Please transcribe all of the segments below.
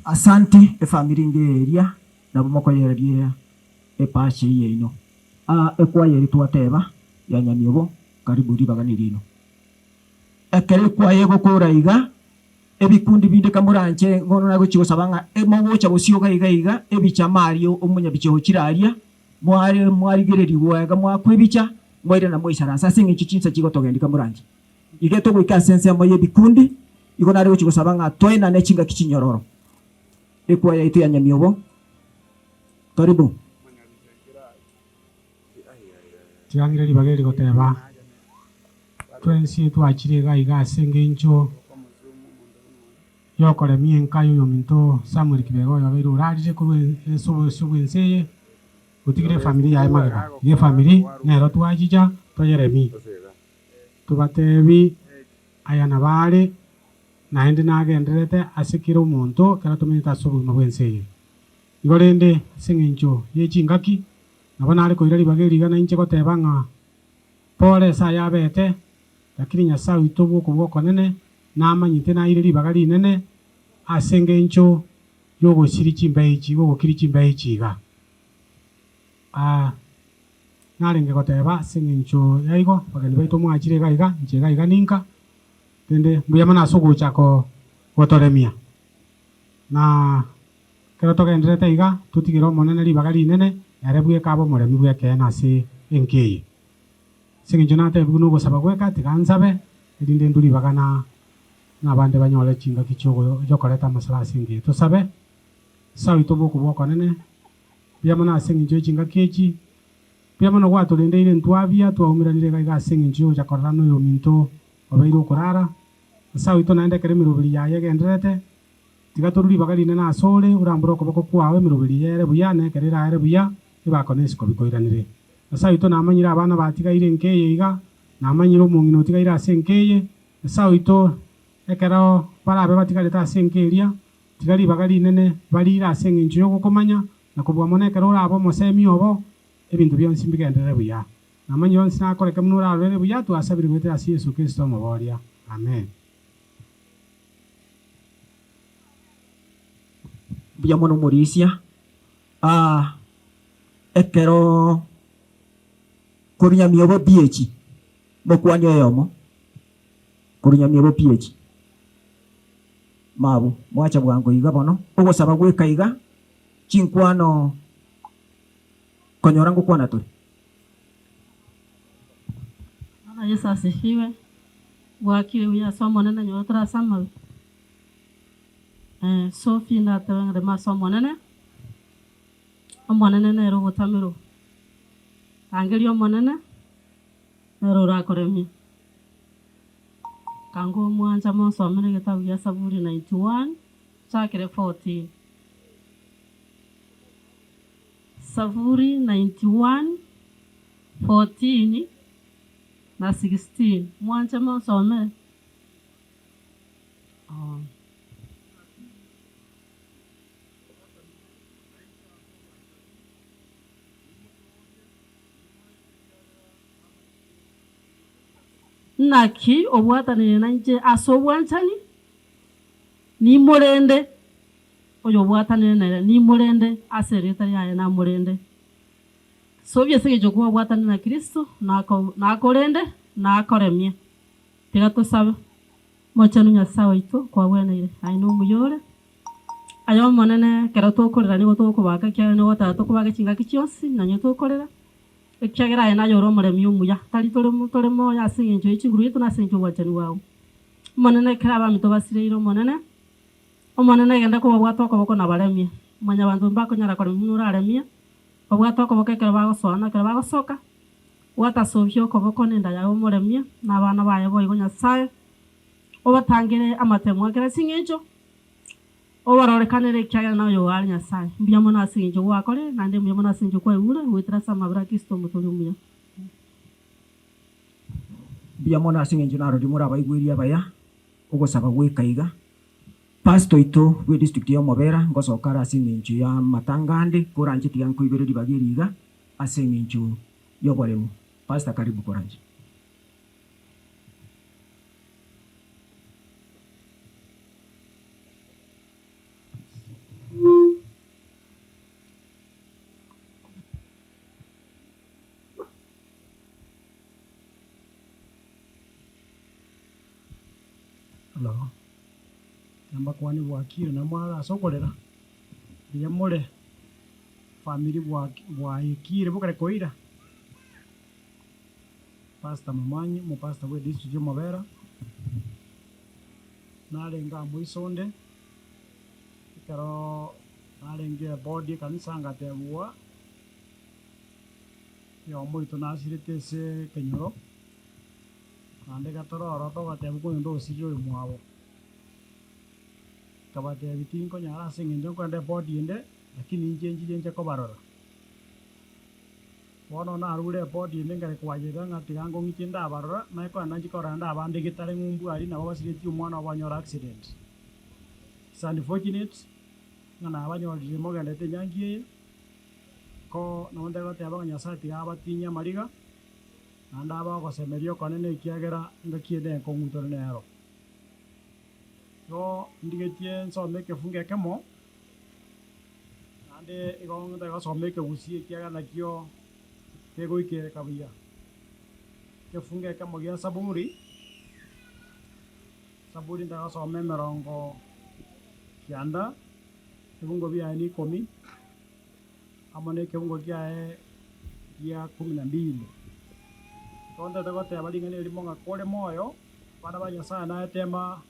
Asanti efamiri inge eria nabo mokoyereria epache yaino. Aa ekwaya eria twateba ya Nyamiobo karibu ribaga nerino. Ekero ekwaya egokora iga ebikundi binde kamoranche bono nagochia gosaba ng'a mogocha gosioga iga iga ebichama aria omonyabicha ochire aria mware mwarigererigwa iga mwakwa ebicha mwairana mwaisaransa ase eng'encho chinsa chigotogendia kamoranche. Iga togoika ase ensemo y'ebikundi, igo nare gochia gosaba ng'a toenane chingaki chinyororo. Ekwaya yaito ya Nyamiobo. Karibu. Tiga ng'ire ribaga eri goteba, twensi twachire iga iga ase engencho y'okoremia enka y'oyominto Samuel Kibega oyo obeire orarire korwa ase obosio bw'ense eye, otigire efamiri yaye magega. Iga efamiri nero twachicha toyeremie. Tobatebi, Aya nabo are, naende nagendererete ase kera omonto ekero tomenyete ase obogima bw'ense eye. Igo rende, ase engencho ye chingaki, nabo nare koira ribaga eri iga nainche goteba ng'a pore ase aya abete, lakini Nyasae oito bw'okobua okonene namanyete naire ribaga rinene ase engencho y'ogosiria chimbeo echi, gogokiria chimbeo echi iga. Aa. Narenge goteba ase engencho yaigo, Abageni baito mwachire iga iga, inche iga iga ninka, rende mbuya mono ase ogocha gotoremia. Na ekero togendererete iga, totigere Omonene ribaga rinene, ere bweka abe omoremi bw'ekeene ase enka eye. Ase engencho natebigwe nogosaba gweka, tiga nsabe, erinde ndwe ribaga na nabande banyore chingaki chiokoreta amasabo ase enka eye. Tosabe, Nyasae oito bw'okobua okonene, Mbuya mono ase engencho ye chingaki echi, mbuya mono gwatorendeire ntwabia twaumeranire iga iga ase engencho y'ogocha korora noyominto obeire okorara. Nyasae oito naende ekero emeroberi yaye egendererete, tiga torue ribaga rinene asore, orambore okoboko kwao emeroberi eye ere buya, na ekero eraere buya, ebakone isiko bikoiranire. Nyasae oito namanyire abana batigaire enka eye iga, namanyire omong'ina otigaire ase enka eye. Nyasae oito, ekero barabe batigarete ase enka eria, Tiga ribaga rinene bariire ase engencho y'ogokomanya, na kobua mono ekero orabe omosemi obo, ebinto bionsi mbigenderere buya. Namanyire onsi nakoreke buna orarorere buya, twasabire goetera ase Yeso Kristo Omoboria. Amen. Mbuya mono omorisia. Aa ekero korwa Nyamiobo PH mokwani oyomo korwa Nyamiobo PH. Mabwo, mwacha bwango iga bono, ogosaba gweka iga, chinkwano konyora ngokwana tore. Bwana Yeso asifiwe, Bwakire buya ase Omonene nyuma tore ase amabe. Eh, Sophie natebe ng'a rema ase Omonene, Omonene nere ogotamerwa. Rangeria Omonene, nere orakoremie. Kanga omwancha monsomere egetabu gia Saburi 91, chakere 14. Saburi 91, 14 na 16. Mwanche monsomere. Oh. Naki obwatanire nainche ase obwanchani, nimorende, oyobwatanire nere nimorende, ase erieta riaye namorende. Sobia ase engencho kwabwatanire na Kristo, nakorende, nakoremie. Tiga tosabe. Mochenu Nyasae oito, kwagweneire, aye nomuya ore. Aye Omonene, ekero tokorera nigo togokobaka, ekiagera nigo ogoteba tokobake chingaki chionsi, nonye tokorera. Ekiagera aye naye ore omoremi omuya, tari tore tore moyo ase engencho ye chinguru yaito na ase engencho y'obwanchani bwao. Omonene, ekero abaminto basireire Omonene, Omonene genda kobabwata okoboko na baremie. Mwanyabanto mbakonyara koremia buna oraremie, babwate okoboko ekero bagosoa na ekero bagosoka, bwata Sophia okoboko na enda yaye omoremie, na abana baye boigo Nyasae, obatangere amatemo a kera ching'encho, Obarorekanere ekiagera naye oyo are Nyasae. Mbuya mono ase engencho gwakorire, naende mbuya mono ase engencho kwaigure, goetera ase amabera a Kristo Omotoori omuya. Mbuya mono ase engencho narorie more abaigweri abaya, ogosaba goika iga. Pastor oito bwe district ya Omobera ngosoka are ase engencho ya amatanga ande, koranche tiga nkoigwere ribaga eri iga ase engencho yoboremu. Pastor karibu koranche. Hello. Nambakwane bwakire na mware ase okorera, mbuya more, family bwaki bwaikire bokare koira. Pastor Momanyi, omopastor bwe district ya Omobera, narenge amo isonde, ekero narenge eboard ekanisa ngatebwa, oyomo oito nasirete ase ekenyoro. Naende gatore ororo togatebia oyonde osirire oyomwabo. Nkabatebia tinkonyara ase eng'encho nkorenda ebodi ende, lakini inche nchiche nche kobarora. Bono narure ebodi ende nkare koayerera ng'a tiga nkong'iche ndabarora, naye kogenda nchie korora naende abande getare ng'umbu aria nabo basiretie omwana obo banyore accident. It's unfortunate ng'a nabanyorire mogendete enyangi eye, ko nabo ndegoteba ng'a Nyasaye tiga abatinyie amariga. Naende abe ogosemeria okonene ekiagera engaki ende enkong'u tore nero. Igo ndigetie nsome ekefungo ekemo, naende igo ntari gosoma ekegusii ekiagera nakio kegoikereka buya. Ekefungo ekemo gia Saburi, Saburi ntari gosoma emerongo kianda, ebungo biaye na ikomi. Amo nekeungo kiaye gia kumi na mbili. Tontete goteba ring'ana erimo ng'a kore moyo, abana ba Nyasae naetema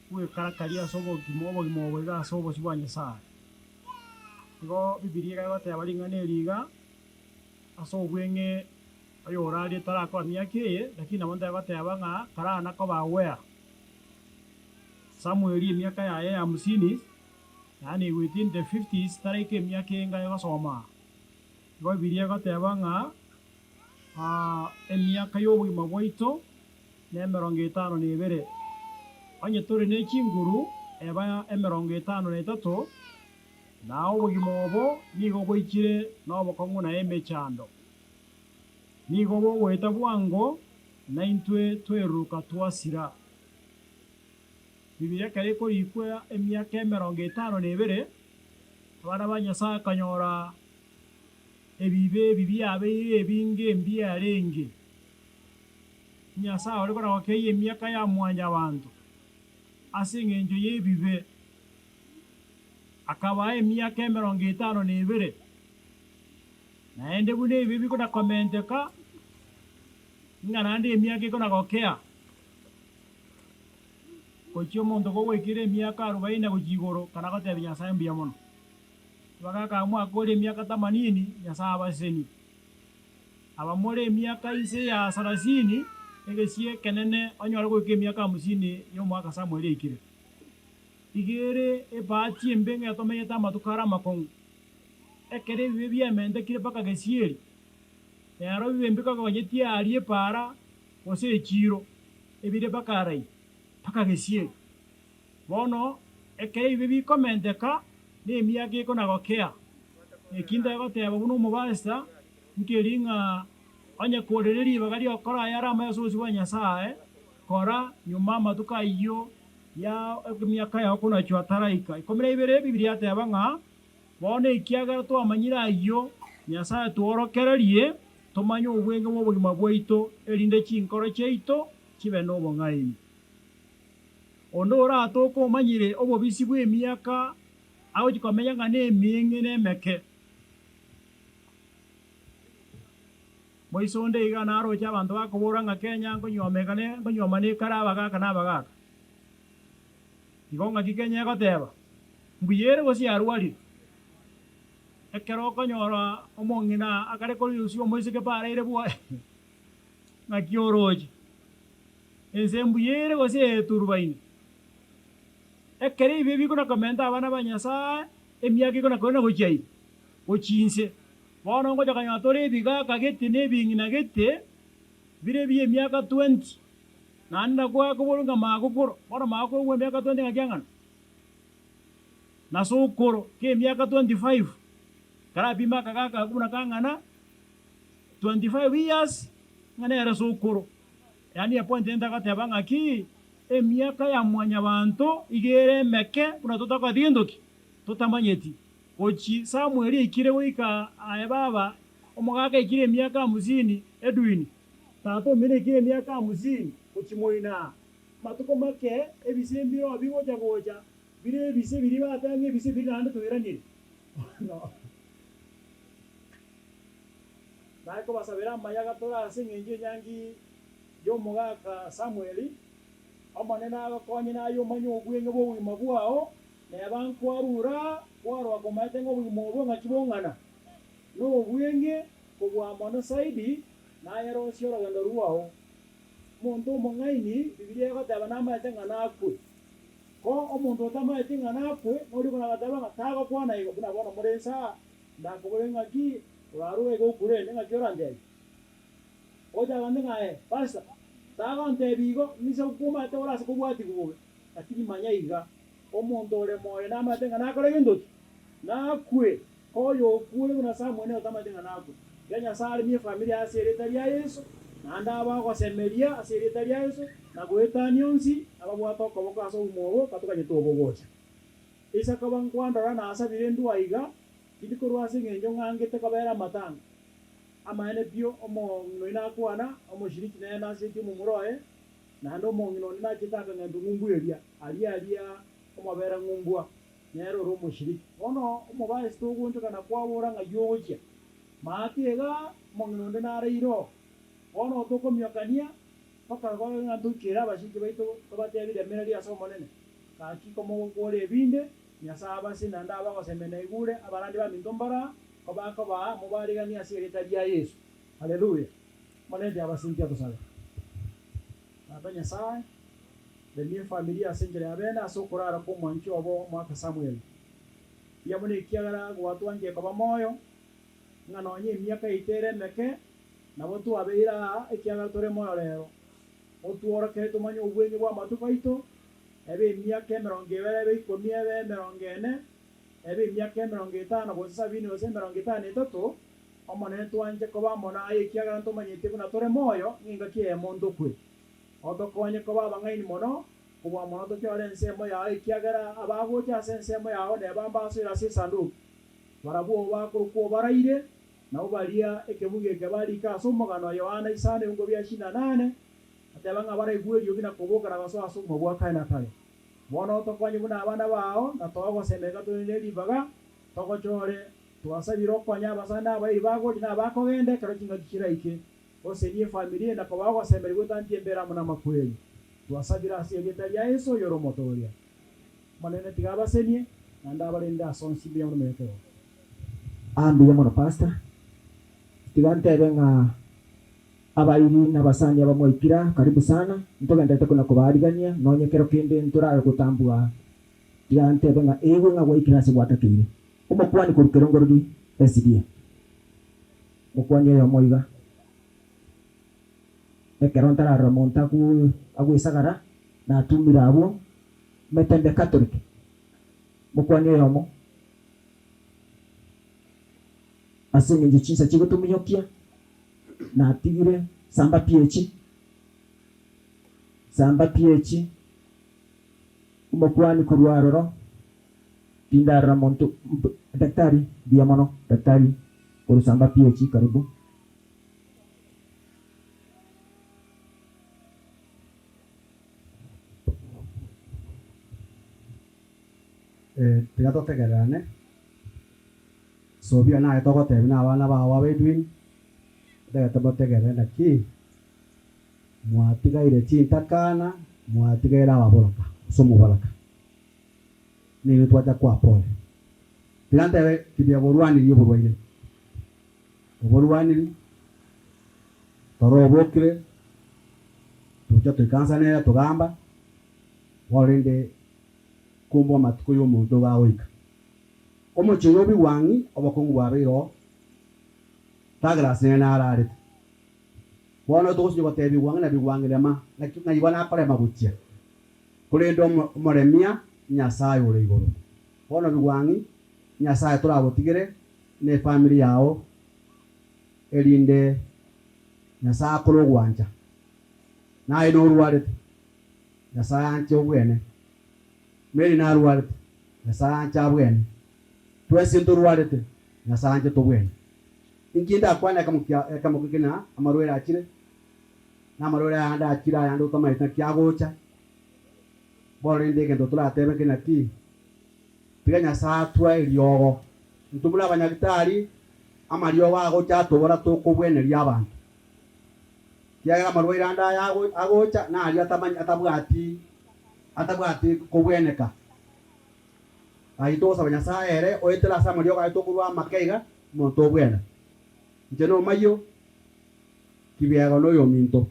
bw'ekarakaria ase obogima obogima obo iga ase obosio bwa Nyasae. Igo Bibilia iga egoteba ring'ana eri iga ase obweng'e oyorarie tarakora miaka eye, lakini nabo ntete goteba ng'a karana koba aware. Samueli emiaka yaye ya hamsini. Yaani within the fifties taraika emiaka enga egosoma. Igo Bibilia egoteba ng'a emiaka y'obogima bwaito nemerongo etano na ebere. Onye tore ne chinguru eba emerongo etano na etato, na obogima obo nigo boichire nobokong'u na emechando. Nigo bogoeta bwango, naintwe tweruruka twasira. Bibilia ekero ekorikwa emiaka emerongo etano na ebere, abana ba Nyasae akanyora ebibe ebi biabeire ebinge mbiarenge. Nyasae ore koragokeyia emiaka ya mwanyabanto ase engencho y'ebibe, akabaa emiaka emerongo etano na ebere, naende buna ebibe bikona komenteka, ng'a naende emiaka ekona gokea. Gochia omonto kogoikera emiaka arubaini gochia igoro, kana gotebia Nyasae mbuya mono. Bagaka mwakore emiaka tamanini, Nyasae abasesenie. Abamore emiaka inse ya sarasini, egesie ekenene onyore goika emiaka hamsini y'omwaka Samueli aikire. Iga ere ebahati embe ng'a tomenyete amatuko are amakong'u, ekero ebibe biamentekire mpaka gesieri, rero ebibe mbikogonyeti aria epaara gose echiiro, ebire mpaka arai, mpaka gesieri. Bono ekero ebibe bikomenteka, na emiaka ekona-gokea. Eki ntagoteba buna omobasta, nkeri ng'a onye kore ne ribaga ri'okora ayare amaya ase obosio bwa Nyasae, kora nyuma amatuko ayio ya emiaka yao konachwa ataraika. 12 Bibilia yateba ng'a Bono ekiagera twamanyire ayio, Nyasae tworokererie tomanye obwenge bw'obogima bwaito, erinde chinkoro chiaito chibe nobong'aini. Onde oratoke omanyire obobisi bw'emiaka agochia komenya ng'a nemeng'e nemeke. Moiso onde iga naroche abanto bakobora ng'a Kenya nkonyuomeka ne nkonyuoma nekare abagaka na abagaka. Igo ng'aki Kenya egoteba? Mbuya ere gose yarwarire? Ekero okonyora omong'ina akare korusia omoiseke paraire bwoye, ng'aki oroche? Ense mbuya ere gose eturubaine? Ekero ebibe bikona komenta abana ba Nyasae, emiaka ekona korenda gochia ime, gochia inse. Bono ngocha konyora tore ebigaka gete na ebing'ina gete, bire bi'emiaka twenty, Naende nakoakoborwa ng'a magokoro, bono magokoro bw'emiaka 20 ng'aki ang'ana? Na sokoro k'emiaka 25, karapime akagaka ako buna kang'ana, 25 years ng'a nere sokoro. Yaani epoint eye ntagoteba ng'aki, emiaka ya mwanyabanto iga ere emeke buna totakoreti gento ki? Totamanyeti. Gochi Samueli aikire goika aye baba, omogaka aikire emiaka hamsini, Edwin, Tata omino ekire emiaka hamsini gochia moino aa. Matuko make ebise mbiroo bigocha gocha, bire ebise biria bateba ng'a ebise biria naende toiranire. Bono naye kobasabera amaya gatore ase engencho y'enyangi y'omogaka Samweli, Omonene agokonye naye omanye obweng'e bw'obogima bwao, neba nkwarure aa, kwarora komaete ng'a obogima obo ng'aki bong'ana, nobweng'e kobua mono zaidi, naye rosia orogendo rwao. Omonto omong'aini, Bibilia egoteba namaete ng'a nakwe. Ko omonto otamaeti ng'a nakwe, noria okona goteba ng'a tagokwana igo, buna bono more inse aa, ndakobore ng'aki orarure iga okure, inde ng'aki orantebie? Ogocha agambie ng'a ee, pastor, tagontebia igo, inse okomaete ore ase kobwatigwa bobe. Lakini manya iga, omonto ore moyo namaete ng'a nakore gento ki? Nakwe. Ko oyokure buna Samuel nere otamanyete ng'a nakwe. Tiga Nyasae aremie efamiri ase erieta ria Yeso, naende abe ogosemeria ase erieta ria Yeso, na goetania onsi ababwate okoboko ase obogima obo katoganyete obogocha. Isaka koba nkwandora nasabire ndua iga, tindi korwa ase engencho ng'angete kobera amatanga. Amaene pi omong'ina oyio nakwana, omoshiriki nere nasetie omomura oye, naende omong'ina onde nachete akang'entwa ng'umbu eria, aria aria omobere ng'umbua. Nere ore omoshiriki. Bono omobaesi togoonchoka na kwabora ng'ai ogochia. Maate iga, omong'ina onde nare iro. Bono tokomiokania mpaka kore ng'a ntoikere abashiriki baito tobatebi remereria ase Omonene. Gaki komogokora ebinde, Nyasae abase naende abagosemia naigure abarandi baminto mbara, kobakobaa mobariganie ase erieta ria Yeso. Haleluya! Omonene tiabasintia tosabe. Tata Nyasae. Remia efamilia ase enchera ya bene ase okorara kw'omwanchi obo omwaka Samueli. Mbuya mono ekiagera gwatwanchire koba moyo, ng'a nonya emiaka yaito ere emeke, nabo twabeire aa ekiagera tore moyo rero. Otworokererie tomanye obweng'e bw'amatuko aito, ebe emiaka emerongo ebere, ebe ikomi, ebe emerongo ene, ebe emiaka emerongo etano, gose sabini, gose emerongo etano na etato, Omonene twanche koba amo naye ekiagera ntomanyeti buna tore moyo ng'engaki eyemo ntokwe. Otokonye koba abang'aini mono kobua mono tochore ensemo yao, ekiagera abagocha ase ensemo yao neba mbasoire ase esanduki. Barabwo bakorokwa obaraire, nabwo baria ekebugu eke barike ase omogano o Yohana isano ebiungo bia ishirini na nane, ateba ng'a baraigwe eriogi na koboka na gosoa ase obogima bwa kare na kare. Bono otokonye buna abana bao, na toe ogosemereka tore ne ribaga, togochore. Twasabire okonye abasani na abairi bagocha na abakogenda ekero chingaki chiraike. Goseria efamiri eye na kobaa ogosemeria gwetantie embera amo namakweri. Twasabire ase erieta ria Yeso oyore Omotooria. Omonene tiga abasenie, naende abarende ase onsi mbuya mono menya kerogo. Aa mbuya mono pastor. Tiga ntebe ng'a abairi na abasani aba mwaikire aa karibu sana, ntogenderete kona kobaarigania nonye ekero kende ntorare gotambua tiga ntebe ng'a eigwe ng'a gwaikire ase gwatakeire. Omokuani korwa kerongorori SDA. Mokwani oyomo iga, Ekero ntararora monto agwesagara, natumire abwo Metembe Catholic. Mokwani oyomo, Ase engencho chinsa chigotominyokia, natigire samba pi echi, samba pi echi, omokwani korwa aroro. Tindarora monto Daktari, mbuya mono Daktari korusamba PH karibu. Tiga totegererane, Sobia naye togotebia na abana bao aba Edwin, ntagete motegerere naki mwatigaire chintakana, mwatigaire ababoraka gose omoboraka. Nigo twacha koa pole. Tiga ntebe kibia borwanirie oborwaire. Oborwaniri, toro obokire, tocha toikansa nere togamba, bono rende kumbe amatuko ya omonto iga agoika. Omochie oyo obigwang'i, obokong'u bwabeire oo, Douglas nere nararete. Bono togosinya gotebia bigwang'i na bigwang'i rema, naki ng'ai bono akorema gochia. Korende omoremia Nyasae ore igoro. Bono bigwang'i, Nyasae toragotigere ne efamiri yao, erinde Nyasae akore ogwancha. Naye norwarete, Nyasae anche obwene. Mary narwarete, Nyasae anche abwene. Twensi ntorwarete, Nyasae anche tobwene. Inki ndakwane ekemo kina amarwaire achire, na amarwaire ayande achire ayande otamanyeti naki agocha. Bono rende egento toratebe nki naki, tiga Nyasae atwae eriogo. Intwe buna abanyagitari, amariogo agocha atobora tokobweneria abanto. Ekiagera amarwaire ande aya agocha nario atamanyi atabwati atabwati kobweneka. Ayio togosaba Nyasae ere oetere ase amariogo aye tokorwa amake iga, omonto obwene. Inche nomayio, kibiego noyominto.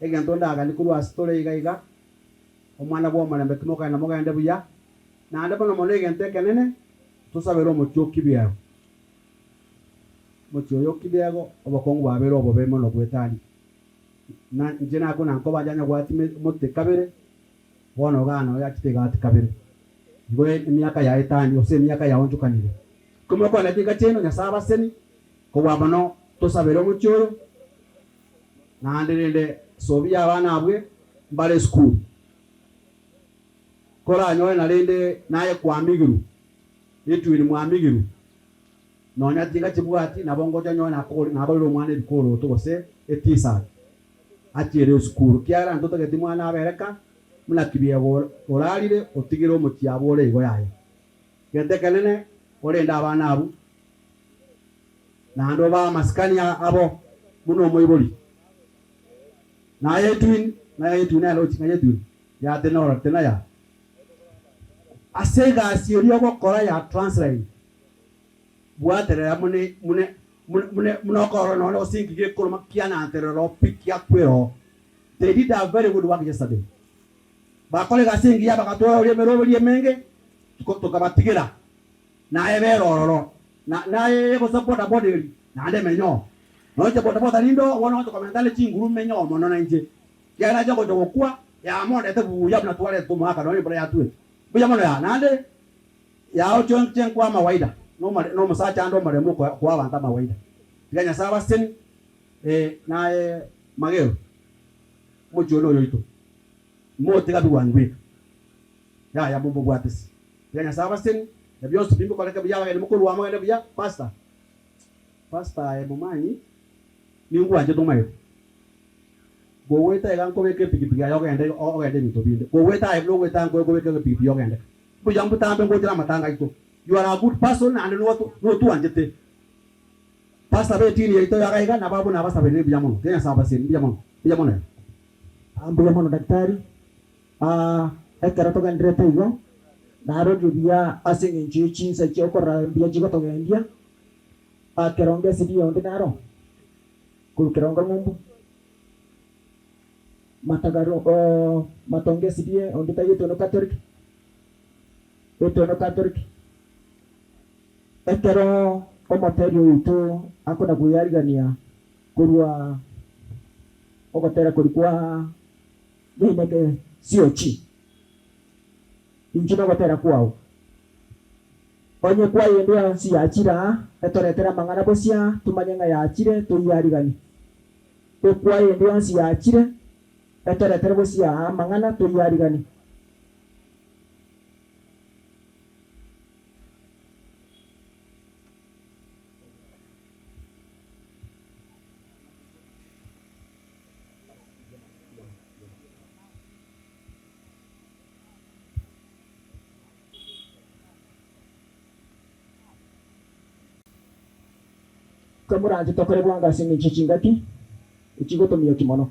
Egento ndaganie korwa ase tore iga iga, omwana bw'omorembe timokogenda mogende buya, naende mono mono egento ekenene, tosabere omochie o kibiego. Omochie oyo o kibiego, obokong'u bwabeire obobe mono goetania. Na inche nakwo nankoba nchanya goatia mote kabere, bono igaa noyo achete iga ati kabere. Igo emiaka yaetanie gose emiaka yaonchokanire. Komokwana chinka chiaino, Nyasae abaseni, kobua mono tosabere omochie oyo. Naende rende sobia abana abwe mbare esukuru. Koranyore na rende naye kwamigirwe, etwini mwamigirwe, nonya tinga chibwati nabo ngocha nyore nagorire omwana ebikoroto gose etisati achiere esukuru, kiagera ntotageti mwana abere ka buna kibiego orarire otigire omochie abwo ore igo yaye. Gento ekenene orende abana abwo. Naende obae amasikani abo buna omoibori. Naye etwin, naye etwin nere ochi ng'ai etwin ya tenora tena ya. Ase egasi eria ogokora ya Transline, bwaterera mune mune mune muna okorora nonye gose inki gekoroma kiananterera oo pi kiakwera oo. They did a very good work yesterday. Bakora egasi engiya bagatwoyoria emeroberi emenge tokabatigera. Naye bera ororo, na naye gose bodaboda eri, naende emenyoo. Nonya inche bodaboda rinde oo, bono ngocha komenta ne chinguru menyoo mono nainche, ekiagera nacha gocha gokwa, yamondete buya buna twarete omwaka nonya embura yatwete. Mbuya mono yaa, naende yao chionche nkoa amawaida, nomore nomosacha ande omoremu okoa okoa abanto amawaida. Tiga Nyasae abasesenie, naye Magero, omochie one oyo oito, motiga bigwani bweka, yaya momobwatisi. Tiga Nyasae abasesenie, na bionsi pi mbikoreke buya, abageni mokorua mogende buya, Pastor, Pastor aye momanyi, ningwanchete omaete. Gogoeta iga nkobeka epikipiki aye ogende ogende ebinto binde. Gogoeta aye buna ogoeta nkoe nkobeka epikipiki ogende. Mbuya mbutambe ngochera amatanga aito. You are a good person naende notwanchete. Pastor be etini yaito iga iga nabo abwo nabasaberire mbuya mono. Tiga Nyasae abasesenie mbuya mono. Mbuya mono. Mbuya mono daktari. Ekero togendererete igo, narorire buya ase engencho ye chinsa chi'okorora mbuya chigotogendia, kerongo esegi onde naro, korwa kerongo ng'umbu, matagaro matongo esegi onde taiyo Etono Catholic, Etono Catholic. Ekero omoteri oito akona kweyarigania korwa ogotera koria kwa. Neineke siochi, inche nogotera kwao. Onye kwayende yonsi yachire aa, etoretere amang'ana bosia, tomanye ng'a yachire, toyiariganie. Ekwayende yonsi yachire, etoretere bosia aa amang'ana, toyiariganie. Komoranche tokore bwango ase engencho chingaki echigotomioki mono.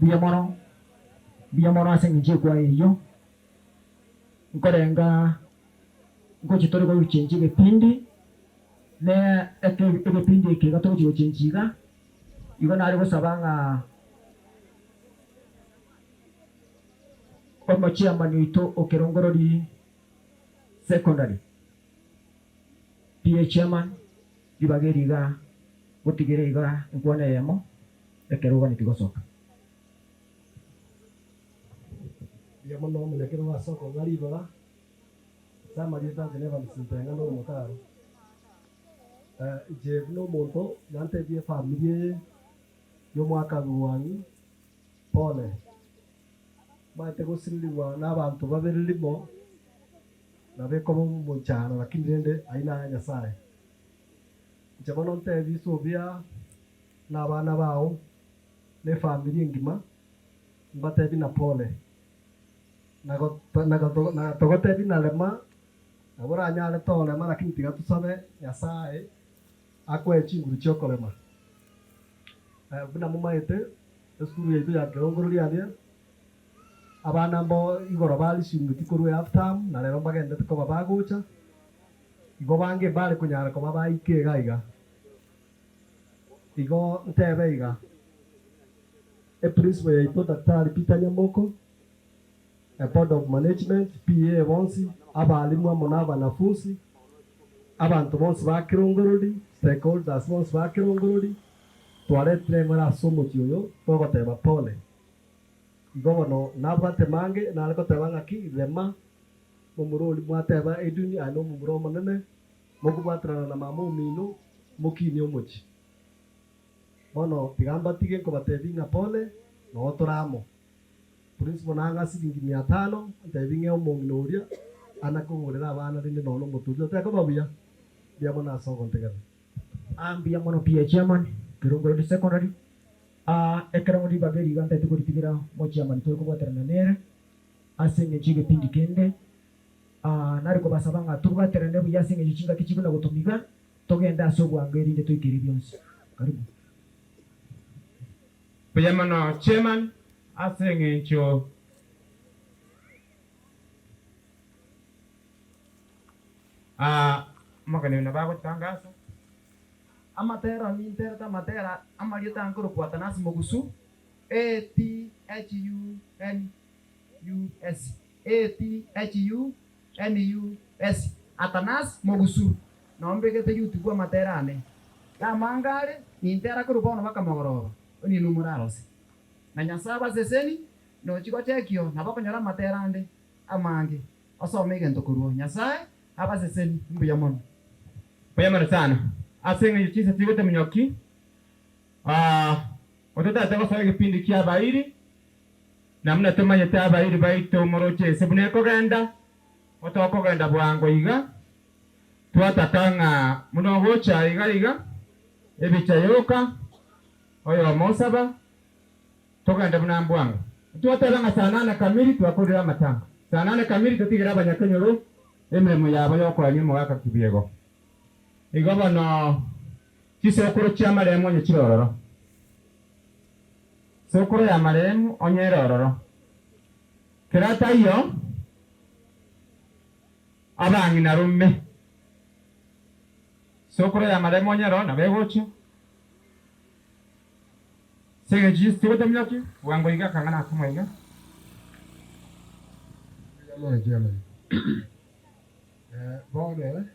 Mbuya mono, mbuya mono ase eng'encho y'ekwaya eyio, nkorenga ngochia tore gochenchia egepindi, ne eke egepindi eke iga togochia gochenchia iga, igo nare gosaba ng'a omochairman oito o Kerongorori Secondary, PA chairman, ribaga eri iga gotigere iga enkwana eyemo ekero oganeti gosoka. Mbuya mono omonyakerogo ase okong'a ribaga, ase amarieta anche n'Evans Ntenga na omotaro. Inche buna omonto nantebie efamiri eye y'omwaka Rwang'i pole. Maete gosirerigwa nabanto babere rimo, nabo ekoba omoichano, lakini rende ayio naya Nyasae. Inche bono ntebie ise obuya na abana bao, na efamiri engima, mbatebie na pole. Na togotebie na rema, nabo oranyare torema lakini tiga tosabe Nyasae akoe chinguru chiokorema. Buna momaete, esukuru yaito ya Kerongorori aria, abana mbo igoro barisumeti korwa ehalf term na rero mbagenderete koba bagocha, igo bange mbare konyara koba baika iga iga. Igo ntebe iga, eprinciple yaito Daktari Peter Nyamoko, eboard of management, PA bonsi, abalimu amo na abanafunsi, abanto bonsi ba Kerongorori, stakeholders bonsi ba Kerongorori, twaretire eng'ora ase omochie oyo togoteba pole. Igo bono nabwate mange nare goteba ng'aki rema momura oria mwateba Edwin aye nomomura omonene mokobwaterana na mama omino mokinie omochie. Bono tiga mbatige nkobatebie ng'a pole noo tore amo. Principal nang'a siringi mia tano, antebi ng'e omong'ina oria ana kogorera abana rende nonya omotoriro tekoba buya. Mbuya mono ase ogontegerera. Aa mbuya mono PA chairman, Kerongorori Secondary. Aa ekerongo ribaga eri iga ntaete koritigera mochairman tore kobwaterana nere ase eng'encho y'egepindi kende. Aa nare kobasaba ng'a tobwaterane buya ase eng'encho chingaki chikona gotomiga togende ase obwango erinde toikere bionsi. Karibu. Mbuya mono chairman ase eng'encho omogeni oyo nabo agotangasa. Amatera ninterete amatera amarieta ankorokwa Atanasi Mogusu, A T H U N U S, A T H U N U S, Atanas Mogusu, nao mbegete YouTube amatera ane. Namange are, nintera korwa bono baka mogoroba, onye inwe morarose. Na Nyasae abaseseni, nochi gochekio nabo okonyora amatera ande amange, osome egento korwa oo. Nyasae abaseseni, mbuya mono. Mbuya mono sana ase eng'encho chinsa chigotominyoki, ototagete gosoa egepindi kia abairi. Na buna tomanyete abairi baito moroche ense buna ekogenda, gotokogenda bwango iga, twataka ng'a buna ogocha iga iga, ebicha yoka, oyomo osaba, togende buna mbwango. Twateba ng'a saa nane kamiri twakorire amatanga. Saa nane kamiri totigere abanyakenyoro emeremo yabo y'okoenia omogaka kibiego. Igo bono chisokoro chi'amaremo onye chire ororo. Sokoro ya maremu onye ere ororo. Kera taiyo, abang'ina rume. Sokoro ya maremu onye ero nabo egocha. Ase engencho Yeso tigotominyokia ki? Bwango iga akang'ana akamo iga. Mbuya mono chairman. Bono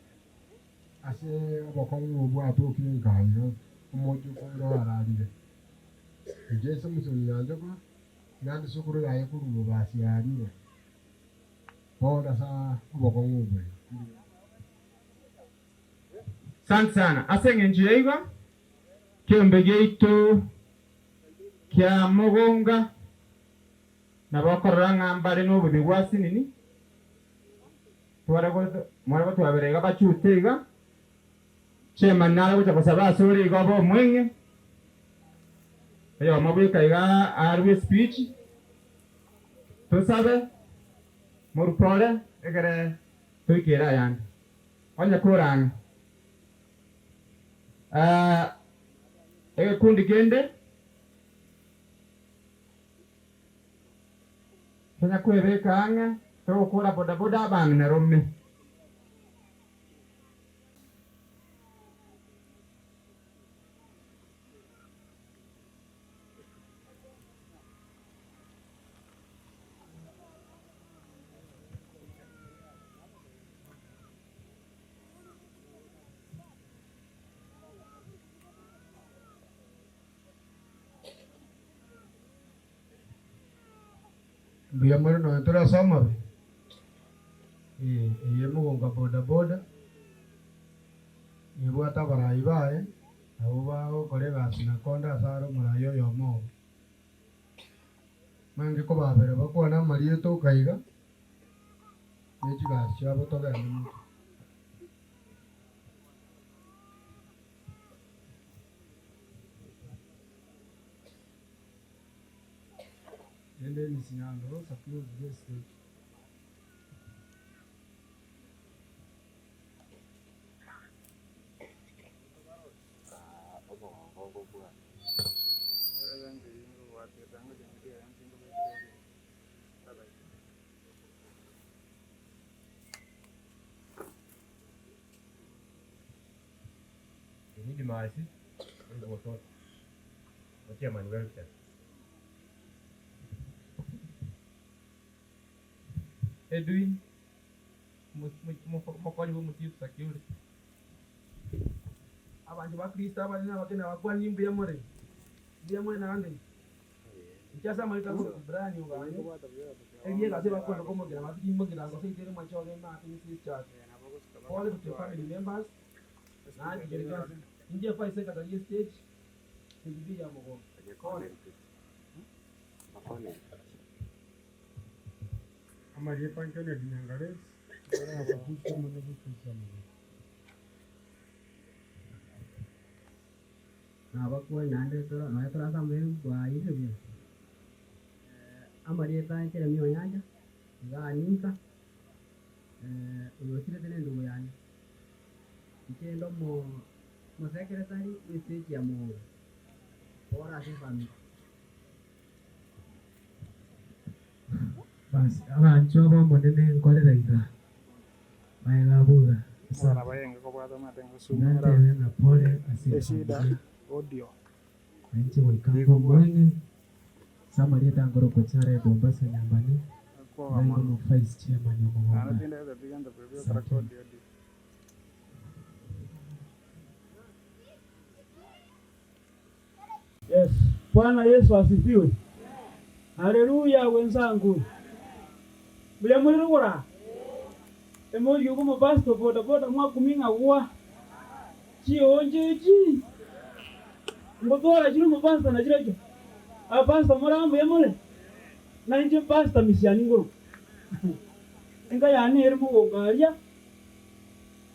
ase obokong'u obwo bwatokire nka iga, omochokoro ararire. Inche Samusoni nyanchoka, naende sokoro yaye korwa bobasi yarure. Bono ase obokong'u obo iga. Asante sana. Ase eng'encho yaigo, kiombe giaito kia mogonga nabo okorora ng'a mbare nobobui bwa sinini, tware mware gotwabera iga bachute iga, Chairman nare gocha gosaba ase ore iga obe omweng'e, oyomo bweka iga arue espeech, tosabe, morupore egere toikere ayande. Onye kore ang'e. Egekundi kende. Tonya kwebeka ang'e, togokora bodaboda abang'ina rome. Mbuya more nonya tore ase amabe, eye mogonga boda boda, nebwate abarai baye, nabwo bagokora egasi na konde ase are omorai oyomo obo. Mange kobabera bakwane amarieta okaiga, ne chigasi chiabo togende motwe. Dennis Nyandoro, Security District. Edwin, omokonyi bw'omochief security. Abanto ba Kristo abanene na abake nabakwanirie mbuya more, mbuya more naende. Inche ase amarieta akorokwa Brian Oganyo, erio egasi ebakorera komogera amato timogera gose itere mwachoge emate gose echate. Pole to the family members, naende kere gionsi. Inche vice secretary ye stage, KGB ya Mogonga. Pole. Amarieta Kennedy Nyangaresi, ore ababusi omonene bw'ekanisa ya Mogonga. Nabakwani naende tore nonya tore ase amaene bwairire buya. Amarieta a Jeremia Onyancha, iga aninka, oyo osirete nendugu yane. Inche inde omo omosekeretari bw'estage ya Mogonga, ore ase efamiri. Basi abanchwa b'Omonene nkorera iga, magega abwo iga, asante. Tiga ntebe ng'a pole ase efamilia, na inche goika mbe omweng'e, ase amarieta nkorokwa Jared Ombasa Nyambane, iga inde omo vice chairman omogonga. Asante. Yes. Bwana Yesu asifiwe. Haleluya wenzangu. Mbuya muri rugura? Emorio ogo mopastor boda boda mwakumi ng'a gwa. Chioncho echi. Ngotwara chire omopastor na chirochio. Abapastor more amo mbuya more? Nainche pastor misiani ngoro. Enka yane ere mogongo aria.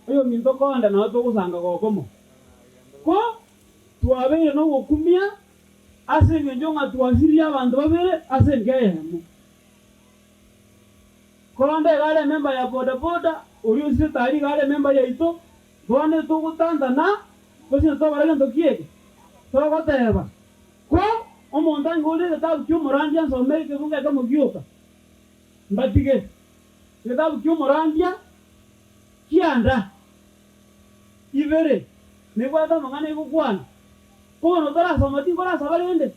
Oyominto konda nao togosanga gokomo. Ko Twabeire nogokumia ase engencho ng'a twasiririe abanto babere ase enka eyemo. Korende iga are ememba ya boda-boda, oria osirete aria iga are ememba yaito, bono togotantana, gose titokora gento ki eke? Togoteba, Ko omonto angorere egetabu ki'omorandia nsomere ekebungo ekemo gioka, mbatige. Egetabu ki'omorandia kianda ibere nebwate amang'ana egokwana. Ko bono otarasoma tinkorasaba rende?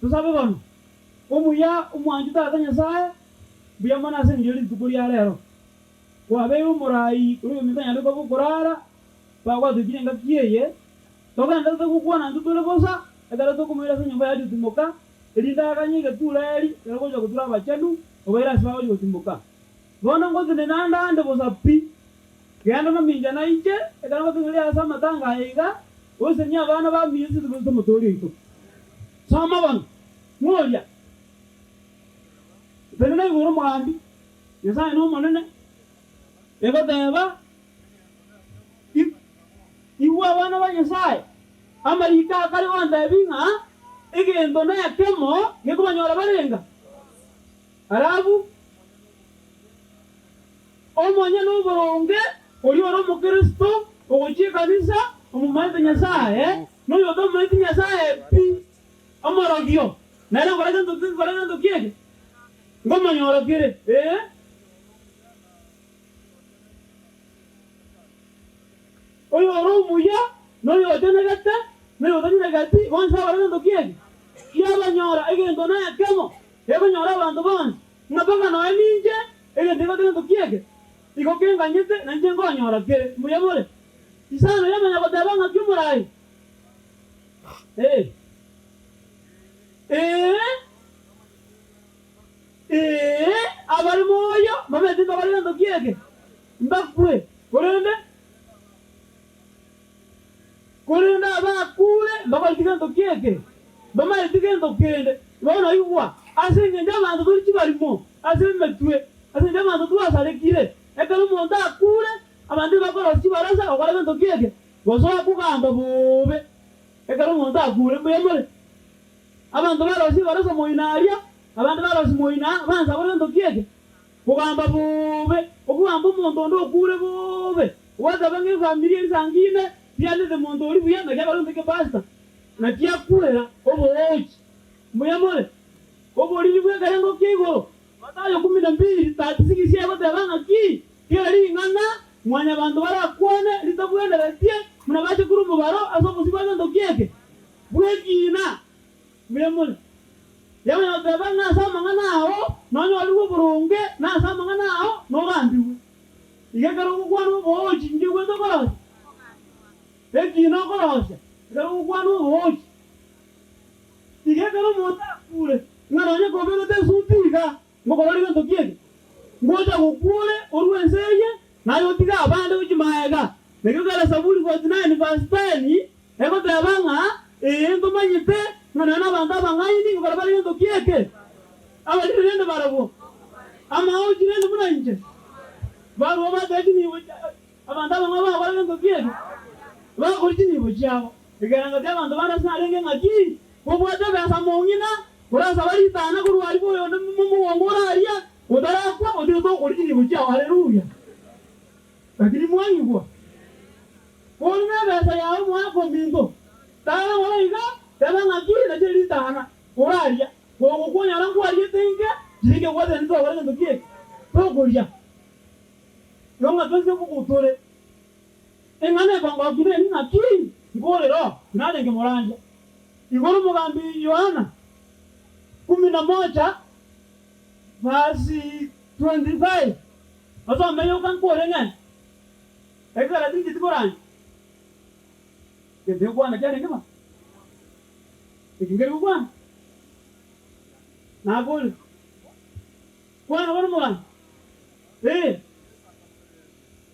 Tosabe bono. Omuya omwanchu Tata Nyasae, mbuya mono ase engencho ye rituko ria rero. Kwabeire omorai korwa egeminto nyarire koba okorara, bagwatoikire engaki eye, togenderete gokwana intwe tore bosa, ekero tokomoira ase enyomba ya Jutimoka, erinde aganye egetura eri ekero gocha gotura abachenu, obaire ase bagochia gotimoka. Bono ngotenena ande ande bosa pi, Genda mamincha nainche, ekero ngotenenire ase amatanga aya iga, osemie abana ba Misiri gose omotoori oito. Soma bono, ng'oria, Tenena igoro omogambi, Nyasae n'Omonene, egoteba, Igwa abana ba Nyasae, amariiko akare gontebia ng'a egento nekemo gekobanyora barenga. Alafu Omonyene oboronge, oria ore Omokristo, ogochia ekanisa, omomaete Nyasae, na oyo otamomaeti Nyasae pi, omorogio, nere okora gento ki, okora gento ki eke? Nkomonyora kere, ee. Oyore omuya, na oyochenegete, na oyotachenegeti, bonsi bakore gento ki eke? Kiabanyora egento nekemo, gekonyora abanto bonsi, ng'a mpaka nonya ninche egento egento gento ki eke? Igo kenganyete, na inche nkonyora kere. Mbuya more? Isano yamanya goteba ng'aki omorai? Ee. Ee. Ee, abare moyo mbabete mbakore gento ki eke? Mbakwe. Korende, korende abakure mbakoreti gento ki eke? Mbamaeti gento kende. Bono igwa, ase engencho abanto tori chibarimo ase emetwe, ase engencho abanto twasarekire, ekero omonto akure, abanto tibakorosia chibarasa gokora gento ki eke? Gosoa kogamba bobe. Ekero omonto akure, mbuya more. Abanto barosie ebarasa moino aria, abande barosie moino aa, bansa gore gento ki eke? Kogamba bobe, okogamba omonto onde okure bobe, ogwateba ng'a efamiri erisangine tianete monto oria buya, naki akore gento ki pastor, naki akwera oboochi. Mbuya more? Oboriri bw'ekerengo kia igoro, Mathayo kumi na mbili, 36 egoteba ng'aki? Kera ring'ana mwanyabanto barakwane ritabweneretie, buna bache korwa omobaro ase obosio bwa gento ki eke? Bw'ekiina. Mbuya more. Yamanya goteba ng'a ase amang'ana ao nonyorigwe oboronge, na ase amang'ana ao nogambigwe. Iga ekero ogokwana oboochi, inki ogwete okorosia? Ekiina okorosia, ekero ogokwana oboochi. Iga ekero omonto akure, ng'a nonye kobegete esuti iga, ngokora gento ki eke? Ngocha gokwa ore orue ense eye, naye otige abande gochia magega. Nakio kere Saburi 49 verse 10 egoteba ng'a, Ee, ntomanyete ng'a nonya nabanto abang'aini ngokora bare gento ki eke? Abariri rende barabwo, amaochi rende buna inche, barabwo batebe chinibo Abanto abang'ao bagokora gento ki eke? Bakore chinibo chiabo. Ekerengo ki'abanto bande ase narenge ng'aki? Kobwate ebesa mong'ina, orasaba ritana korwa aria bw'oyonde momogongo ore aria, otarakwa, otige tokoria chinibo chiao. Haleluya! Lakini mwang'igwa. Kori nebesa yao omwaka ominto, tara ng'ora iga, teba ng'aki, nache ritana, ore aria. Gogokwa onyora nkwariete inke, chiria kegwatire titogokora gento ki eke? Tokoria. Igo ng'a twensi okogutore eng'ana ekongokia neri ng'aki nkorera oo, tinarenge morandia. Igoro omogambi Yohana kumi na moja verse 25 osome yoka nkore ng'e ekero tincheti korandia gento gekwana kiarenge ba eki nkeri gokwana nakorire. Kwana bono omogambi. Ee.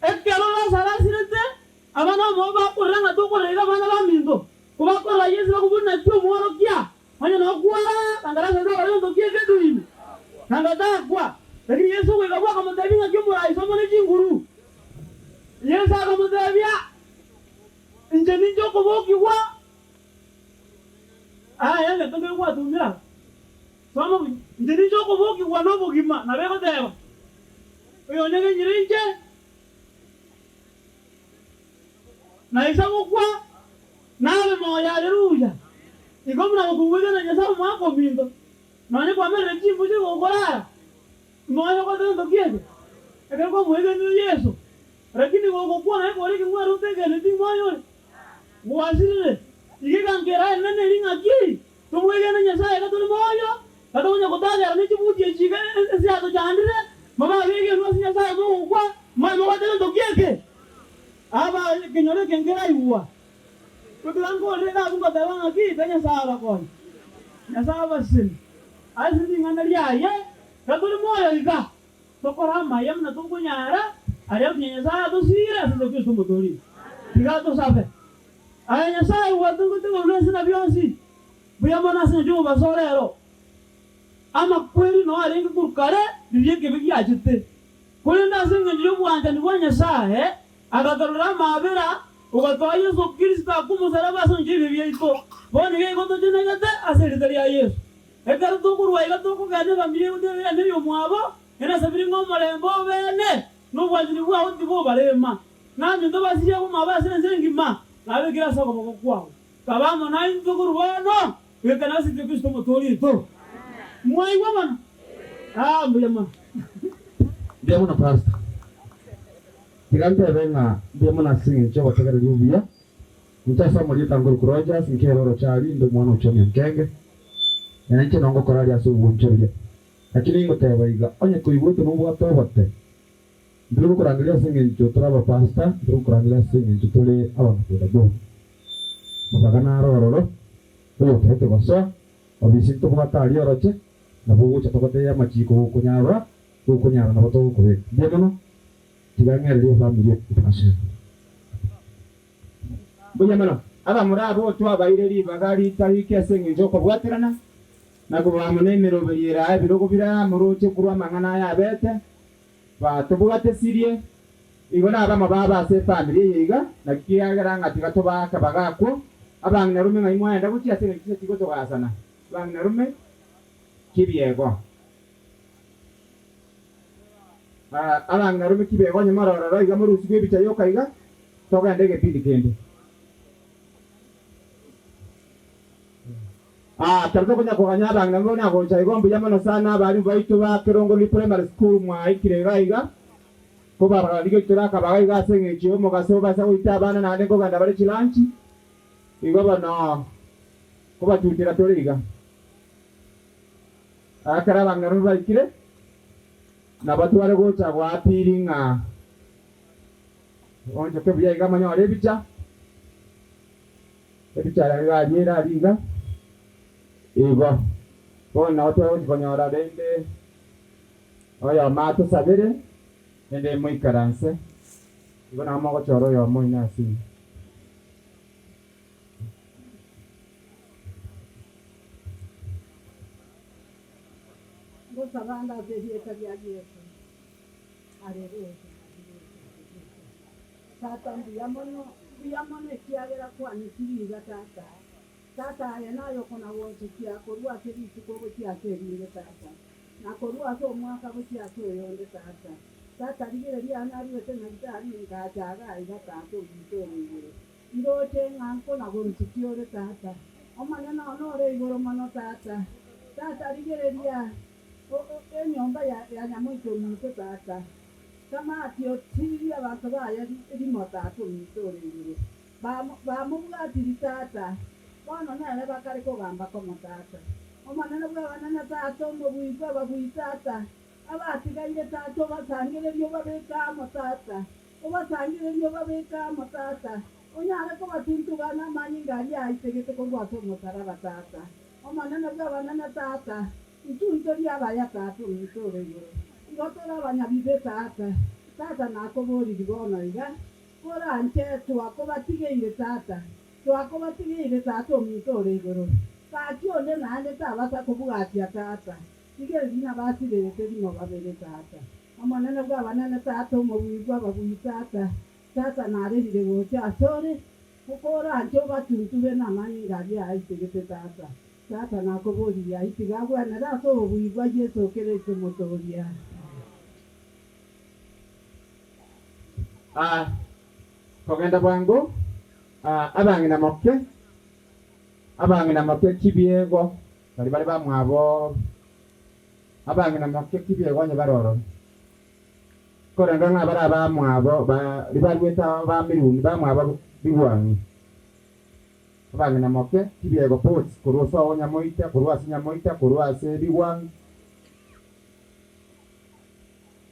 Ekero Lazaro asirete, abana bamwabo bakorera ng'a tokorera iga abana baminto. Kobakorera Yeso bakobua naki omworokia, onye nokwara, nanga Lazaro takora gento ki egento ime, nanga takwa. Lakini Yeso goika abwo akamotebia ng'aki omoraisa omone chinguru. Yeso akamotebia, Inche ninche okobokigwa. Aya egento nkeri gwatumire aba. Soma buya. Inche ninche okobokigwa nobogima, nabo egoteba, Oyonyegenyire inche, naisa gokwa, nabe moyo. Haleluya! Igo buna gokogwegena Nyasae omwaka ominto, nonye kwamerire chimbuche gokorara, moyo ogote gento ki eke? Ekero kwamwegenire Yeso. Lakini gogokwa naye kore ekeng'wero otegeneti moyo ore, gwasirire. Iga egankera enene eri ng'aki? Tomwegene Nyasae iga tore moyo, na tokonya gotagera ne chibuti echi iga ense yatochandire, mobe abegenwa ase Nyasae mogokwa, mobe mogwate gento ki eke? Aba ekenyoro eke nkeraigwa. Gotiga nkorire iga abwo ngoteba ng'aki, Tiga Nyasae abakonye, Nyasae abasesenie ase ring'ana riaye, iga tore moyo iga, tokore amaya buna tokonyara, aria gotiga Nyasae atosiire ase Yeso Kristo Omotoori. Tiga tosabe. Aye Nyasae gwatongete igoro na ense na bionsi, mbuya mono ase engencho y'omobaso o rero. Amakweri nao arenge korwa kare riria ekibe giachete, korende ase engencho y'obwanchani bwa Nyasae agatorora amaabera, ogatoa Yeso Kristo akwe omosaraba ase engencho y'ebibe biaito. Bono iga igo tochenegete ase erieta ria Yeso. Ekero tokorwa iga tokogenda efamiri eye ey'omwabo, enasabire ng'a omorembe obeene, na obwanchani bwao tibobarema. Naminto basirie abamwabo ase ense engima, nabekire ase okoboko kwao. Kabe amo naintwe korwa bono, goika nase Kristo Omotoori oito. Mwaigwa bono? Ah, mbuya mono. Mbuya mono Pastor. Tiga ntebe ng'a mbuya mono ase eng'encho y'ogotegereria obuya. Inche ase amarieta nkorokwa Rogers, nkere orochari, inde omwana o John Onkenge, na inche nao ngokora aria ase obwoonchoreria. Lakini ingoteba iga, onye koigwete nobwate obote, Ntiri gokorangeria ase engencho tore abapastor, ntiri gokorangeria ase engencho tore abanabodaboda. Amabaga naro ororo, oyotaete gosoa, obisi ntobwate aria oroche, nabo ogocha togotebia amachiko gokonyarora, gokonyara nabo togokobeka. Mbuya mono, tiga ng'ererie efamiri eye. Mbuya mono, abamura abwo twabaire ribaga ritariki ase engencho y'okobwaterana, na koba amo nemeroberio ere aa ebirogo bire aa moroche korwa amang'ana aya abete. Batobwatesirie, igo nabamo babo ase efamiri eye iga, naki kiagera ng'a tiga tobaake bagakwo, abang'ina rume ng'ai mwaenda gochia ase engencho chinse chigotogasana, abang'ina rume kibiego. Abang'ina rume kibiego onye more ororo iga morusigwe ebicha yoka iga, togende egepindi kende. Aa, ekero tokonya koganya abang'ina bono agocha igo mbuya mono sana abalimu baito ba Kerongorori Primary School mwaikire iga iga, kobararigia tore akabaga iga ase eng'encho y'omogaso obasa goita abana naende nkogenda bare chilanchi, igo bono kobatutera tore iga. Ekero abang'ina baria baikire, nabo tware gocha goapiri ng'a onchoke buya iga monyore ebicha. Ebicha yaye iga aria ere aria iga, igo. Bono nabo twagochia konyora rende oyomo atosabere, rende moikaranse, igo nabo mogochora oyomo oino ase inwe. Ngosaba ande ase erieta ria Yeso. Aleluya, aleluya, aleluya. Tata mbuya mono, mbuya mono ekiagera kwanyitirie iga tata. Tata aye naye okona gonsukia korwa ase rituko gochia ase erinde tata, na korwa ase omwaka gochia ase oyonde tata. Tata rigereria aa naruete Nyagetari ngacha iga aiga tata ominto ore igoro. Ndoche ng'a nkona gonsukia ore tata. Omonene one ore igoro mono tata. Tata rigereria enyomba ya nyamoito ominto tata. Samati otiririe abanto baye rimo tata ominto ore igoro. Bamobwatirie tata, bono nere bakare kogamba komo tata. Omonene bw'abanene tata, omobui bw'ababui tata, abatigaire tata obasangererie obabeke amo tata, obasangererie obabeke amo tata, onyare kobatuntuga namanyinga aria aitegete korwa ase omosaraba tata. Omonene bw'abanene tata, Intwe ntori abaya, Tata ominto ore igoro, igo tore abanyabibe, Tata. Tata nakoboririe bono iga, koranche twakobatigeire, Tata, twakobatigeire, Tata ominto ore igoro. Gaki onde naende tabasa kobwatia, Tata. Rigereria nabasirerete rimo babere, Tata. Omonene bw'abanene, Tata, Omobui bw'ababui, Tata. Tata narerire gocha asore, koranche obatuntube namanyinga aria aitegete, Tata. Tata nakoboririe ayio tiga agwenere ase obobui bwa Yeso Kristo Omotoria. Aa, kogenda bwango, aa, abang'ina moke, abang'ina moke kibiego, baria bare bamwabo, abang'ina moke kibiego onye bare ororo. Korende ng'a bare abamwabo, baria baruete aba ba Miruni, bamwabo bigwang'i. Abang'ina moke, tibiego bots, korwa ase oo nyamoita, korwa ase nyamoita, korwa ase ebigwang'i.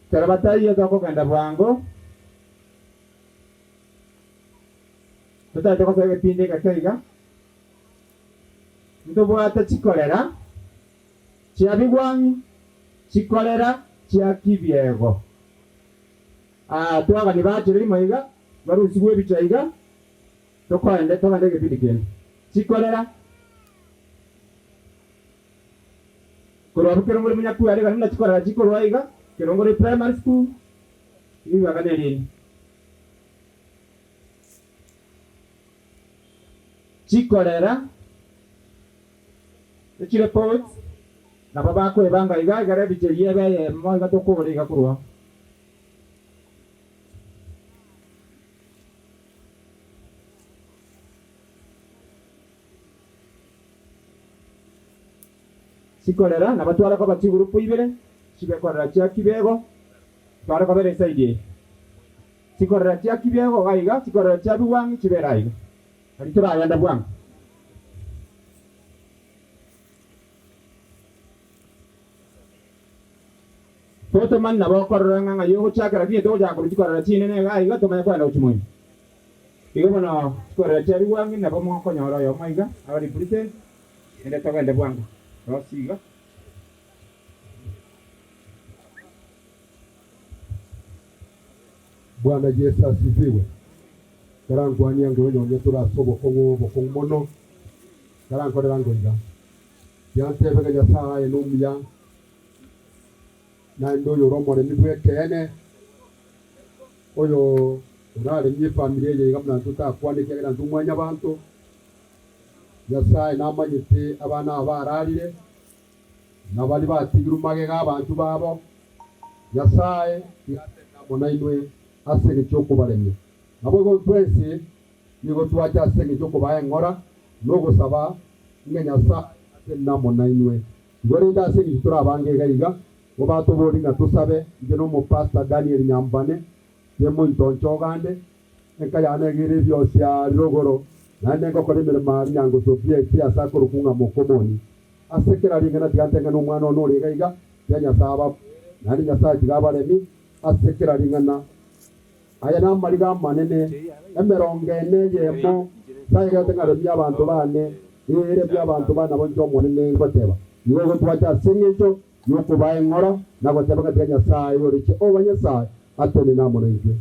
Ekero bataiyo tokogenda bwango, totaete gosoa egepindi egeke iga, ntobwate chikorera chia bigwang'i, chikorera chia kibiego. Aa, twagani bachere rimo iga, barusigwe ebicha iga, Tokoende togende egepindi kende. Chikorera. Korwa abwo Kerongori Munyakuri are buna chikorera chikorwa iga, Kerongori Primary School, ribaga nerinde. Chikorera, echireport, nabo bakoebanga iga egere ebicha eyio ebe eyemo iga tokore iga korwa abwo. Chikorera, na batware koba chigurupu ibere. Chibekorera chia kibego, tware kobera esaidi eye. Chikorera chia kibego iga iga, chikorera chia bigwang'i chibere aiga. Nari toragende bwango. Totomani nabo okorora ng'a ng'ai ogochakera lakini togochaka korwa chikorera chinene iga iga tomanye kogenda gochia moino. Igo bono chikorera chia bigwang'i nabo mokonyora oyomo iga aba represent naende togende bwango. Rosia iga. Bwana Yeso asifiwe. Karankwanie ange onyonye tore ase obokong'u obokong'u mono, karankorera ango iga. Tiantebe ng'a Nyasae aye nomuya, naende oyore omoremi bw'ekeene, oyo oraremie efamiri eye iga buna intwe totakwane ekiagera intwe mwanyabanto. Nyasae namanyete abana aba bararire, na baria batigirwe magega abanchwa babo, Nyasae tiga atenene amo nainwe ase engencho y'okobaremia. Naboigo ntwensi nigo twacha ase engencho y'okobaa eng'ora na ogosaba ng'a Nyasae atenene amo nainwe. Igo rende ase engencho tore abange iga iga, obatobori ng'a tosabe, inche na omopastor Daniel Nyambane, Kemointo nchogande, enka yane egere ebiosi aa rirogoro, naende ngokora emeremo aa rinyangoso bi'echi ase akorokwa ng'a Mokomoni. Ase kera ring'ana tiga nteng'ane omwana one ore iga iga, tiga Nyasae ababuere, naende Nyasae tiga abaremi ase kera ring'ana. Aya namariga amanene, emerongo ene eyemo, saegete ng'a remia abanto baane, ee, remia abanto baane nabo inche Omonene ngoteba. Igo gotwacha ase engencho y'okobaa eng'ora, na goteba ng'a tiga Nyasae oreche oba Nyasae atenene amo naintwe.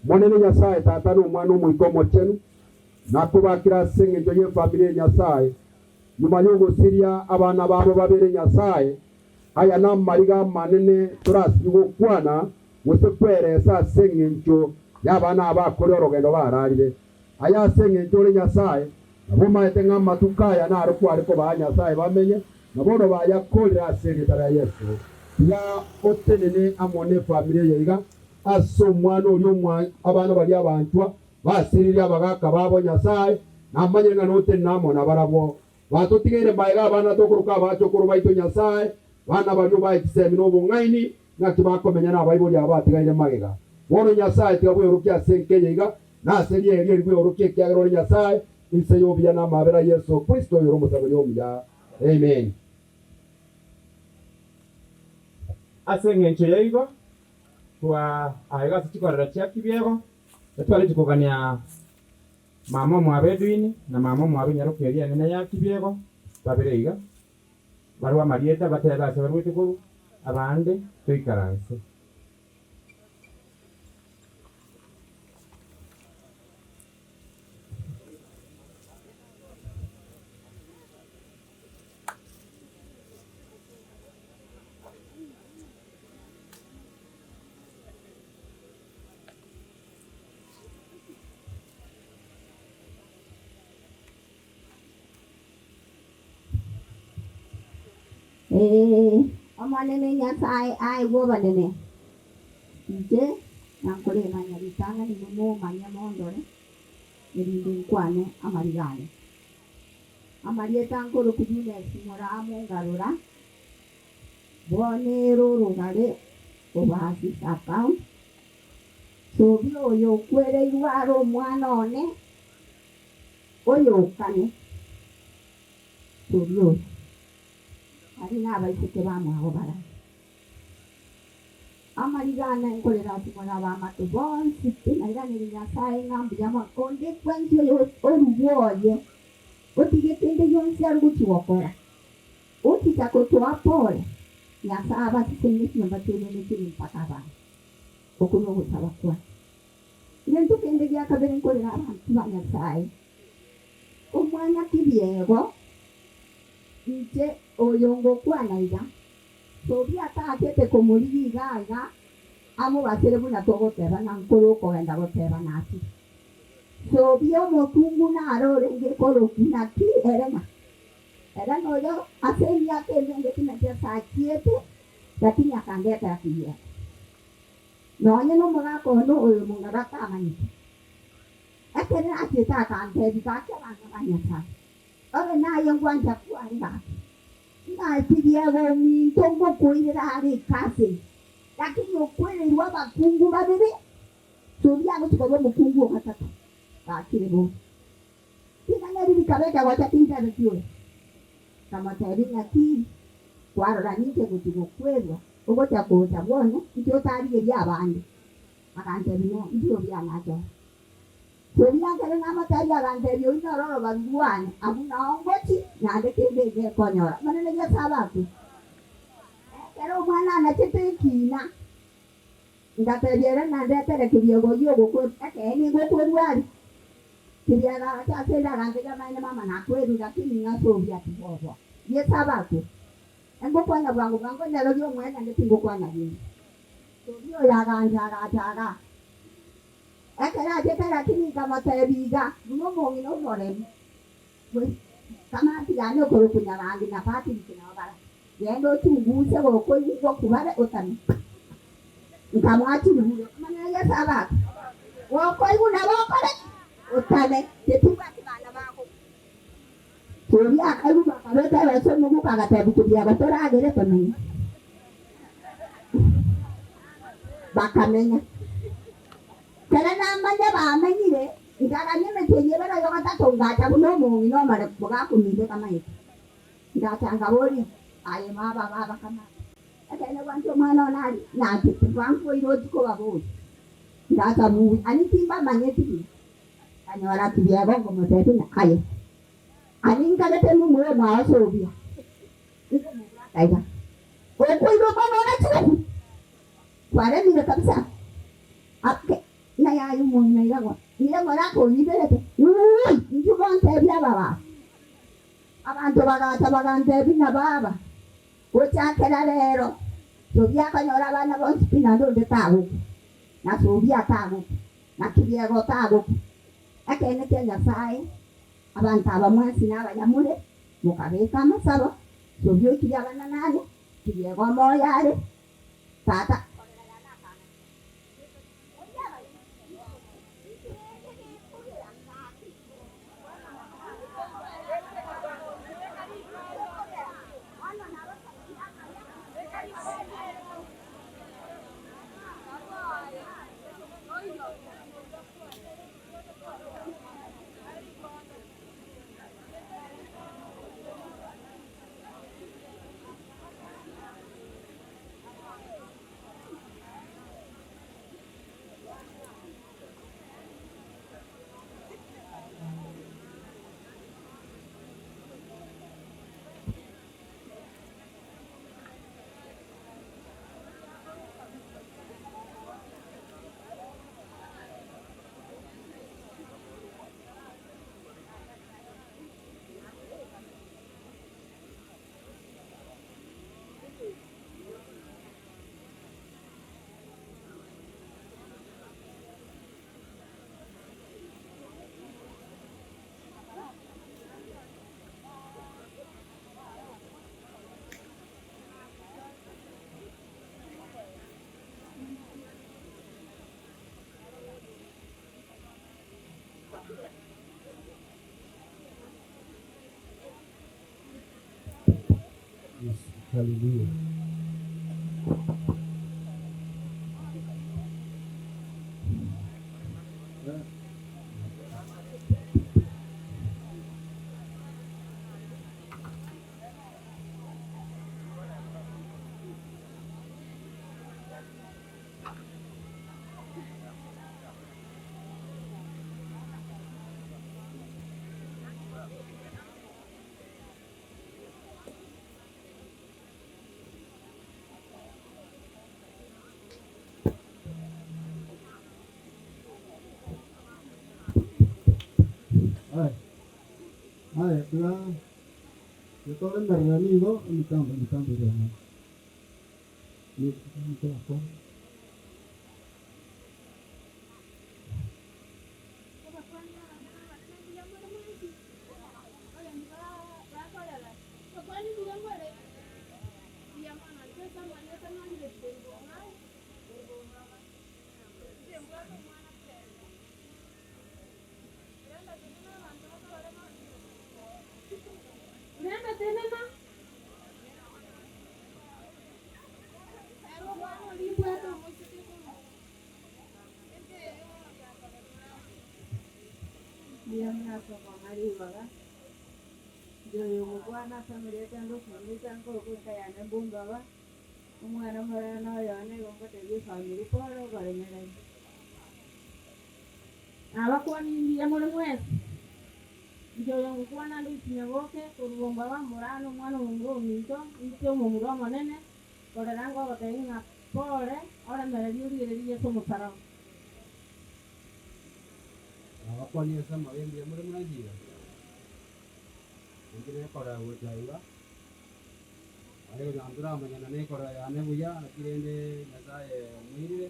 Monene Nyasae Tata na Omwana Omoika Omochenu, nakobakire ase engencho y'efamiri ya Nyasae, Nyuma y'ogosiria abana babo babere Nyasae, aya namariga amanene torasirie gokwana gose kweresa ase engencho y'abana aba akore orogendo bararire. Aya ase engencho ore Nyasae, nabo omaete ng'a amatuko aya naro kware kobaa Nyasae bamenye, na bono bayakorire ase erieta ria Yeso. Tiga otenene amo nefamiri eye iga, ase omwana oria omwa abana baria abanchwa, Basiririe abagaaka babo Nyasae, namanyire ng'a notenene amo nabarabwo. Batotigeire magega abana tokoroka abachokoro baito Nyasae, bana baria obae chisemi na obong'aini, ng'aki bakomenya nabaibori aba batigaire magega. Bono Nyasae tiga bweorokie ase enka eye iga, na ase rieri eri bweorokie ekiagera ore Nyasae, inse y'obuya na amabera a Yeso Kristo oyore Omosaberi omuya. Amen. Ase engencho yaigo, twa aiga ase chikorera chia kibiego, Etwareti kogania mama omwabo Edwin na mama omwabo enyaroka eria enene ya Kibiego babere iga, barwe amarieta batebe ase barwete korwa, abande toikaranse. Ee, Omonene Nyasae aegwe obonene, inche nankoremanya ritang'ani inwe momanye mondore, erinde nkwane amariga ane. Amarieta nkorokwa Eunice Moraa Ngarora, Bono ere orogare Obasi account, Sobi oyo okwereirwe are omwana one oyokane, Sobi oyo aria nabaiseke bamwabo barabwo. Amariga ane nkorera ase more abamato bonsi pi, nairanerie Nyasae ng'a mbuya mono. Onde bwensi oyo orugwe oye, otige kende gionsi are gochia gokora, Ochicha gotoa pole, Nyasae abasesenie chinyomba chiaino ne chiria mpaka abana. Okwo nogosaba kwane. Egento kende gia kabere nkorera abanto ba Nyasae, omwana kibiego, inche oyo ngokwana iga, Tobia atachete komorigia iga iga amobasere buna togoteba na nkore okogenda goteba nachire. Tobia omokungu naro orenge korokwa naki ere ng'a Ere noyo ase emiaka emenge timanyeti ase achiete, lakini akandetera kiyia. Nonye nomogaka one oyo omong'aru atamanyete. Ekero achiete akantebia, Gaki abana ba Nyasae, obe naye ngwancha kware gaki. Ng'a tibiega ominto ngokoirera are ekaseni, lakini okwereirwe abakungu babere, Tobia agochia koba omokungu o gatato, gakire bono. Ring'ana eri rikaba ekegocha tintebeti oyo. Nkamotebia, Naki kwarora ninche ngochia gokwerwa, ogocha gocha bwone, inche otarigeria abande? Agantebia, No, Tobia nachore. Tobia ekero namotebia, agantebia, Oyio noro orobaru rwane, abwo nao ngochia, naende kende ngekonyora. Omonene Yeso abakwe. Ekero omwana anachete ekiina, Ngatebia ere ng'a ndetere keriego oyio ogokwerwa, ekeene nigo okwerwa aria. Keriego agacha ase inde agantebia, Amaene mama nakwerire, lakini ng'a ase obuya tiboboa. Yeso abakwe, Engokwana bwango bwango nderorie omwene naende tingokwana rinde. Tobia oyo agancha agacha igaa. Ekero achete lakini nkamotebia iga, buna omong'ina omoremu, Kamati yane okorokwa Nyabangi na Patrick nao bara, Genda ochunguse gokoigwa gokubare otame. Nkamoa chiribure, Omonene Yeso abake, Gokoigwa nabo okore ki? Otame, titubwati bana bako. Toria akaigwa bakabeka ebesa omoguko agatebia Tobiago toragere tomenye. Bakamenya. Kere namanya bamenyire, nkagania emetienyi ebere oyo gatato ngacha buna omong'ina omare bogakomindeka maete. Ngacha nkaboria, Aye baba, baba kamate, ekeene gwancha omwana one aria? Nanchete, gwankoira ochie kobaboria. Ngacha buya, ani timbamanyeti buya. Nkanyora kibiego nkomotebia ng'a aye, ani nkagete momura omwao ase obuya, nkomobwata iga. Okoira omwana one achie gokwa. Kwaremire kabisa ake na yaya omong'ina iga gwa nigo morakonyiberete wuui inchuo montebie aba baba. Abanto bagacha bagantebia na baba gochakera rero Sobia akonyora abana bonsi pi naende onde tagokwa na Sobia tagokwa na Kiriego tagokwa. Ekeene kia Nyasaye abanto aba mwensi nabayamure mokabeka amasabo Sobia oikirie abana nane Kiriego omoyo are Tata. Yes, hallelujah. Aya, aya, tiga toremerera nigo emitambo emitambo ere amo. Mbuya mono ase okong'a ribaga, inche oyo ogokwana ase amarieta ande okomincha nkorokwa enka yane Mbumbaba, omwana omorero oyo one igo ngotebia efamiri pole obaremereri. Nabakwanirie mbuya more mwensi. Inche oyo ngokwana Lucy Nyaboke, korwa Bombaba, Morani, omwana omomura ominto, inche omomura omonene, korera ngogotebia ng'a pole, oremererie origererie Yeso omosaraba. Nabakwanirie ase amabe mbuya more mwensi iga? Inche nekorera gocha iga, aye gocha ntoramanyana nekorera yane buya, naki rende Nyasaye omoirire.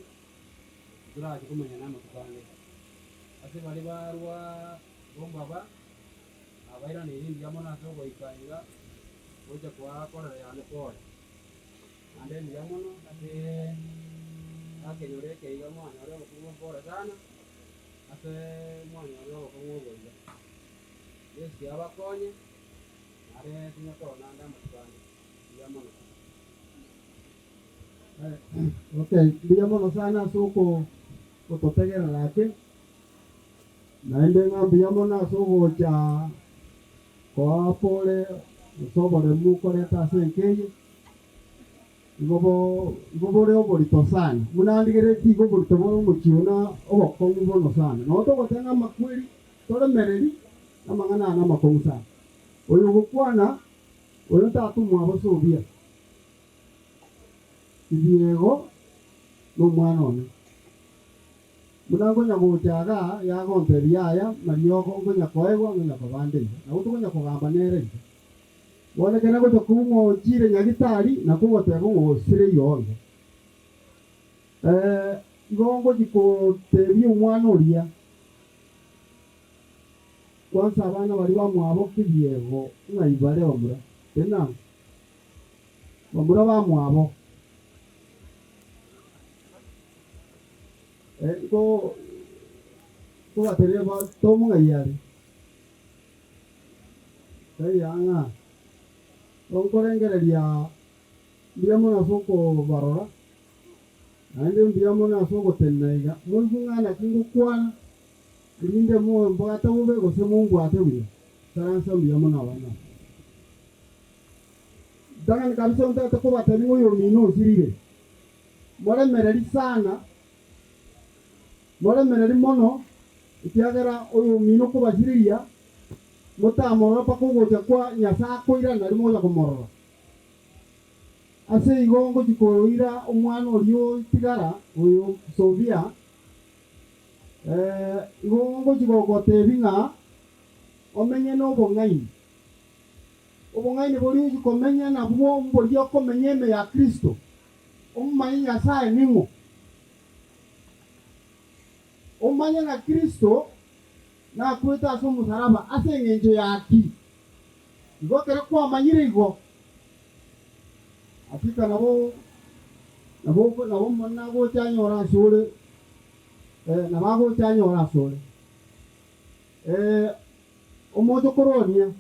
Titorachia komanyana amatuko ande. Ase baria barwa bombaba, nabairaneire mbuya mono ase ogoika iga gocha koakorera yane pole. Naende mbuya mono ase akenyoro eke iga mwanyore obokong'u pole sana, ase mwanyorire obokong'u obo iga. Yeso abakonye, naende tinya korora naende amatuko ande. Mbuya mono. Okay, mbuya mono sana ase ogototegerera ake, naende ng'a mbuya mono ase ogocha koa pole ase oboremu okoreta ase enka eye, igo bo igo bore oborito sana. Buna ndigereretie igo oborito bore omochie one obokong'u bono sana. Nabo togoteba ng'a amakweri toremereri, amang'ana aya namakong'u sana. Oyo ogokwana, oyo tata omwabo Sobia. Ebiego nomwana one. Buna nkonya gocha igaa, yagontebia yaya, mariogo nkonya koegwa, nkonya koba nde iga. Nabo tokonya kogamba nere iga. Bono ekero nagocha kobua ng'a ochire nyagitari, nakwo ogoteba ng'a osire igo iga. Igo ngochia kotebia omwana oria, kwansa abana baria bamwabo kebiego ng'ai bare bamura, tenena. Bamura bamwabo. Nko nkobateebia tomong'ai are, taiyo ang'a nkorengereria mbuya mono ase okobarora, naende mbuya mono ase ogotenena iga. Moigwe ng'a naki ngokwana, erinde mombwate bobe gose mombwate buya. Ikaransa mbuya mono abana aba. Ritang'ani kabisa ontagete kobatebia ng'a oyomino osirire. Moremereri sana, moremereri mono, ekiagera oyomino okobasiriria, motamorora mpaka ogocha kwa Nyasae akoirana nario mogocha komorora. Ase igo ngochia koira omwana oria otigara, oyo Sofia, igo ngochia gogotebia ng'a omenye nobong'aini. Obong'aini boria ochi komenya nabwo mboria okomenya ime ya Kristo, omomanye Nyasae ning'o. Omanye ng'a Kristo nakwete ase omosaraba ase engencho yaki. Igo ekero kwamanyire igo, hakika nabo nabo nabo Omonene agocha anyore asore, eh, nabo agocha anyore asore. Eh, omochokoro oria.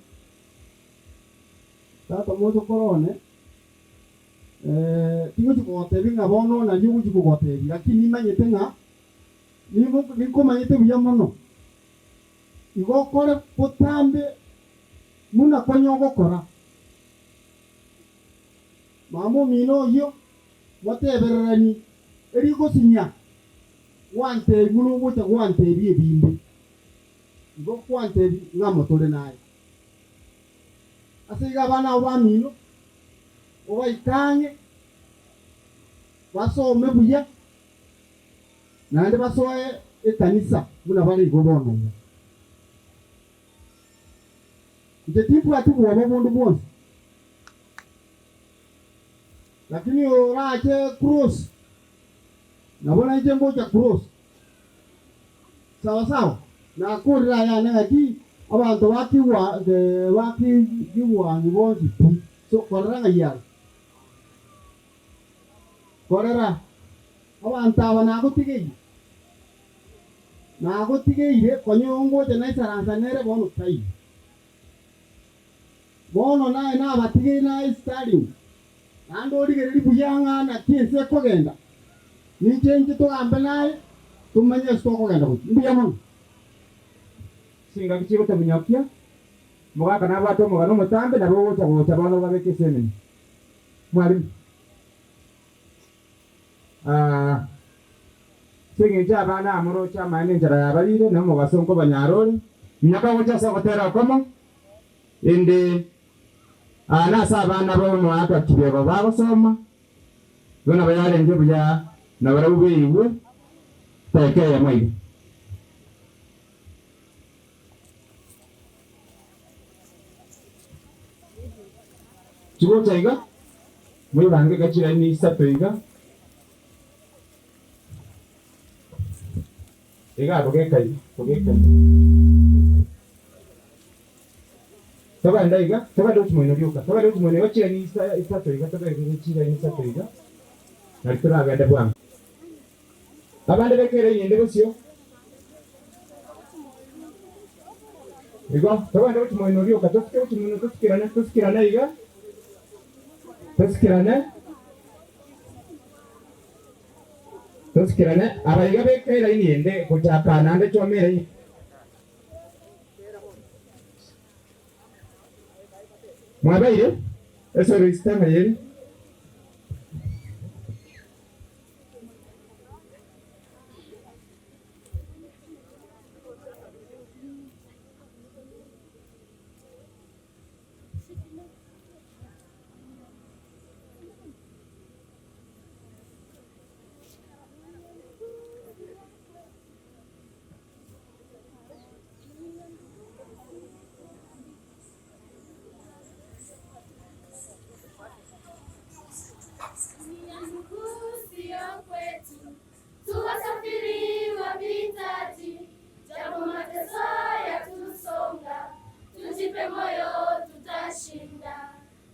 Tata omochokoro one, tingochi kogotebia ng'a bono nario ogochi kogotebia, lakini nimanyete ng'a nigo ninkomanyete buya mono. Igo okore botambe buna konya ogokora. Mama omino oyio, motebererani erigosinya gwantebia buna ogocha gwantebia ebinde. Igo kwantebia ng'a motore naye. Ase igo abana abo bamino obaike ang'e, basome buya, naende basoe ekanisa buna bare igo bono iga. Inche timbwati bwoba bonde bwonsi, lakini orache cross, nabo nainche ngocha cross. Sawa sawa, nakorire ayane ng'aki abanto bakigwa bakigwangi bonsi pi, so korera ng'ai are? Korera, abanto aba nagotigeire, nagotigeire konya ngocha naisaransa nere bono taiyo. Bono naye nabatigeire naye Stalin, naende origererie buya ng'a naki ense ekogenda, ninche inche togambe naye, tomanye ase tokogenda gochia. Mbuya mono. Chingaki chigotominyokia, omogaka nabwate omogano omotambe, nabo ogocha gocha bono obabeke ase emenwa. Mwalimu. Aa, ase engencho y'abana aa moroche amaene enchara yabarire, na omobaso nkobanyara ore. Minyoka gocha ase ogotera okomo, ende aa nase abana b'omogaka Kibego bagosoma, igo nabo yarenge buya nabarabwo beigwe dakika eyemo iga. Chigocha iga, moibange iga chiraini isato iga, iga bogeka iga, bogeka iga. Togenda iga, togende gochia moino rioka, togende gochia moino iga chiraini isato iga, togende chiraini isato iga, nari toragende bwango. Abande beka eraini ende bosio. Igo, togende gochia moino rioka, tosike gochia moino, tosikirane, tosikirane iga, tosikirane, tosikirane. Aba iga beka eraini ende gochaka naende choma eraini. Mwabeire? Esoro isiko ng'ai ere? Dunia ndugu sio kwetu, tuwasafiri wapitaji, japo mateso yatusonga, tujipe moyo tutashinda,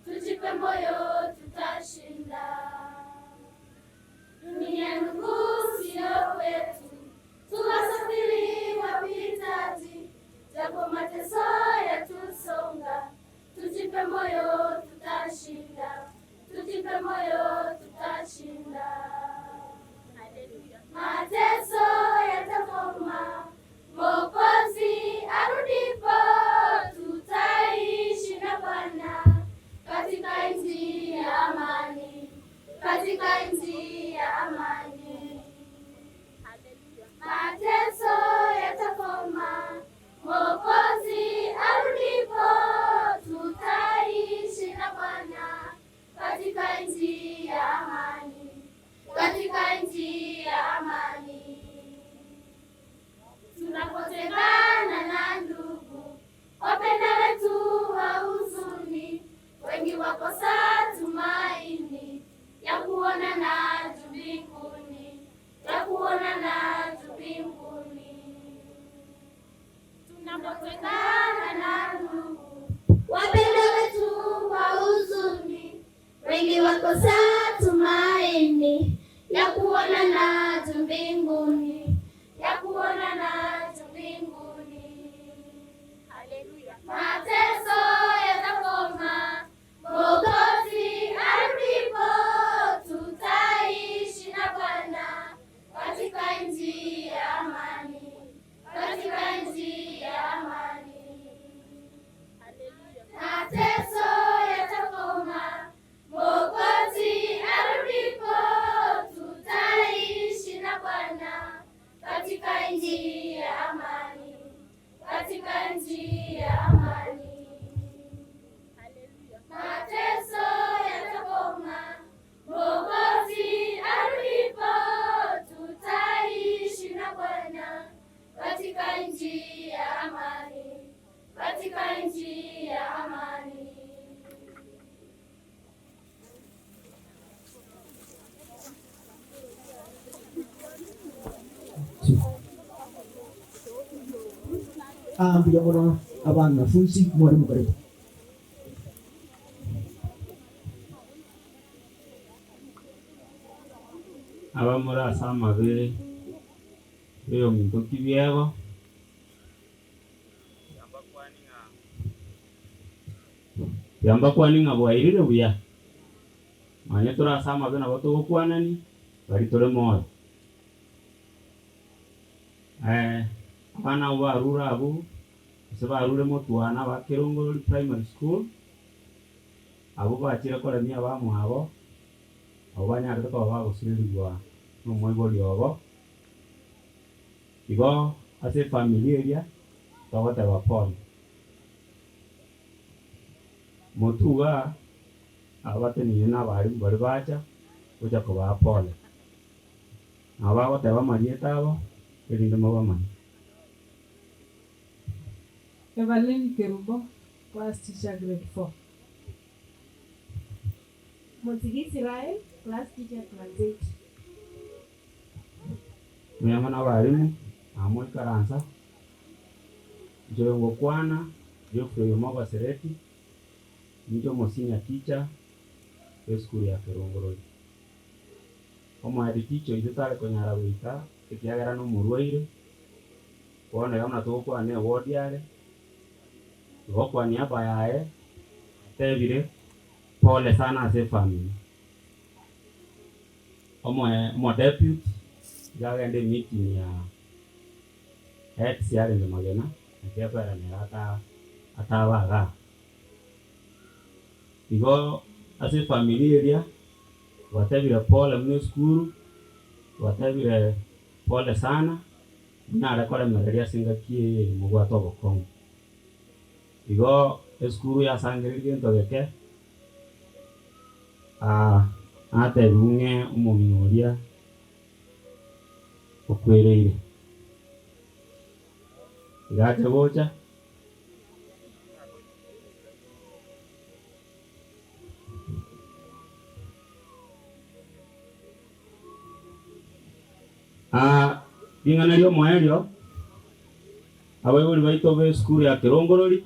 tujipe moyo tutashinda. Dunia ndugu sio kwetu, tuwasafiri wapitaji, japo mateso yatusonga, tujipe moyo tutashinda, tujipe moyo tutashinda. Mateso yatakoma, Mwokozi arudipo, tutaishi na Bwana katika nchi ya amani, katika nchi ya amani. Mateso yatakoma, Mwokozi arudipo, tutaishi na Bwana katika nchi ya amani, katika nchi ya amani. Tunapotengana na ndugu wapenda wetu wa huzuni, wengi wakosa tumaini ya kuonana juu mbinguni, ya kuonana juu mbinguni. Tunapotengana na ndugu wapenda wetu wa huzuni, wengi wakosa tumaini ya kuonana juu mbinguni, ya kuonana juu mbinguni. Haleluya. Mateso yatakoma, Mwokozi arudipo, tutaishi na Bwana katika nchi ya amani, katika nchi ya amani. Mateso yatakoma, Mwokozi arudipo, tutaishi na Bwana katika nchi ya amani, katika nchi ya amani. Mateso yatakoma, Mwokozi arudipo, tutaishi na Bwana katika nchi ya amani, katika nchi ya amani. Mbuya mono abanafunzi mwalimu karibu. Abamore ase amabe y'oyominto kibiego. Tiga mbakwani ng'a bwairire buya. Nonya tore ase amabe nabo togokwanani, bari tore moyo. Abana abwo barure abwo. Gose barure motwana ba Kerongorori Primary School, abwo bachire koremia abamwabo, abwo banyarete koba bagosirerigwa nomoibori obo. Igo ase efamiri eria togoteba pole. Motuga aba batenenire na abalimu baria bacha gocha kobaa pole. Nabo bagoteba amarieta abo erinde mobamanye. Evaline Kerubo, class teacher grade 4. Motigi Israel, class teacher class 8. Mbuya mono abalimu, aa moikaransa, inche oyo ngokwana, Geoffrey Omogo Sereti, ninche omo senior teacher bw'esukuru ya Kerongorori. Omohead teacher oito tare konyara goika ekiagera nomorwaire, Bono iga buna togokwana ewodi are, igo kwa niaba yaye atebire pole sana ase efamiri. Omoe omodeputy iga agende emeeting ya heads arenge magena naki ekoeranera ata ataba igaa. Igo ase efamiri eria twatebire pole buna esukuru, twatebire pole sana. Buna are koremereria ase engaki eye mobwate obokong'u. Igo esukuru yasangereria gento geke, natebiwu ng'e omong'ina oria okwereire. Iga ache gocha. Aa ring'ana ri'omoerio, abaibori baito b'esukuru ya Kerongorori,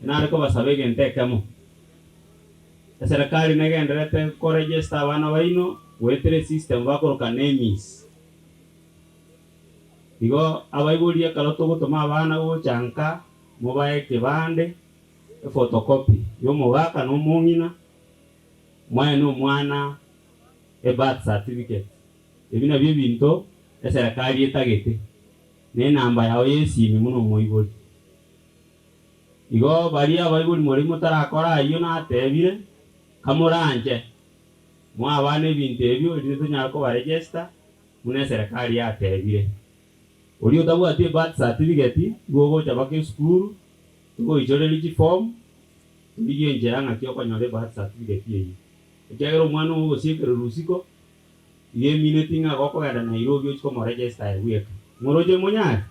nare kobasaba egento ekemo. Eserekari negendererete koregister abana baino goetera esystem bakoroka NEMIS. Igo abaibori ekero togotoma abana gocha nka, mobae ekebande, ephotocopy y'omogaka na omong'ina, moe na omwana ebirth certificate. Ebi nabio ebinto eserekari etagete, na enamba yao y'esimi buna omoibori. Igo baria abaibori more motarakora ayio natebire, kamoranche, moe abana ebinto ebio erinde tonyare kobaregister buna eserekari yatebire. Oria otabwati ebirth certificate igo ogocha mpaka esukuru, togoichoreria chiform, torigie enchera ng'aki okonyora ebirth certificate eyio. Ekiagera omwana ogo ogosiekererwa isiko, iga emineti ng'a gokogenda Nairobi ochie komoregister aye bweka. Moroche monyare?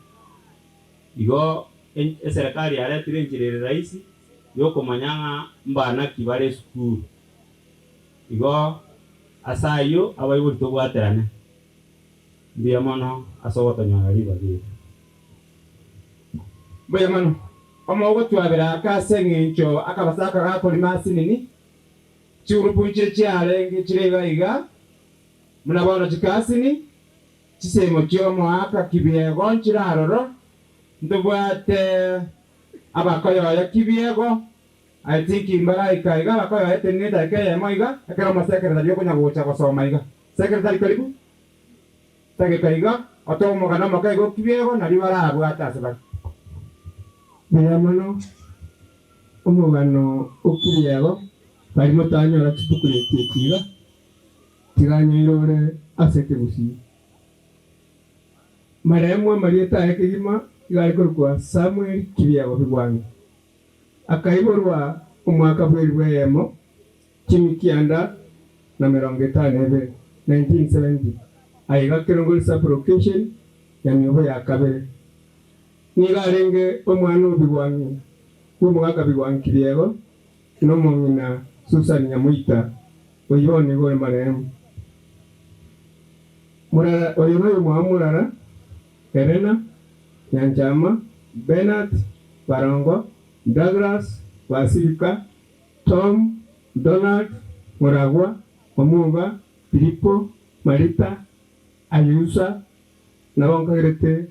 Igo eserekari yaretire enchera ere rahisi yokomanya ng'a mbana ki bare esukuru. Igo ase ayio abaibori tobwaterane. Mbuya mono ase ogotonyora ribaga eri. Mbuya mono. Omogotwabera aka ase eng'encho akabasa aka gakorima asinini. Chigurupu nchire chiarenge chire iga iga, buna bono chikasini, chisemo chi'omoaka kibiego nchire aroro, ntobwate abakoyoyo kibiego, I think mbaraika iga abakoyoyo tenena edakika eyemo iga, ekero omosekeretari okonya gocha gosoma iga. Secretary karibu, tageka iga, otoe omogano omoke iga o kibiego nario barabwate ase bare. Mbuya mono omogano o Kiriego baria motanyora chibukureti echi iga, tiga nyoirore ase ekegusii. Marehemu amarieta aye kegima iga are korokwa Samuel Kiriego Bigwang'e. Akaiborwa omwaka bw'elifu eyemo chimikianda na 52, 1970, aiga Kerongori Sub-location, Nyamiobo ya kabere. Nigo arenge omwana o Bigwang'i bw'omogaka Bigwang'i Kiriego na omong'ina Susan Nyamoita, oyio bono nigo ore marehemu. Murara, oyo noyomwabo Murara, Helena, Nyanchama, Bernard, Barongo, Douglas, Basirika, Tom, Donald, Muragwa, Omuga, Filipo, Marita, Ayusa, nabo nkagerete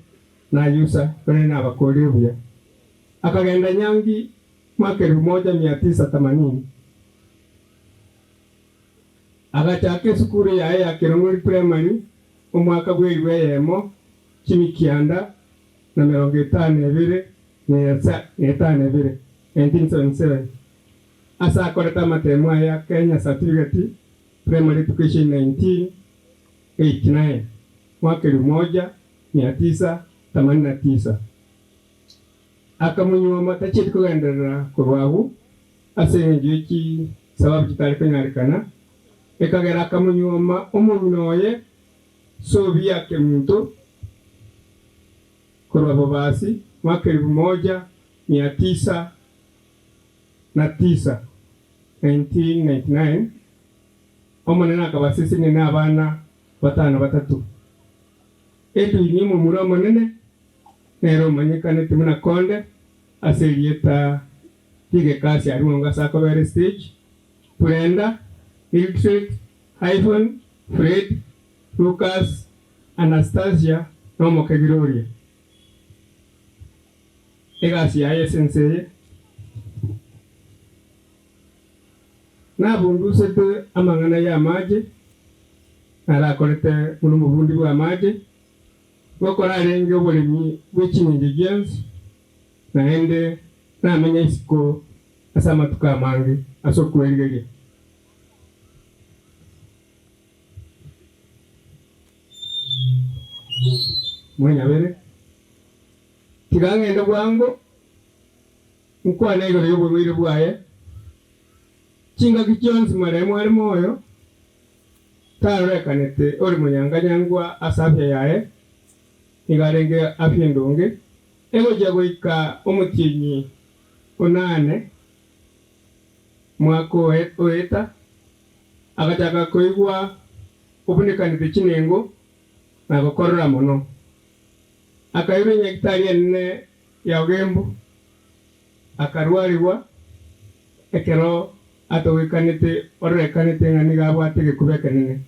nayusa korende nabakorire buya. Akagenda nyangi mwaka elfu moja mia tisa themanini. Agachaka esukuru yaye ya Kerong'ori Primary omwaka bw'elifu eyemo chimi kianda na 52, na etano ebere, 1977, ase akorete amatemo aye a Kenya Certificate Primary Education 1989, mwaka elifu moja mia tisa themanini na tisa. Akamonyuoma tachieti kogenderera korwa agwo ase engencho ye chisababu chitari konyarekana, ekagera akamonyuoma omong'ina oye Sobia Kemunto korwa Bobasi mwaka elifu moja mia tisa na tisa, 1999, Omonene akabasesenia nabana batano batato. Edwin omomura omonene nere omanyekanete buna Konde ase erieta ri'egekasi aria bwango ase akobera estage, Brenda, Mildred, Hyphen, Fred, Lucas, Anastasia na omoke Gloria. Egasi yaye ase ense eye nabundusete amang'ana y'amache, narakorete buna omobundi bw'amache, gokora arenge oboremi bwe ching'encho chionsi, naende namenya isiko ase amatuko amange ase okwerigeria. Mwenyabere, tiga ng'ende bwango nkwane igoro y'oborwaire bwaye. Chingaki chionsi maremo are moyo, tarorekanete ore monyanganyangwa ase afya yaye, nigo arenge afya endonge, egochia goika omotienyi onane mwaka oeta, agachaka koigwa obunekanete chinengo na gokorora mono. Akairwa enyagitari enene ya Ogembo, akarwarigwa ekero atogekanete ororekanete ng'a nigo abwate egekuba ekenene,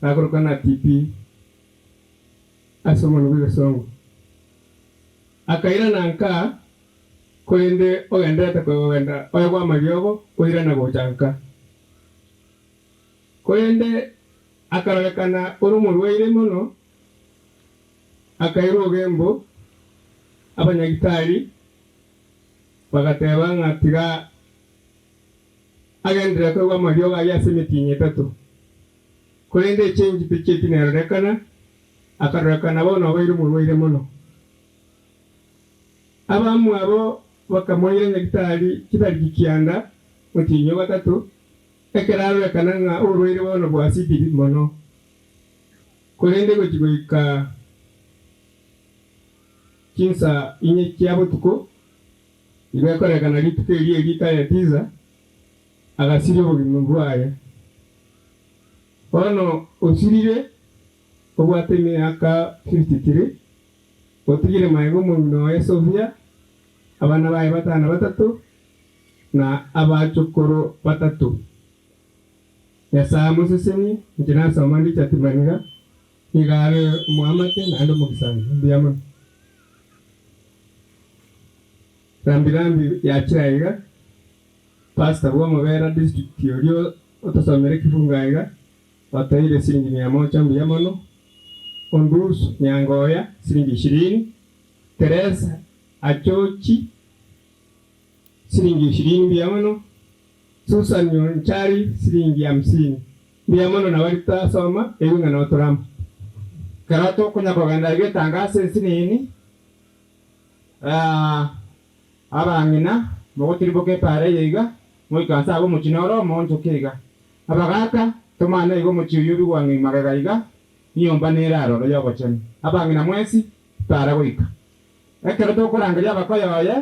gakorokwa na TB ase omonwa bw'egesongo. Akairana nka, korende ogendererete kogenda oegwe amariogo, oirana gocha nka. Korende akarorekana ore omorwaire mono, akairwa ogembo, abanyagitari bagateba ng'a tiga agenderere koegwa amariogo ayio ase emetienyi etato. Korende echengi techieti nerorekana, akarorekana bono obeire omorwaire mono. Abamwabo bakamoira nyagitari chitariki kianda motienyi o gatato, ekero arorekana ng'a oborwaire bono bwasidire mono. Korende gochia goika chinsa inye chia botuko, igo ekorekana rituko erio erio tarehe tisa, agasiria obogima bwaye. Bono osirire obwate emiaka 53, otigire magega omong'ina oye Sofia, abana baye batano batato, na abachokoro batato. Nyasae amosesenie, inche nasoma Richard Maniga, nigo are omoamate naende omogisangi. Mbuya mono. Rambi rambi yachire aiga, Pastor bw'Omobera district oria otosomera ekifungo aiga, otoeire siringi mia moja mbuya mono. Ondusu Nyangoya siringi ishirini, Teresa Achochi siringi ishirini mbuya mono, Susan Onchari siringi hamsini mbuya mono na baria twasoma erio ng'a nao tore amo. Ekero tokonya kogenda iga etangaso ensinini, abang'ina mogotirimboka epaara eye iga, moikanse agwo omochie noro omoonchoke iga. Abagaaka, tomane iga omochie oyio obigwang'e magega iga, enyomba nere aroro y'obochenu. Abang'ina mwensi, epaara goika. Ekero tokorangeria abakoyoye,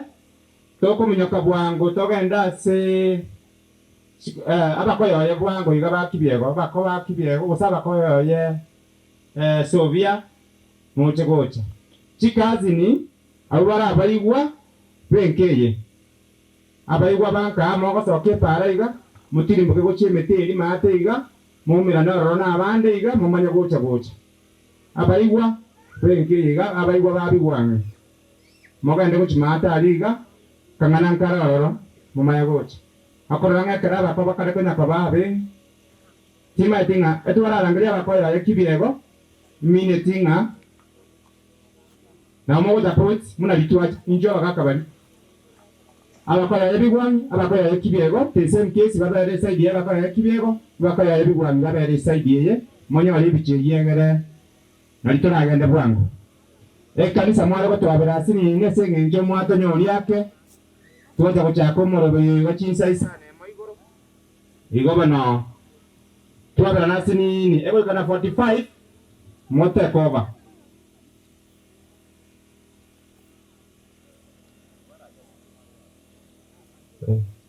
tokominyoka bwango togende ase abakoyoye bwango iga ba kibiego, abako ba kibiego gose abakoyoye Sobia moche gocha. Chikazini abwo bare abaigwa b'enka eye, abaigwa ba nka mogosoka epaara iga, motirimboke gochia emete eria maate iga, moumerane ororo nabande iga, momanye gocha gocha. Abaigwa b'enka eye iga, abaigwa ba bigwang'e, mogende gochia maate aria iga, kang'ana nkare ororo, momanye gocha. Okorora ng'a ekero abakwa bakare konya koba abeng'e, Timaeti ng'a etwararangerie abakoyo aye kibiego, imineti ng'a. Nabo mogocha approach buna ritwacha inchuo abagaka baria abakoyaya ebigwang'i abakoyaya kibiego the same case babere eside eye abakoyaya kibiego abakoyaya ebigwang'i babere eside eye monyore ebicha eyio egere nari toragende bwango. Ekanisa mware gotwabera ase nini ase eng'encho mwatonyoria ake twacha gochaka omoroberio iga chinsa isano emo igoro igo bono twaberana ase nini egoika na 45 motake over.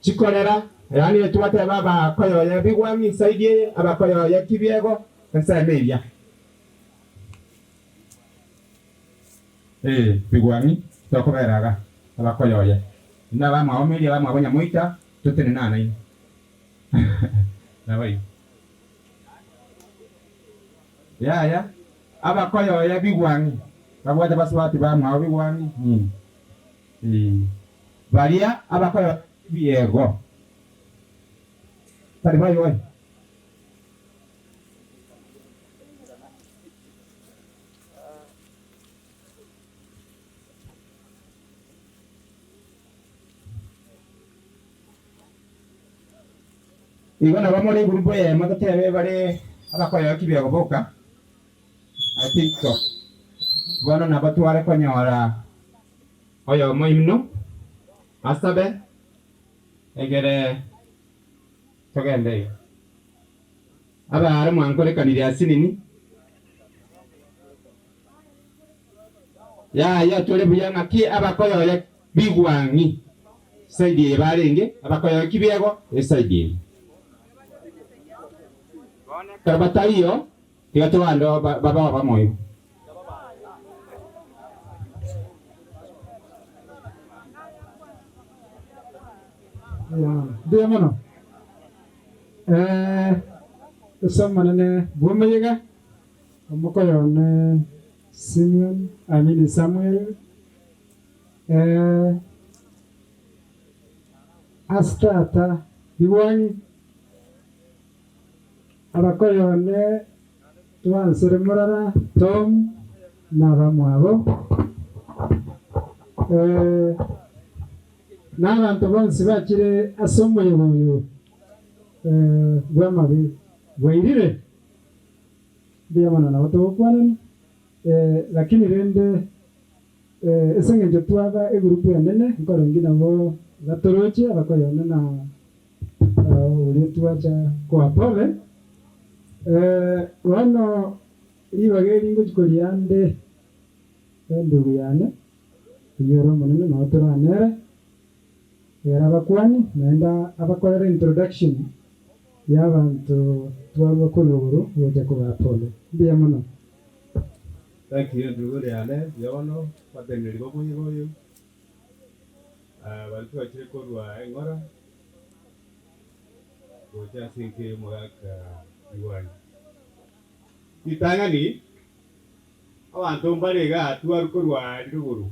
Chikorera, yaani etwateba abakoyoya ebigwang'i inside eye, abakoyoya kibiego ensemo eria. Ee, bigwang'i tokobera iga, abakoyoya. Inwe abamwabo Mary, abamwabo Nyamoita, totenene aa nainwe. Naboigo. Yaya, abakoyoya bigwang'i, babwate basubati bamwabo bigwang'i, nini? Ee, baria abakoyoya ebiego, tari bayoyi. Igo nabo more egurupu eyemo totebe bare abakoyokia ebiego boka, I think so. Bono nabo tware konyora oyomo oino asabe egere togende iga. Abaare mwankorekanire asinini. Yaya tore buya ng'aki abakoyoya bigwang'i side eye barenge abakoyoya kibiego eside eye. Bono ekero bataiyo tiga togande babe abamo igo. Mbuya mono. Ase Omonene bw'omoyega. Omokoyo one Simeon, I mean Samuel, eh, ase tata Bigwangi, abakoyo one twansere morara Tom na abamwabo, eh, na abanto bonsi bachire ase omoyega oyo eh, bw'amabe bwairire. Mbuya mono nabo togokwanani, lakini rende ase eng'encho twaba egroup enene nkorengi nabo batoroche abakoyone na oria twacha koa pole. Bono ribaga eri ngochi koria nde endugu yane oyio ore omonene nabo toranere. Ere abakuani, naende abakorere introduction y'abanto twarua korwa igoro gocha kobaa pole. Mbuya mono. Thank you ndugu riane mbuya mono bateneneri bomoyiga oyo baria twachire korwa eng'ora gocha ase enka eye omogaka Igwani. Ritang'ani Abanto mbare igaa twarwa korwa aria rogoro,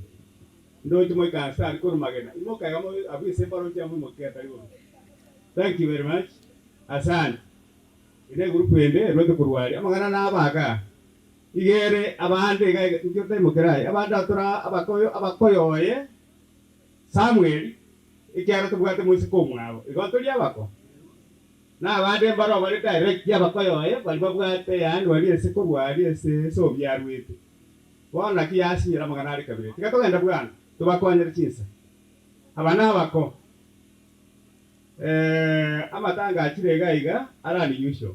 ndoche moikanse aria korwa magena, imoka iga mobe abwo ase mbaroche amo imoke genda rigoro. Thank you very much. Asante. Eye ne group ende erwete korwa aria. Amang'ana naba igaa. Iga ere abande iga iga inki otaimokera aye? Abande aba tore abakoyo abakoyoye Samuel ekiagera tobwate moiseke omwabo. Igo ntori abako? Na abande mbareo bare direct abakoyoye baria babwate yaani baria ase korwa aria ase ase obiarwete. Bono naki yasinyire amang'ana are kabere. Tiga togende bwango tobakonyere chinsa. Aba nabako. Eh amatanga achire iga iga are unusual.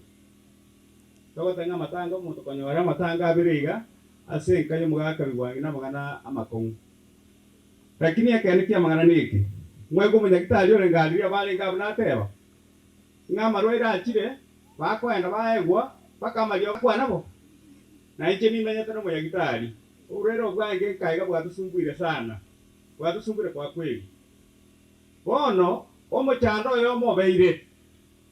Togoteba ng'a amatanga omonto konyora amatanga abere iga ase enka y'omogaka bigwangi namang'ana amakong'u. Lakini ekeene ki'amang'ana neke, mwaigwa omonyagitari orenge aria abarenge abwo nateba, ng'a amarwaire achire, bakoenda baegwa mpaka amariogo akwa nabo. Na inche nimenyete nomonyagitari, oborwaire obo bwange nkaiga bwatosumbuire sana, bwatosumbuire kwa kweli. Bono omochando oyomo obeire,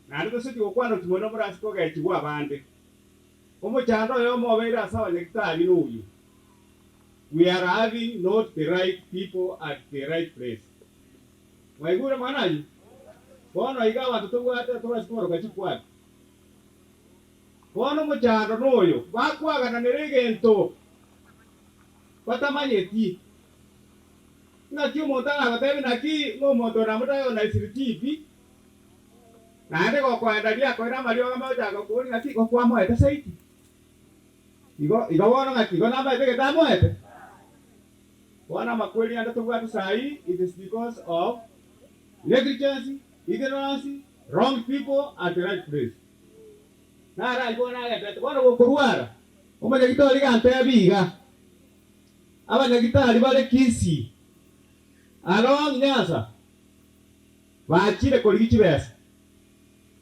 naende tosochi gokwana oti mono morase kogechigwa abande. Omochando oyomo obeire ase abanyagitari noyo, We are having not the right people at the right place. Mwaigure amang'ana ayio? Bono iga abanto tobwate tobasi koboroka chikwati. Bono omochando noyo, bakwagananera egento. Batamanyeti. Ng'aki omonto aragotebie naki ng'a omonto oyo namodiagnosire TB, naende gokoenda riria akoira amariogo amagochaka gokoboria ng'aki igo kwamoete saiti? Igo igo bono ng'aki igo namaete egento amoete? Bono amakweri ande tobwate saii it is because of negligence, ignorance, wrong people at the right place. Naro ayio bono agenderete bono gokorwara, omonyagitari iga antebi iga, Abanyagitari bare Kisii along Nyanza bachire korigia chibesa.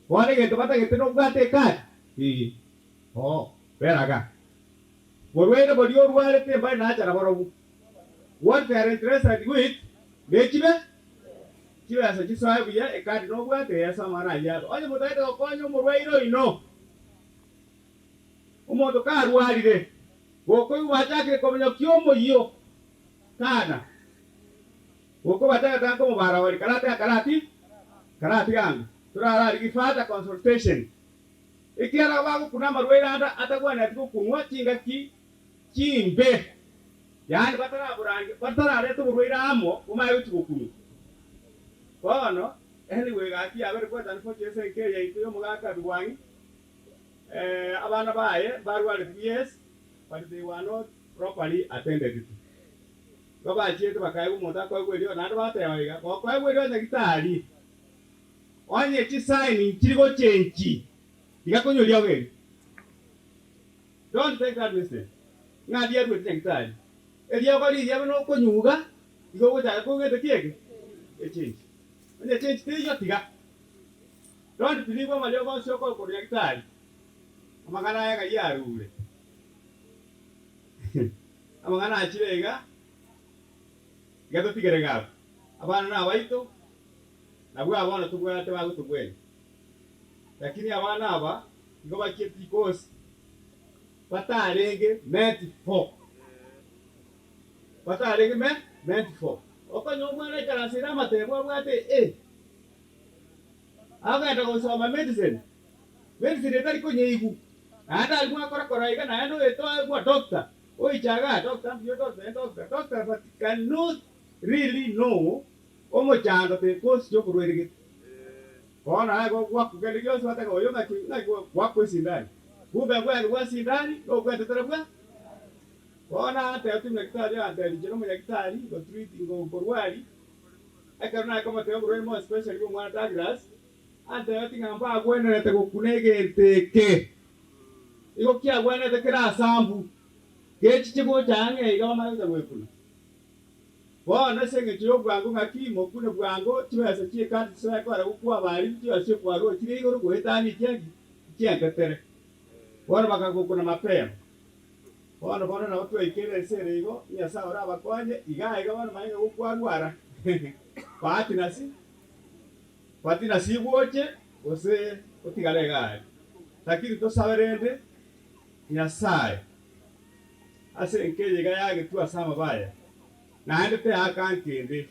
Bono egento batagete nobwate ekadi? Ee. Oo, beraga. Borwaire boria orwarete mbare nacha naborobwo. What they are interested with nechibe chibesa chisoe buya ekadi nobwate ee ase amang'ana ayio abe. Onye motagete gokonya omorwaire oino, omonto karwarire, gokoigwa bachakire kominyokia omoyio, kana gokobachaka bachagete nkomobara-bari karate akarati karatiga ango torararigie further consultation. Ekiagera bagokuna amarwaire ande atagwenereti gokunwa chingaki chimbe, yaani bataraborangia, batarareta oborwaire amo, bomanye gochia gokunwa. Bono, anyway, egati yabeire quite unfortunate ase enka eye yaito y'omogaka Bigwang'i, abana baye mbarwareti yes, but they were not properly attended to. Igo bachiete bakaegwa omonto akoegwa eriogo, naende bateba iga, gokoegwa eriogo nyagitari, Onye chisaini nchiri gochenchi, tiga konywa riogo erio. Don't take that mistake. Ng'a ndiaruete nyagitari. Eriogo riria buna okonyuga, igo ogochaka koigwa gento ki eke? Echenchi. Onye echenchi teiyo, tiga. Don't believe amariogo onsi okoa korwa nyagitari. Amang'ana aya ng'ai arure? Amang'ana achire iga, iga totigere iga abwo. Abana nabaito, Nabwo aba bono tobwate bagotobwenia. Lakini abana aba igo bachiete chikosi batarenge meant for. Batarenge me meant for. Okonyora omwana aikaransire amatebo abwate A. Agenda gosoma medicine, medicine etari konyeigu. Naende aria mwakora kora iga naende oetoe doctor, oiche igaa doctor mbuya doctor, eh doctor, doctor but cannot really know Omochando tekosi oborwaire gete. Bono aye gogwakwa kende gionsi gwataka oyo ng'aki ng'aki gwakwa esindani. Kumbe mbwenu bwa sindani nobwate tore bwa. Bono antebeti omonyagitari oyo antebi inche nomonyagitari ngo treat ngo nkorwari ekero naye komotebia oborwaire more especially bwa omwana Douglas antebeti ng'a mbagwenerete gokuna egento eke igo kiagwenerete kere asambu gechiche gocha ang'e iga bamanye gocha goekuna. Bono ase engencho y'obwango ng'aki mokune bwango chibesa chi'ekati chisoe kore gokwa abaariri chibesa chi'okwarua chire igoro goetania echiangi chi'entetere. Bono bakagokuna mapema. Bono bono nabo twaikeire ense ere igo, Nyasae orabakonye, iga iga bono manya ng'a gokwarwara bahati nasi bahati nasibu oche gose otigare iga aria. Lakini tosabe rende Nyasae. Ase enka eye iga yagetwe ase amabaya, naende teaka nkende.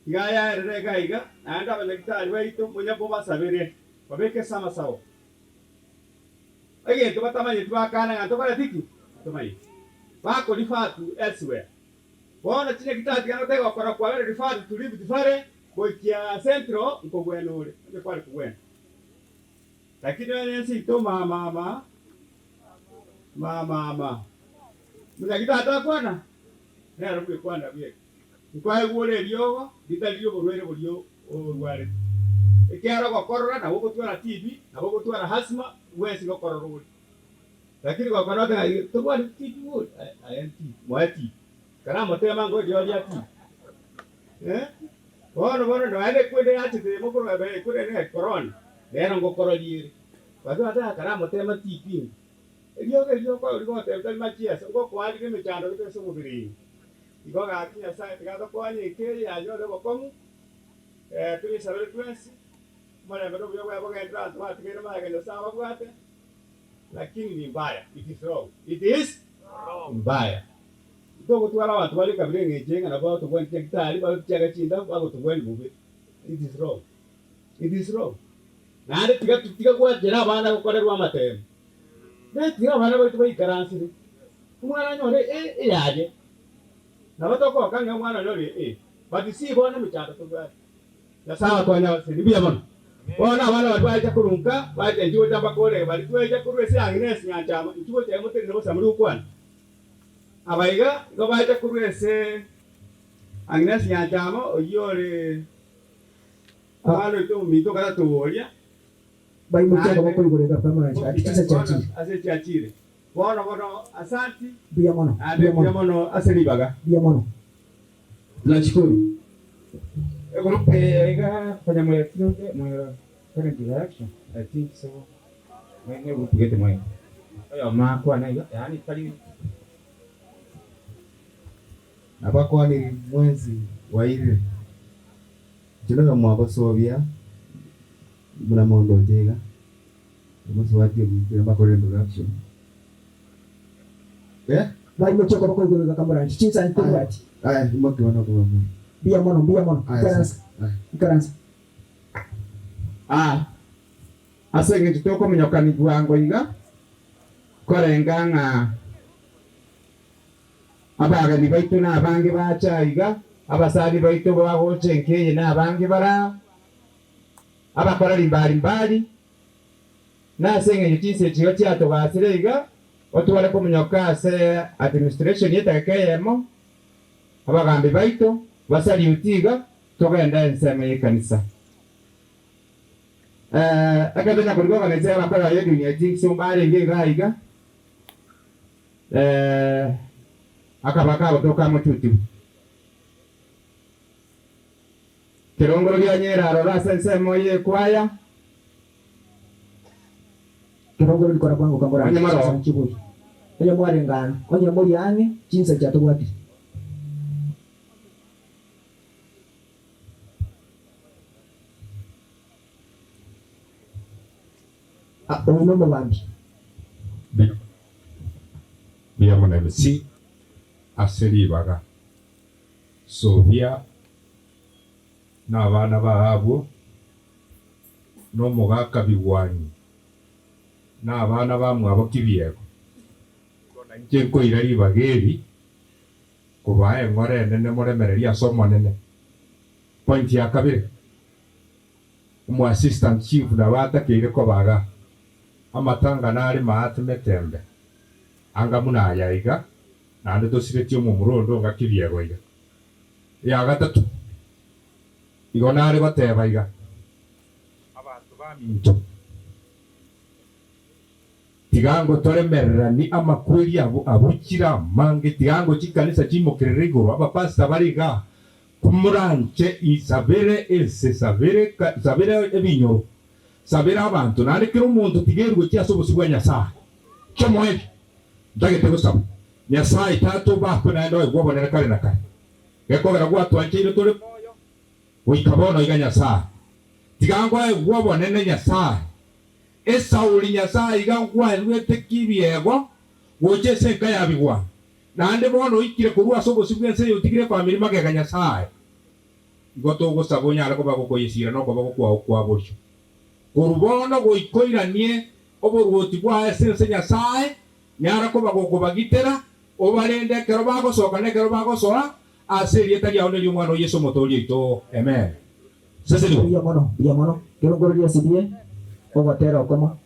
Iga yaerera iga iga, naende abanyagitari baito monya mobasabere, babeke ase amasabo. Egento batamanyeti bakana ng'a ntokoreti ki? Ntomanyeti. Bako refer to elsewhere. Bono chinyagitari tiga notebe gokora kwabere referred to Rift Valley goikia Central nkogwena ore, onye kware kogwena. Lakini onye ense ito mama ma mama ma Monyagitari takwana nere bwekwana bweka. Nkoegwa ore eriogo ritari ri'oborwaire boria orwarete. Ekiagera ogokorora nabo ogotwara TB, nabo ogotwara asthma, bwensi gokorora ore. Lakini gokora ote ng'a tobwati TB bori, aye TB, moe TB. Karamotema ngoe eriogo ria TB. Eh, bono bono nonya ekwende yachete mokorwa ebe ekwende ne corona, rero ngokororia ere. Gose bateba karamotema TB. Eriogo erio okoigwa rigoteba tari machiesa, ngokoa rire emechando gete ase omobere ime. Igo gaki Nyasae tiga atokonye enka eye yanyore obokong'u, toyesabere twensi, omorembe na obuya bwaye bogenderere abanto batigaire magega Nyasae ababwate, lakini ni mbaya, it is wrong, it is mbaya. Ntogotwara abanto bare ekabira eng'encho eye ng'a nabo bagotobwania chinyagitari, bagotichiaga chindabu, bagotobwania bobe, it is wrong, it is wrong. Naende tiga tiga gwachera abana gokorerwa amatemo. Netiga abana baito baikaransire. Omwana anyore A eyaye. Nabo tokoka ng'a omwana onyore A, but C bono emechando tobwate. Nyasae abakonye abaseni mbuya mono. Bono abana baria bacha korwa nka, bacha inchuo gocha mbakore baria twecha korwa ase Agnes Nyanchama, inchuo gocha emotenene bosa muri gokwana. Aba iga igo bacha korwa ase Agnes Nyanchama oyio ore omwana oito omominto ogatatoboria. Baimokia akaboko igoro egakwa amaranchi gaki chinsa chiachire. Ase chiachire. Bono bono asanti. Mbuya mono, Naende mbuya mbuya mono. mono ase ribaga. Mbuya mono. Nashukuru. Egroup eye iga konya mwaretire mwa current direction I think so ne group gete mwaete. Oyomo akwane iga yaani tari. Nabakwaniri mwensi bwairire, inche noyomwabo Sobia, buna mondoche iga, omosubati ominto mbakore introduction. Eh? Baimokia okoboko igoro igakamorandia chinsa ntibwati. Aya, imoki bono okoboko. Mbuya mono, mbuya mono. Aya, Ikaransa, aya. ikaransa. Aa, ase engencho tokominyokanigwa bwango iga, korenga ng'a abageni baito nabange bacha aiga, abasani baito bagocha enka eye nabange bare aa, abakoreri mbari mbari, na ase engencho chinsa echi iga chiatogasire iga, otware kominyoka ase administration y'etageka eyemo, abagambi baito basaliuti iga, togende ensemo y'ekanisa. Ekero tonya korigwa oganese abakorera Edwin I think so mbarenge iga iga, akaba kagotoka amochutigwe. Kerongoro gianyera aroro ase ensemo y'ekwaya. Kerongoro rikora bwango kamorande Onye moro. chinsa chibori. Onye mwareng'ana, onye mori ang'e, chinsa chiatobwatire. Ah, oyo nomobambi. Mbuya mono MC ase ribaga. Sobia na abana ba abwo, na omogaka Bigwani, na abana bamwabo Kibiego. Igo nainche nkoira ribaga eri kobaa eng'ora enene moremererie ase Omonene. Point ya kabere, omo assistant chief nabo atakeire koba iga, amatanga nare maate metembe anga buna aya iga, naende tosiretie omomura onde onga Kibiego iga. Ya gatato, igo nare goteba iga, abanto baminto, tiga ngotoremererani amakweri abo abuchire amange, tiga ngo chikanisa chimokerere igoro, abapastor bare igaa, komoranche isabere ense, sabere ka, sabere ebinyoro, sabere abanto, naende kera omonto tiga erwe gochia ase obosio bwa Nyasae. Kiomoerio, ntagete gosaba, Nyasae Tata obakwe naende oegwe obonene kare na kare, gekogera gwatwancheire tore moyo goika bono iga Nyasae. Tiga ngoegwe obonene Nyasae. Esauri Nyasae iga nkwaruete kibiego gocha ase enka ya bigwa, naende bono oikire korwa ase obosio bw'ense eye otigire efamiri magega Nyasae. Igo togosaba onyare koba gokoyesiira nokoboko kwao kwa borio. Korwa bono goika oiranie oboruoti bwaye ase ense Nyasae, nyara koba gokobagitera, obarende ekero bagosoka na ekero bagosoa, ase erieta riao neri'Omwana o Yeso Omotooria oito. Amen. Sesenigwa. Mbuya mono, mbuya mono. Kero nkororia esibie ogotera okomo.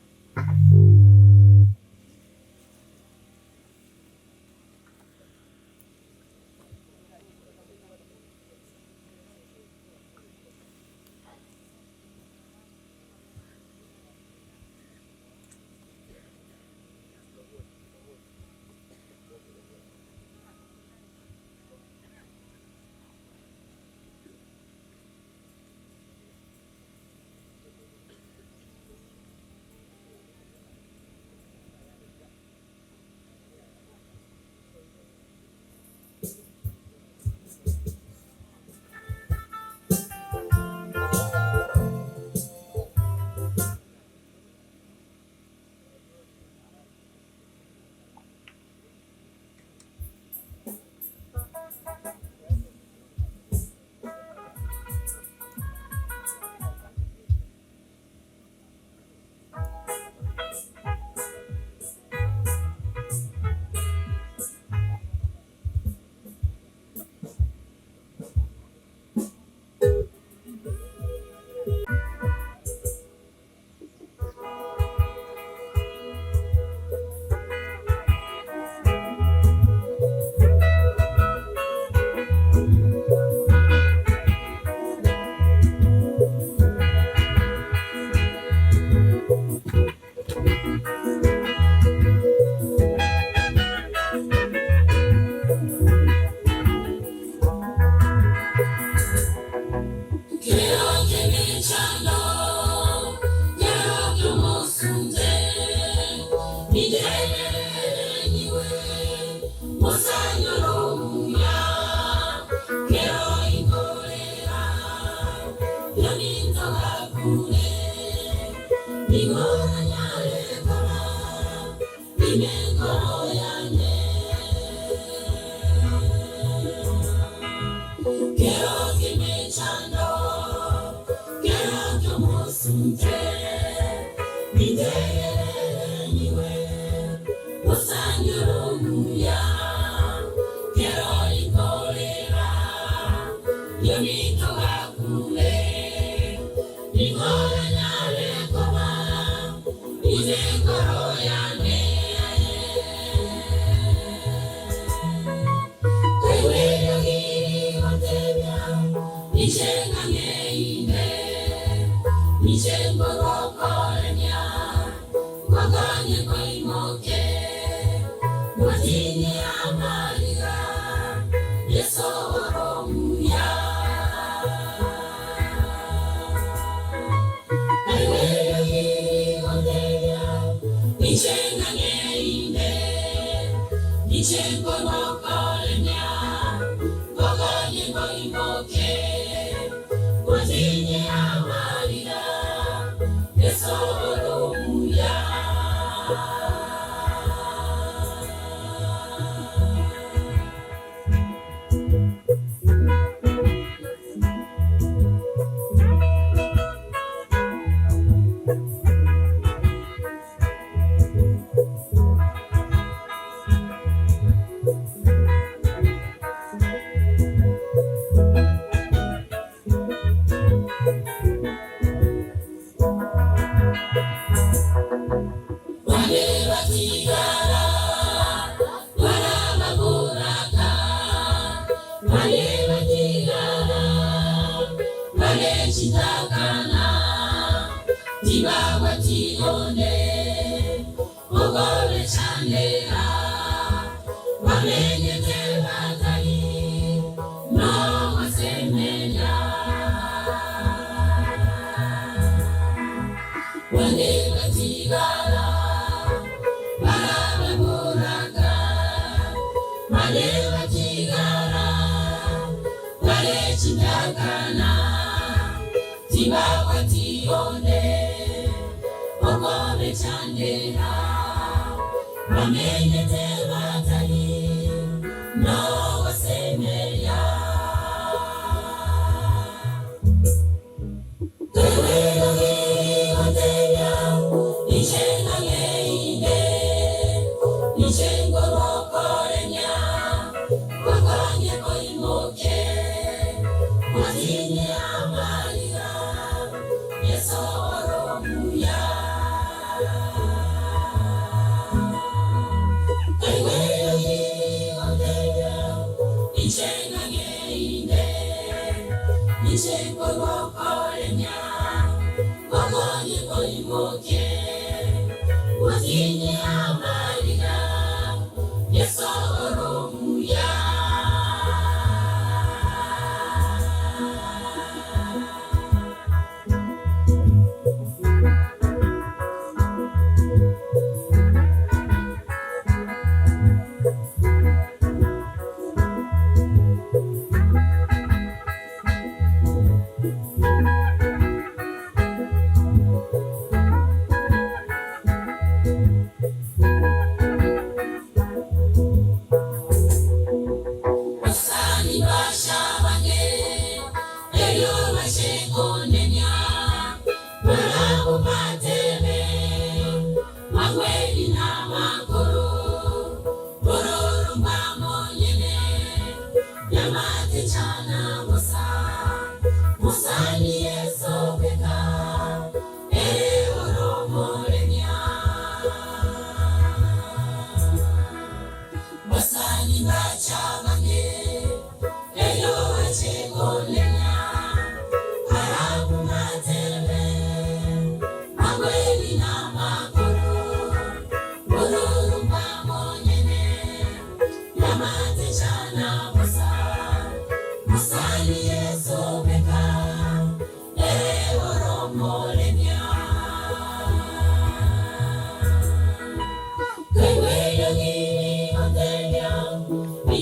Musa.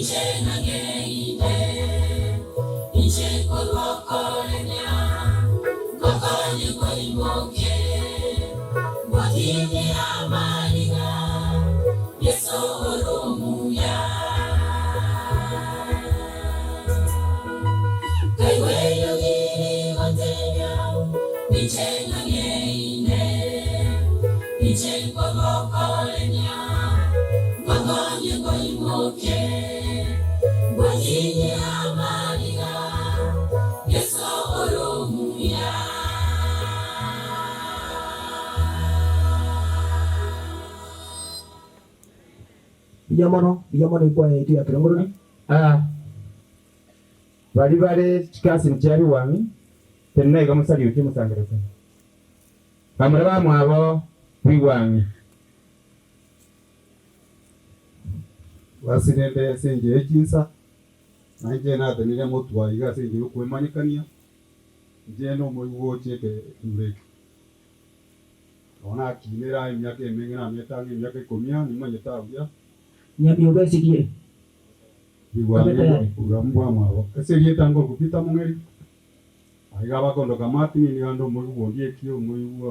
Inche nang'eine, inche nkorwokoremia, ngokonye nkoimoke, ngotinyie amariga, Yeso ore omuya. Kaigwa eriogi rigotebia, Inche nang'eine, inche nkorwokoremia, ngokonye nkoimoke, ngotinyie amariga, Yeso ore omuya. Mbuya mono, mbuya mono ekwaya yaito ya Kerongorori. Aa, baria bare chikasini chia Riwang'i, tenena iga mosariutie omosangererekano. Bamura bamwabo Riwang'i. Basi rende ase enchera ye chinsa, na inche natenenire motwe aiga ase enchera y'okwemanyekania, inche nomoigwa gochia ekenyoro eke. Bono nakinire aye emiaka emenge namete ang'e emiaka ikomi aa, nimanyete abuya. Nyamio bwesirie, Rigwang'e abe tayari. oburamu bwamwabo. Ase erieta nkorokwa Peter Mong'eri, aiga abakondoka Martin, nigo ande omoigwa bw'ondieki, omoigwa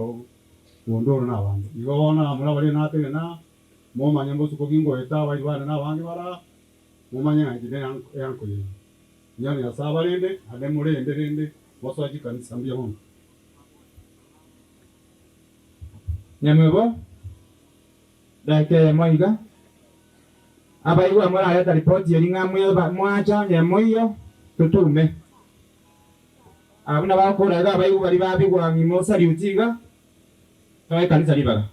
bw'onde ore nabande. Igo bono abamura baria natenena aa, momanye mbosuko ki ngoeta abairi bane nabange bare aa, momanye ng'a inche neanko yaino. Mbuya Nyasae abarende, naende morende rende mosoe chikanisa mbuya mono. Nyamwebo, dakika eyemo iga, abaigwa morareta ripoti eria ng'a mweba mwacha onye moiyo, totume. Abwo nabakora iga abaigwa baria babigwa ng'ima osariuti iga, toe ekanisa ribaga.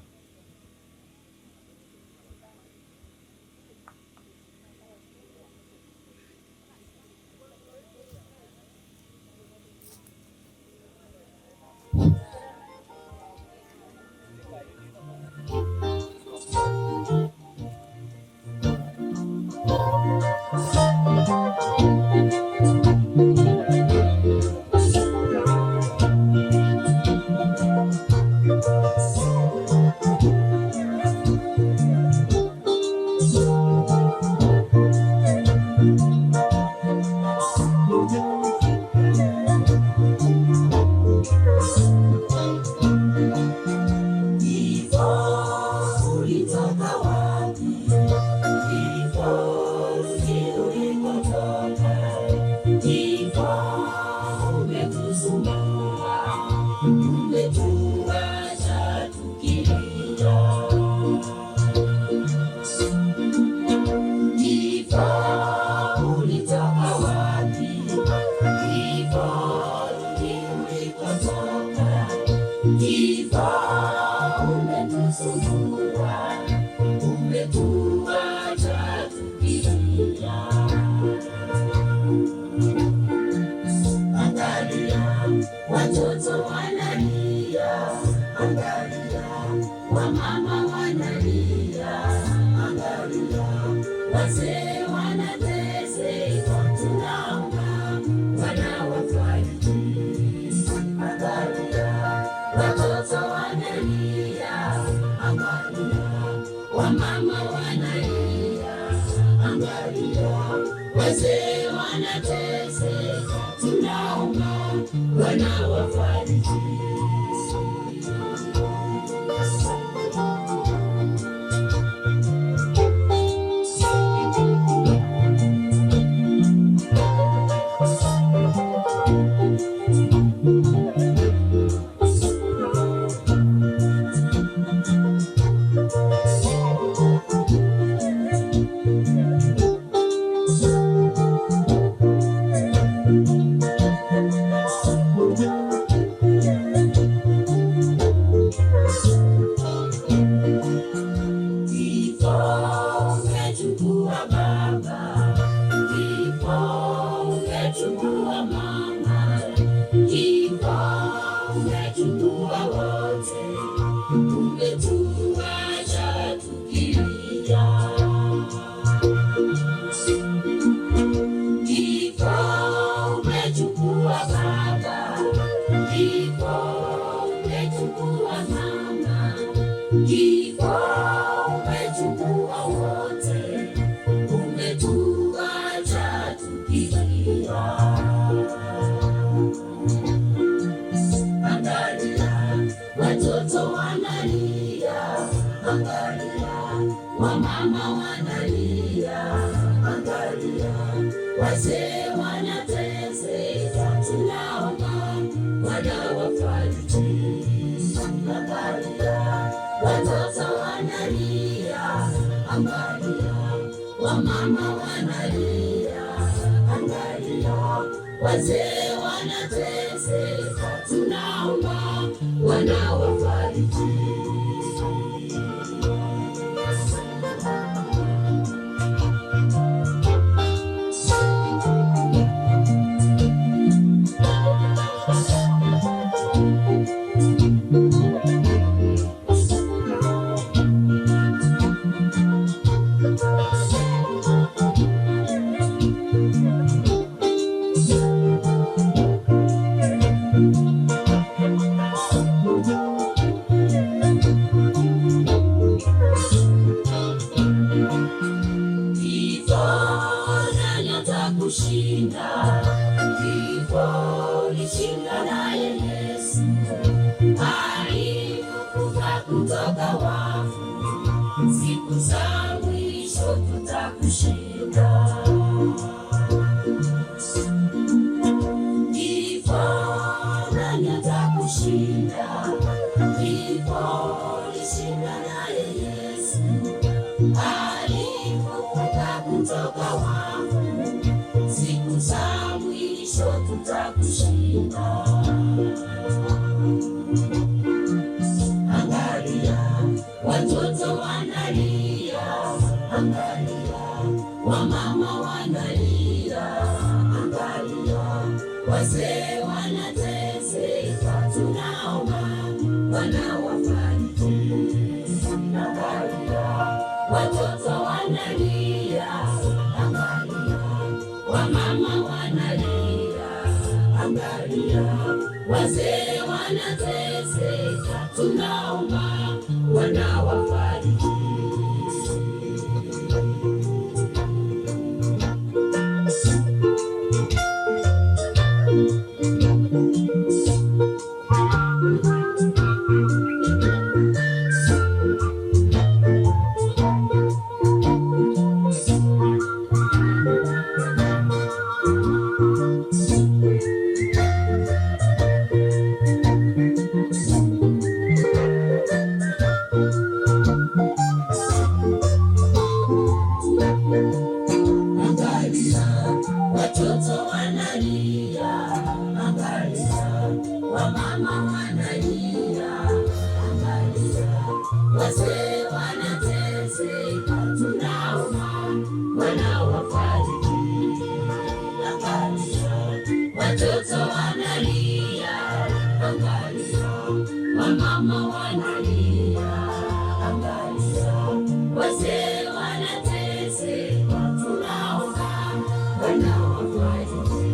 Kifo ulitoka wapi? Kifo rudi ulikotoka. Kifo umetusumbua, umetuacha tukilia. Kifo ulitoka wapi? Kifo rudi ulikotoka. Kifo umetusumbua, umetuacha tukilia. Angalia, watoto wanalia, angalia, wamama wanalia, angalia, wazee wanateseka, tunaomba wanawafariji. Angalia, watoto wanalia, angalia, wamama wanalia, angalia, wazee wanateseka, tunaomba wanawafariji. Wamama wanalia, angalia, wazee wanateseka, tunaomba Bwana wafariji. Angalia, watoto wanalia, angalia, wamama wanalia, angalia, wazee wanateseka, tunaomba Bwana wafariji. Kifo nani atakushinda? Kifo ulishinda naye Yesu, alifufuka kutoka wafu, siku za mwisho tutakushinda. Kifo nani atakushinda? Kifo ulishinda naye Yesu, alifufuka kutoka wafu, siku za mwisho tutakushinda. Angalia, watoto wanalia, angalia, wamama wanalia, angalia, wazee wanateseka, tunaomba Bwana wafariji. Angalia, watoto wanalia, angalia, wamama wanalia, angalia, wazee wanateseka, tunaomba Bwana wafariji. Angalia, watoto wanalia, angalia, wamama wanalia, angalia, wazee wanateseka, tunaomba Bwana wafariji. Angalia, watoto wanalia, angalia, wamama wanalia, angalia, wazee wanateseka, tunaomba Bwana wafariji.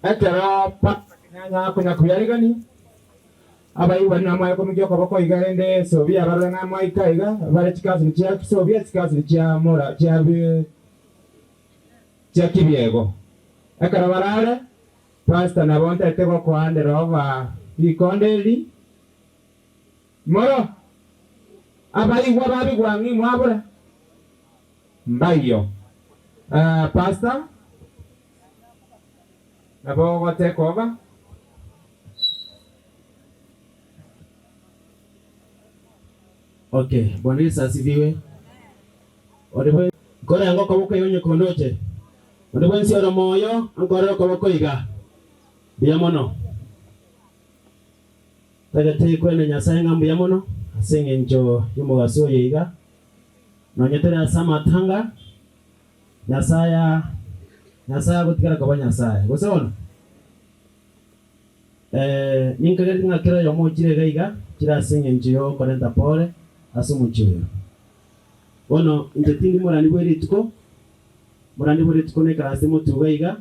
Ekero Pastor Kenyanya akonya koyarigani, abaigwani namwaye komikia okoboko iga rende Sobia barore ng'a mwaika iga, bare chikasiri chia Sobia chikasiri chia mora chia bi chia kibiego. Ekero barare, Pastor nabo ntaete gokoandera oba rikonde eri, moro abaigwa babigwa ng'i mwabora mbaiyo. Pastor nabo ogoteka oba. Okay, Bwana Yesu asifiwe. Ore bwe nkorenga okoboko iga onye kondoche. Onde bwensi ore moyo ankorere okoboko iga. Mbuya mono. Tagete kwene Nyasaye ng'a mbuya mono ase eng'encho y'omogaso oyo iga. Nonye tore ase amatanga, Nyasaye Nyasaye agotigara koba Nyasaye. Gose bono? Eh, ninkagereti ng'a kera oyomo ochire iga iga, chire ase eng'encho y'okorenta pore ase omochie oyo. Bono inche tindi morani bwe rituko, morani bwe rituko naikaranse motuga iga,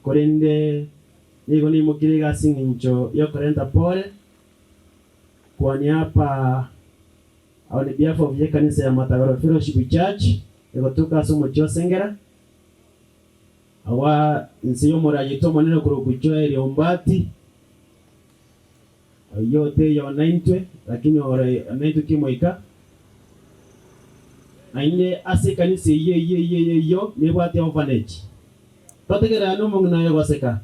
korende nigo naimokire iga ase eng'encho y'okorenta pore, kwa niaba on behalf of y'ekanisa ya Matagoro Fellowship Church, egotoka ase omochie o Sengera. Agwo inse y'omoraia omonene okorokwa Joel Ombati, oyio oteiyo naintwe, lakini ore naintwe kimoika. Naende ase ekanisa eyio eyio eyio eyio eyio nebwate orphanage. Totegerera nomong'ina oyo goseka.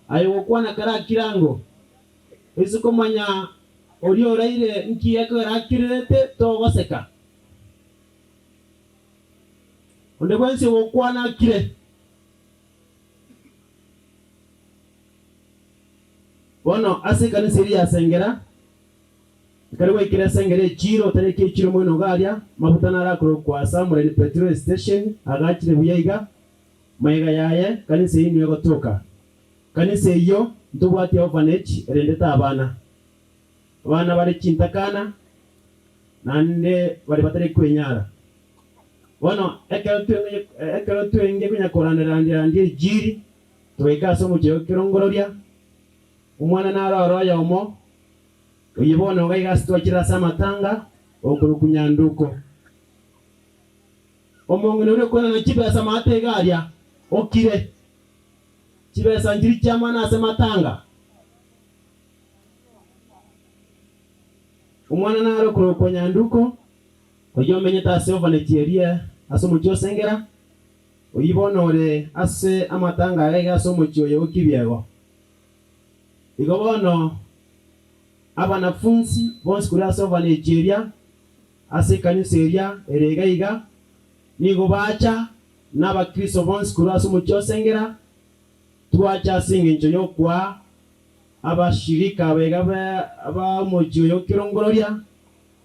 Aye gokwana karakire ango, oise komanya oria oraire nki ekero akirerete togoseka. Onde bwensi ogokwana akire. Bono ase ekanisa eria ya Sengera, ekero gwaikire Sengera echiiro, otareki echiiro moino iga aria, amafuta naro akorokwa Samureni Petrol Station, agachire buya iga, magega yaye kanisa eyio nigo egotoka. Kanisa eyio ntobwate orphanage erendete abana. Abana bare chintakana, naende baria batari kwenyara. Bono ekero twenge ekero twenge konya koranderandia ejiri, togaika ase omochie o kerongororia, omwana naro ore oyomo, oyio bono iga iga ase twachire ase amatanga, okorokwa Nyanduko. Omong'ina oria okoenana chibesa maate iga aria, okire. Chibesa nchiria chiamana ase matanga. Omwana nare okorokwa Nyanduko, oyio omenyete ase orphanage eria ase omochie o Sengera, oyio bono ore ase amatanga aya iga ase omochie oyo o Kibiego. Igo bono abanafunsi bonsi korwa ase orphanage eria, ase ekanisa eria ere iga iga, nigo bacha, na abakristo bonsi korwa ase omochie o Sengera, twacha ase engencho y'okoa Abashirika abaiga ba omochie oyo kerongororia,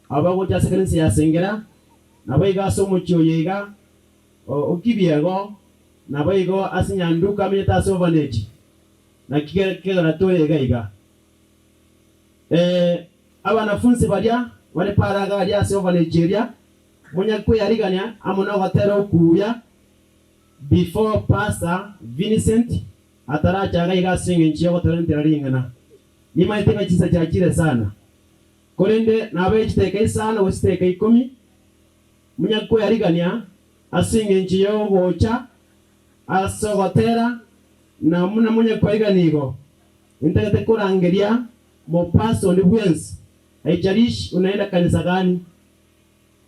abagocha ase ekanisa ya Sengera, naboigo ase omochie oyo iga o Kibiego, naboigo ase Nyanduko amenyete ase Orphanage. Naki kegera tore iga iga. Ee, abanafunsi baria bare paraga aria ase orphanage eria, monyakweyarigania amo nogotera okuya before Pastor Vincent Ataracha iga iga ase engencho y'ogotorentera ring'ana. Nimaete ng'a chinsa chiachire sana, korende nabae chidakika isano gose chidakika ikomi, monyakweyarigania ase engencho y'ogocha ase ogotera, na buna monyakwarigania igo, intagete korangeria mopasta onde bwensi, haijalishi unaenda kanisa gani,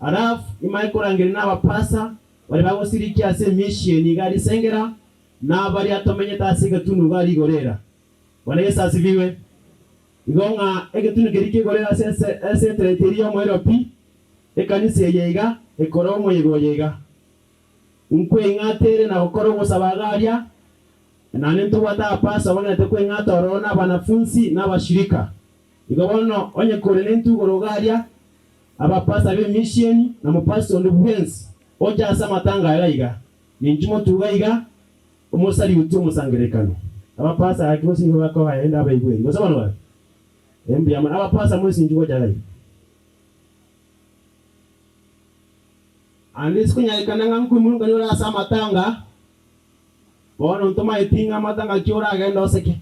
alafu nimae korangeria na abapasta baria bagosirikia ase emission iga risengera, Na baria tomenyete ase egetunu iga rigorera. Bwana Yeso asibigwe. Igo ng'a egetunu keria kegorera ase esetereti eria y'omoerio pi, ekanisa eye iga ekore omoyega oyo iga. Nkweng'ata ere na gokora ogosaba iga aria, naende ntobwate abapastor bagenderete kweng'ata ororo na abanafunsi na abashirika. Igo bono onye kore nentwe igoro iga aria, abapastor b'emisieni na mopastor onde bwensi oche ase amatanga aya iga. Ninki motuga iga omosariuti omosangererekano? Abapasa gaki gose nigo bakoba ende abaigweri, gose bono gaki? Ee, mbuya mono. Abapasa mwensi inki gocha iga? Ande ase konyarekana ng'a nkoimurungania ore ase amatanga, bono ntomaeti ng'a amatanga ki oragende oseke.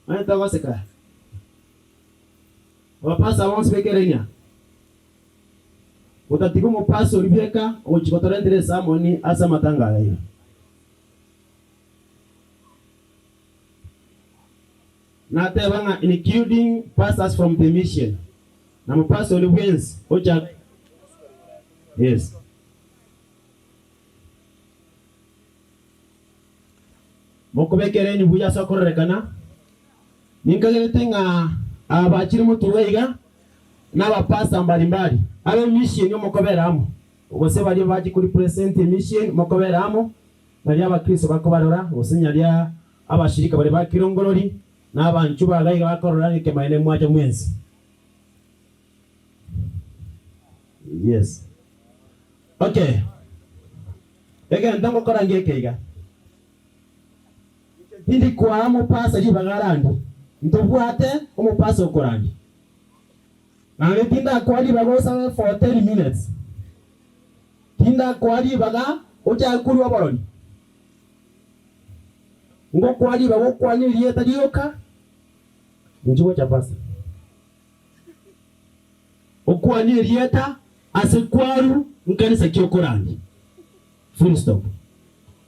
Onye togoseka. Abapasa bonsi b'ekerenya. Gotatiga omopasori bweka ogochia gotorentera esamoni ase amatanga aya iga. Nateba ng'a including pastors from the mission, na mopasori bwensi ocha Yes. Mokobekera eni buya ase okororekana, ninkagerete ng'a aba bachire motuga iga nabapastor mbalimbali abe mission omokobera amo, gose baria bache ko represent emission mokobera amo, naria abakristo bakobarora, gose nyaria abashirika baria ba kirongorori na abanchwa baga iga bakorora ng'a ekemaene mwacha mwensi. Yes. Okay. Egento ngokora ngeke iga. Inche tindi koa omopasa ribaga arandie. Ntobwate omopasa okorandia. Naende tindakoa ribaga osabe for 30 minutes. Tindakoa ribaga ochake korua oborori. Ngokoa ribaga okwane erieta rioka, inchuo gocha pastor. Okwane erieta ase kwaru nkanisa ki okorandia. Full stop.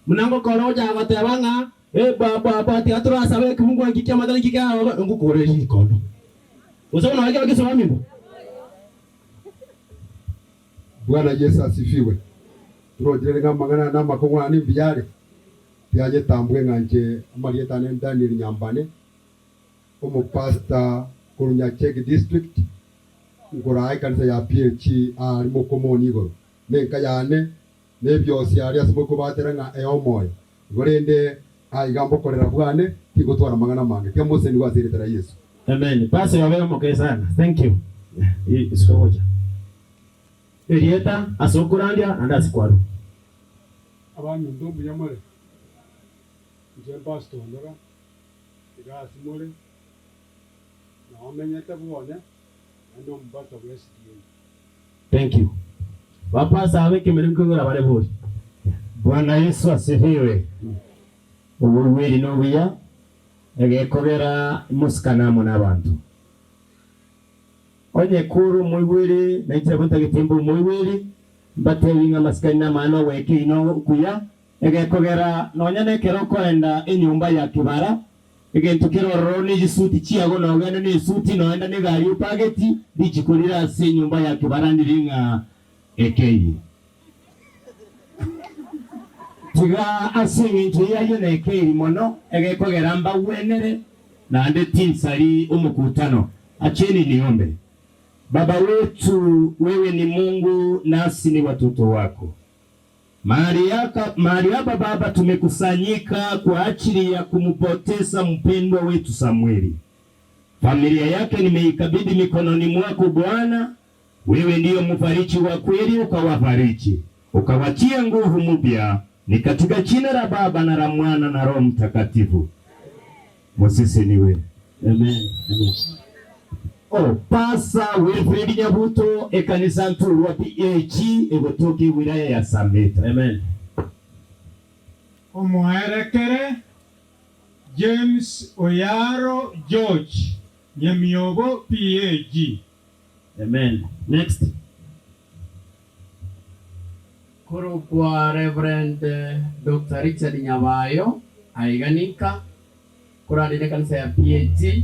Buna ngokora ogochaka goteba ng'a, Eh, ba-ba-ba, tiga torasabe ekebungo eki ki'amata niki kiaroro, ngokore rikondo. Gose buna ekero ki'esoramigwa. Bwana Yesu asifiwe. Torochire ng'a amang'ana aya namakong'u naende mbuya are? Tianyetambwe ng'a inche amarieta ane Daniel Nyambane, omopastor korwa Nyacheki District, nkoraa ekanisa ya PAG aa aria Mokomoni igoro. Nenka yane nebiosi aria ase mokobatera ng'a ee omoyo. Igo rende aiga mbokorera bwane, tingotwara mang'ana amange. Tiga mosenigwe ase erieta ria Yeso. Amen pastor obe omoke sana thank you isiko gocha erieta ase okorandia naende ase kwarwa. Abaminto mbuya more? Inche Pastor Ondoga, iga ase more, nao menyete bwone, naende omopastor bwa SDA. Thank you. Bapastor aba ekemeri nkoigora bare bori. Bwana Yesu asifiwe. Oboigweri nobuya, egekogera mosikane amo nabanto. Onye kore omoigweri, na inche nabo ntagete mbe omoigweri, mbatebi ng'a amasikani namang'ana ogwekeyia okuya, egekogera nonya nekero okoenda enyomba ya kebara, Egento kere ororo ne chisuti chiago, na ogende nesuti, na oenda negari opageti, richiko rire ase enyomba ya kebarani ring'a ekeyie. Tiga ase engencho y'ayio nekeiri mono, egekogera mbagwenere, naende tinsari omokutano. Acheni niombe. Baba wetu, wewe ni Mungu nasi ni watoto wako. Mahali hapa Baba, tumekusanyika kwa ajili ya kumpoteza mpendwa wetu Samweli. Familia yake nimeikabidhi mikononi mwako Bwana. Wewe ndiyo mfariji wa kweli, ukawafariji ukawatie nguvu mpya. Ni katika jina la Baba na la Mwana na Roho Mtakatifu. Musisiniwe. Amen. Amen. Oh, Pasa Wilfred Nyabuto ekanisa nturwa PAG egotoka ewilaya ya Sameta. Amen. Omoerekere James Oyaro George Nyamiobo PAG. Amen. Next. Korokwa Reverend Doctor Richard Nyabayo aiga ninka korande nekanisa ya PAG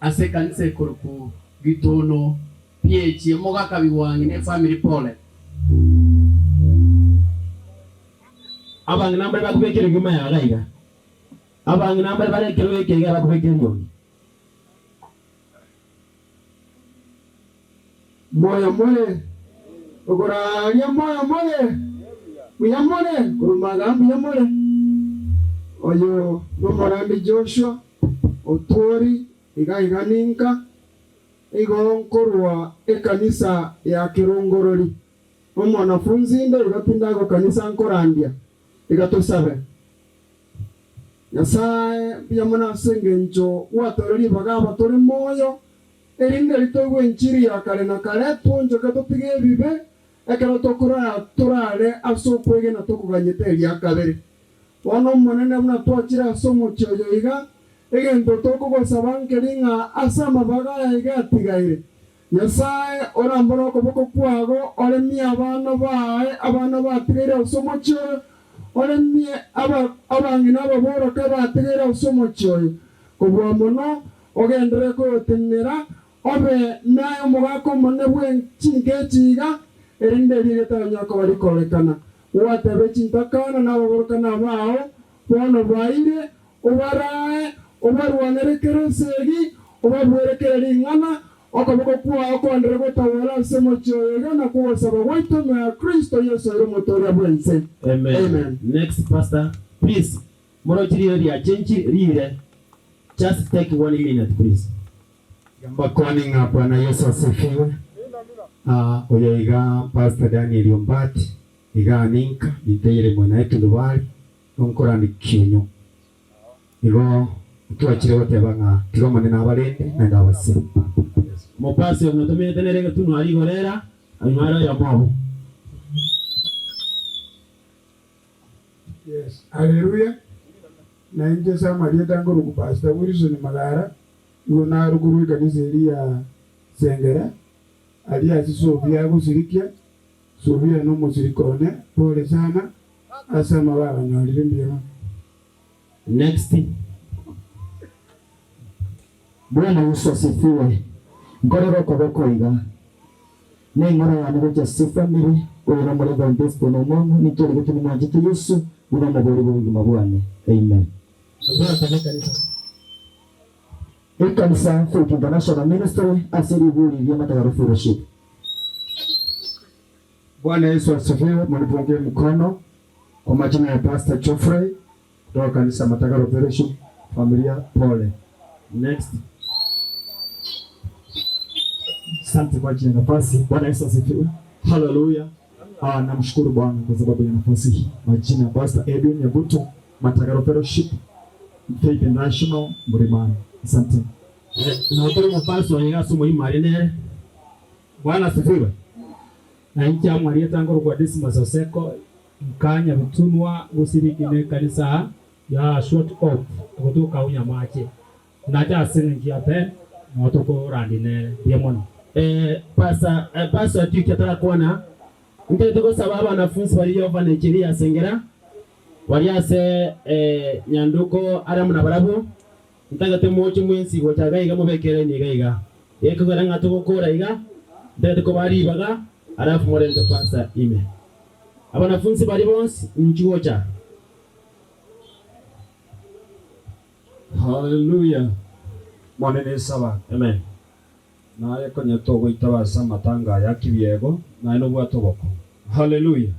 ase ekanisa ekorokwa Gitono PAG omogaka Bigwangi ne family pole. Abang'ina mbare bakobeka eriogi mayara iga, abang'ina mbare bare ekerogo eke iga bakobeka eriogi. Moyo more, okoraria moyo more, mbuya more, korumaga mbuya more. Oyo nomorandi Joshua, otwori iga iga ninka, igo nkorwa ekanisa ya Kerongorori. Nomwanafunzi inde igo tindagokanisa nkorandia, iga tosabe. Nyasae, mbuya mono ase engencho gwatoire ribaga aba tore moyo, erinde ritoigwe enchiri ya kare na kare, twonchoke totige ebibe, ekero tokorara torare ase okwegena tokoganyete eria kabere. Bono Omonene, buna twachire ase omochie oyo iga, egento tokogosaba nkeri ng'a ase amabaga aya iga atigaire, Nyasae orambore okoboko kwago, oremie abana baye, abana batigaire ase omochie oyo, oremie abang'ina ababoroka batigaire ase omochie oyo. Kobua mono, ogenderere koyotenenera, obe naye omogaka omonene bwe chinka echi iga, erinde erio getanyare koba rikorekana. Gwatebe chintakana na ababoroka nabao, bono baire, Obarae, obarwanere kera esegi, obabuere kera ring'ana, okoboko kwao kondere gotawara ase omochie oyo iga na kw'ogosaba gwaito ime ya Kristo Yeso ere Omotooria bw'ense. Amen. Amen. Next pastor please morochi rire ria change rire just take one minute please. Mbakwane ng'a Bwana Yeso asifiwe. Ah, oyo iga Pastor Daniel Ombati, iga ninka, ninteire mwena etundubari, Nonkorani kiunyu. Igo twachire goteba ng'a tiga Omonene abarende naende abasire. Omopasi oyo buna nere egetunwa aria igoro era, anywa are oyomo obo. Yes, Haleluya! Na inche ase amarieta nkorokwa Pastor Wilson Magara, nigo nare korwa ekanisa eria ya Sengera, aria ase Sofia agosirikia, Sofia nomosirika one, pole sana. Ase amababanyorire mbuya mono. Next. Bwana Yesu asifiwe. Nkorere okoboko iga. Neng'ora yane gochia ase efamiri, oyo nomore Evangelist Onomwamo, ninche origetwe nimwanchete Yesu buna omobori bw'obogima bwane. Amen. Ekanisa Faith International Ministry ase riburi ri'Amatagaro Fellowship. Bwana Yesu asifiwe, munipungie mkono kwa majina ya Pastor Geoffrey kutoka kanisa Matagaro Fellowship, familia pole. Next. Asante kwa ajili ya nafasi. Bwana Yesu asifiwe. Haleluya. Ah, namshukuru Bwana kwa sababu ya nafasi hii. Majina Pastor Edwin Nyabuto, Matagaro Fellowship, Faith International, Mlimani. Asante. Notore omopastor oye ase omoimo aria nere. Bwana asifiwe. Na inche amwariete nkorokwa Dismas Oseko, nka Nyabitunwa gosiriki ne ekanisa ya Short Hope egotoka agwo Nyamache. Nache ase eng'encho ya Ben noo tokorandi nere. Mbuya mono. Pastor, Pastor Atiuki atarakwana, ntagete gosaba abanafunsi baria Yehova ne Cheria ase engera, baria ase nyanduko are amo nabarabwo, Ntagete moche mwensi gocha iga iga mobeke eraini iga iga. Gekogera ng'a togokora iga, ntagete kobaa ribaga, alafu morente pasa ime. Abanafunsi baria bonsi, inchuo gocha. Haleluya! Monene Esaba. Amen. Naye konya togoitaba ase amatanga aya akibiego, naye nobwate obokong'u. Haleluya!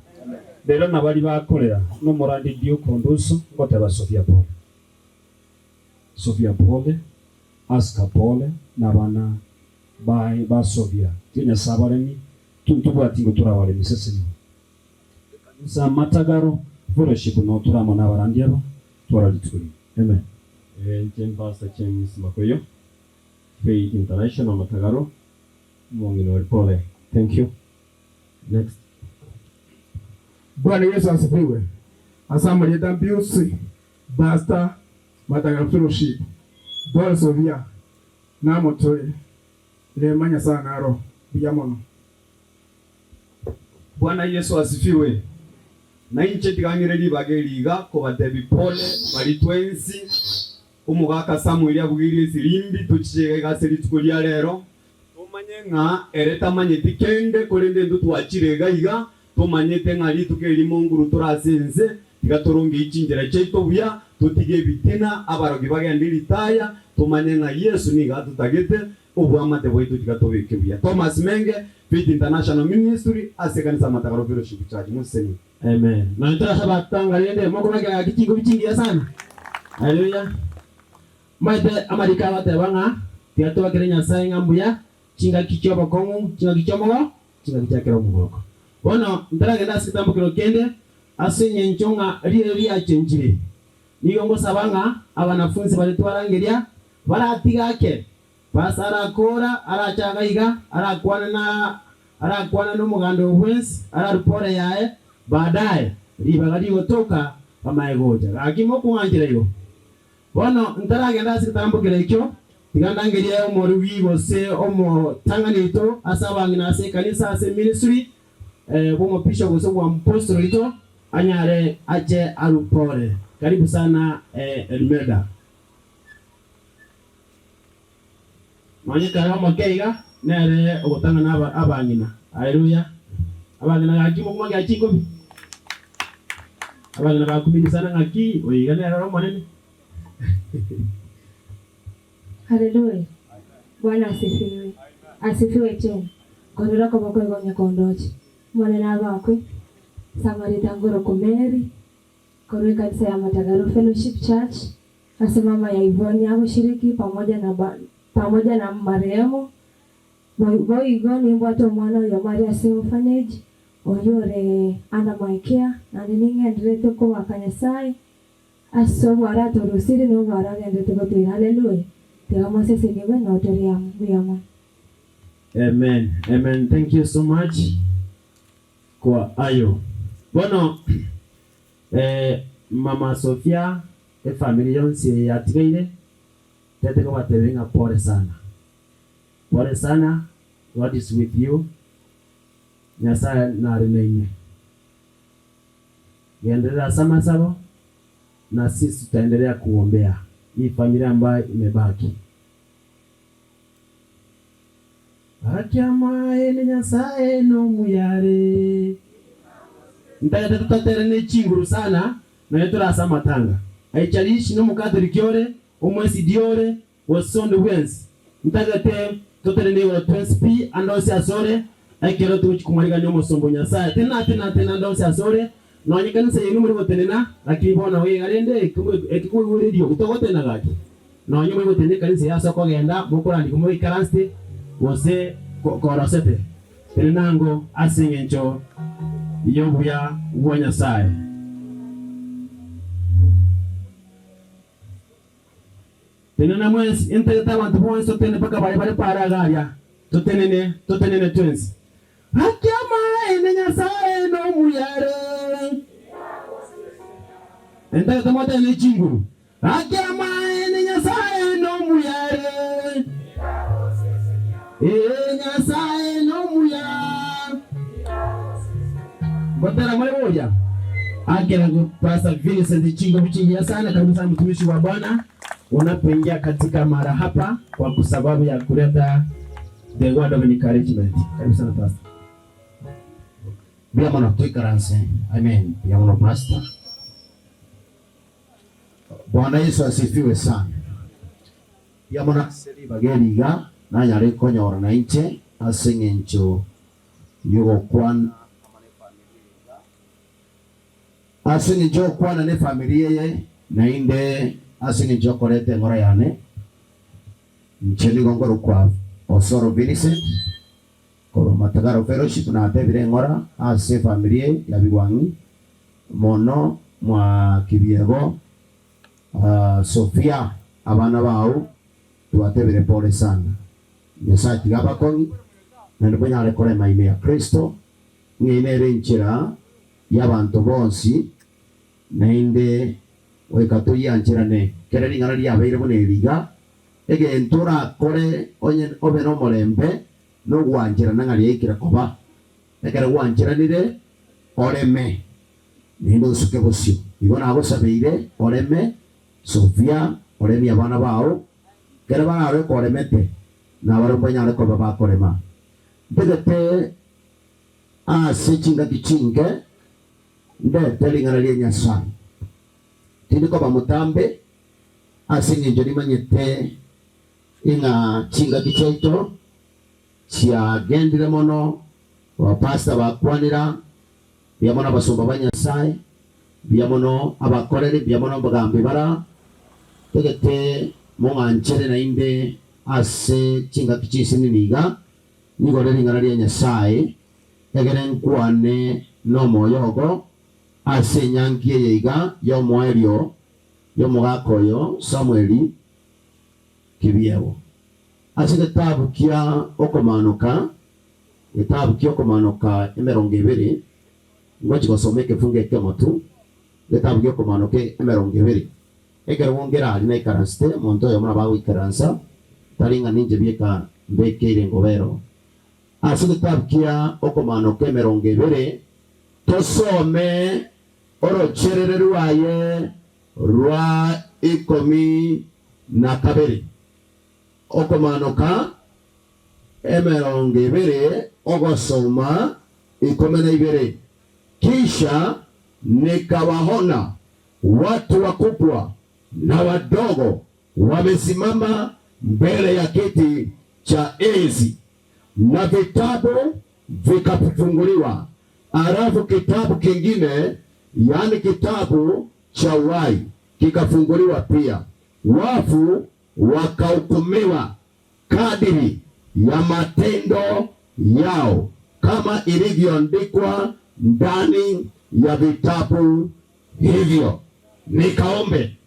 Rero nabaria bakorera nomorandi Duke Onduso, ngoteba Sofia pole. Sofia pole, Aska pole, na abana baye ba Sofia. Tiga Nyasae abaremi, ntobwati ingo torabaremi seseni. Ekanisa Matagaro Fellowship noo tore amo nabarandi aba, twara rituko rigiya. Amen. Inche Pastor James Makoyo, Faith International Matagaro, omong'ina ore pole. Thank you. Next. Bwana Yesu asifiwe. Ase amarieta Mpiusi Pastor Matagaro Fellowship Bwana Sofia namotore rema Nyasaye naro buya mono. Bwana Yeso asifiwe. Na inche tiga ng'ire ribaga eri iga kobatebi pole baria twensi. Omogaka Samueli abugirie esirimbi tochiche iga iga ase rituko ria rero, tomanye ng'a ere tamanyeti kende, korende intwe twachire iga iga tomanyete ng'a rituko erimo nguru tore ase ense, tiga torongei chinchera chiaito buya, totige ebitina, abarogi bagende ritaya, tomanye ng'a Yeso nigo atotagete, Oboamate bwaito tiga tobeke buya. Thomas Menge, Faith International Ministry, ase ekanisa ya Matagaro Fellowship Church. Moseseniwe. Amen. Nonya torase abatanga rende mokobakera gaki chingobi chingiya sana. Haleluya. Maete amariko agoteba ng'a tiga tobakere Nyasae ng'a mbuya chingaki chi'obokong'u, chingaki chi'omogo, chingaki chia kera omogoko. Bono ntaragenda ase egetambokero kende ase engencho ng'a riire riachenchire. Nigo ngosaba ng'a abanafunsi baria twarangeria baratiga ake Pastor arakora, arache iga iga, arakwane na arakwane nomoganda obo bwensi, ararue pore yaye, baadaye ribaga rigotoka bamae gocha. Gaki mokong'anchera igo. Bono ntaragenda ase egetambokero ekio, tiga ndangerie omorugi gose omotang'ani oito ase abang'ina ase ekanisa ase eministry bw'omopisho gose bw'omopostol oito anyare ache arue pore. Karibu sana Elmeda. Nonya ekero omoke iga, nere ogotang'ana abang'ina. Haleluya! Abang'ina gaki mokomakia chingobi? Abang'ina bakumini sana ng'aki oyo iga nere ore omonene. Haleluya! Bwana asifiwe! Asifiwe tena! Nkorora okoboko igo onye kondoche. Omonene abakwe. Samarita ngoroku Mary, korwa ekanisa ya Matagaro Fellowship Church. Ase mama ya Yvonne agoshiriki pamoja na pamoja na marehemu. Boigo nimbwate omwana oyomo aria ase orphanage, oyio ore under my care, naende ning'endererete kobaka Nyasaye ase obware atorusirie na obware agendererete gotoira. Haleluya! Tiga mosesenigwe na tore amo. Mbuya mono. Amen amen thank you so much kwa ayo bono eh mama Sophia Efamiri yonsi eye yatigaire, tete kobatebia ng'a pole sana. Pole sana, God is with you, Nyasaye nare nainwe. Genderera ase amasabo, na sisi tutaendelea kuombea hii familia ambayo imebaki. Gaki amaene Nyasae nomuya are. Ntagete totatere ne chinguru sana nonya tore ase amatanga. Aicharishi nomokatoliki ore, omwesidi ore, gose onde bwensi. Ntagete totenene igoro twensi pi ande onsi asore, ekero togochia komwarigania omosomba o Nyasae. Tenena, tenena, tenena ande onsi asore, nonya ekanisa yaino more gotenena, lakini bono iga rende eki koigwera eriogi togotenena gaki. Nonya more gotenena ekanisa eye ase okogenda, mokorandika moikaransete, gose korosete, tenena ango ase engencho y'obuya bwa Nyasae. Tenena mwensi, intagete abanto bonsi totenene mpaka baria bare paara iga aria. Totenene, totenene twensi. Gaki amaene Nyasae nomuya are. Intagete motenene ne chinguru. Gaki amaene Nyasae nomuya are. Ee, Nyasae nomuya. Ngotera more boria. Akera Pastor Vincent chingobu chingiya sana, karibu sana mtumishi wa Bwana unapoingia katika mara hapa kwa sababu ya kuleta the word of encouragement. Karibu sana Pastor. Mbuya mono toikaranse. Amen. Mbuya mono Pastor. Bwana Yesu asifiwe sana. Mbuya mono ase ribaga eri iga nanyare konyora nainche ase eng'encho y'ogokwana amo nefamiri eye iga. Ase engencho y'ogokwana nefamiri eye, naende ase engencho y'okoreta eng'ora yane, inche nigo nkorokwa Osoro Vincent korwa Matagaro Fellowship, natebire eng'ora ase efamiri eye ya Bigwang'i, mono mwa Kibiego, Sophia, abana bao, twatebire pole sana. Nyasae tiga abakong'i, naende monyare korema ime ya Kristo, ng'a nere enchera y'abanto bonsi, naende goika toyiancherane kera ring'ana riabeire buna eri iga, egento orakore onye obe nomorembe nogwancherana ng'a riaikire koba. Ekero gwancheranire, oreme, naende osuke bosio. Igo nagosabeire oreme, Sofia, oremie abana bao, ekero bararore koremete, nabarabwo mbanyare koba bakorema. Ntagete Ase chingaki chinke ndete ring'ana ria Nyasae. Tindi koba motambe ase engencho nimanyete ing'a chingaki chiaito chiagendire mono, abapastor bakwanera mbuya mono abasomba ba Nyasae, mbuya mono abakoreri, mbuya mono abagambi bara tagete mong'anchere naende ase chingaki chinsinini iga. Nigo rire ring'ana ria Nyasae, egere nkwane nomoyo ogo ase enyangi eye iga y'omoerio y'omogaka oyo Samweli Kibiego. Ase egetabu kia Okomaanoka, egetabu kia Okomaanoka emerongo ebere, ngochia gosoma ekefungo ekemo tu, egetabu gia Okomaanoka emerongo ebere. Ekero ngera aria naikaransete, omonto oyomo nabo agoikaransa, tari ng'a ninche bieka mbekeire engobero. Ase egetabu kia Okomaanoka emerongo ebere, tosome orocherere rwaye rwa ikomi na kabere. Okomaanoka emerongo ebere ogosoma ikomi na ibere, Kisha nikabahona Watu wakubwa na wadogo wamesimama mbele ya kiti cha enzi na vitabu vikafunguliwa. Alafu kitabu kingine, yaani kitabu cha uhai kikafunguliwa pia, wafu wakahukumiwa kadiri ya matendo yao kama ilivyoandikwa ndani ya vitabu hivyo. Nikaombe.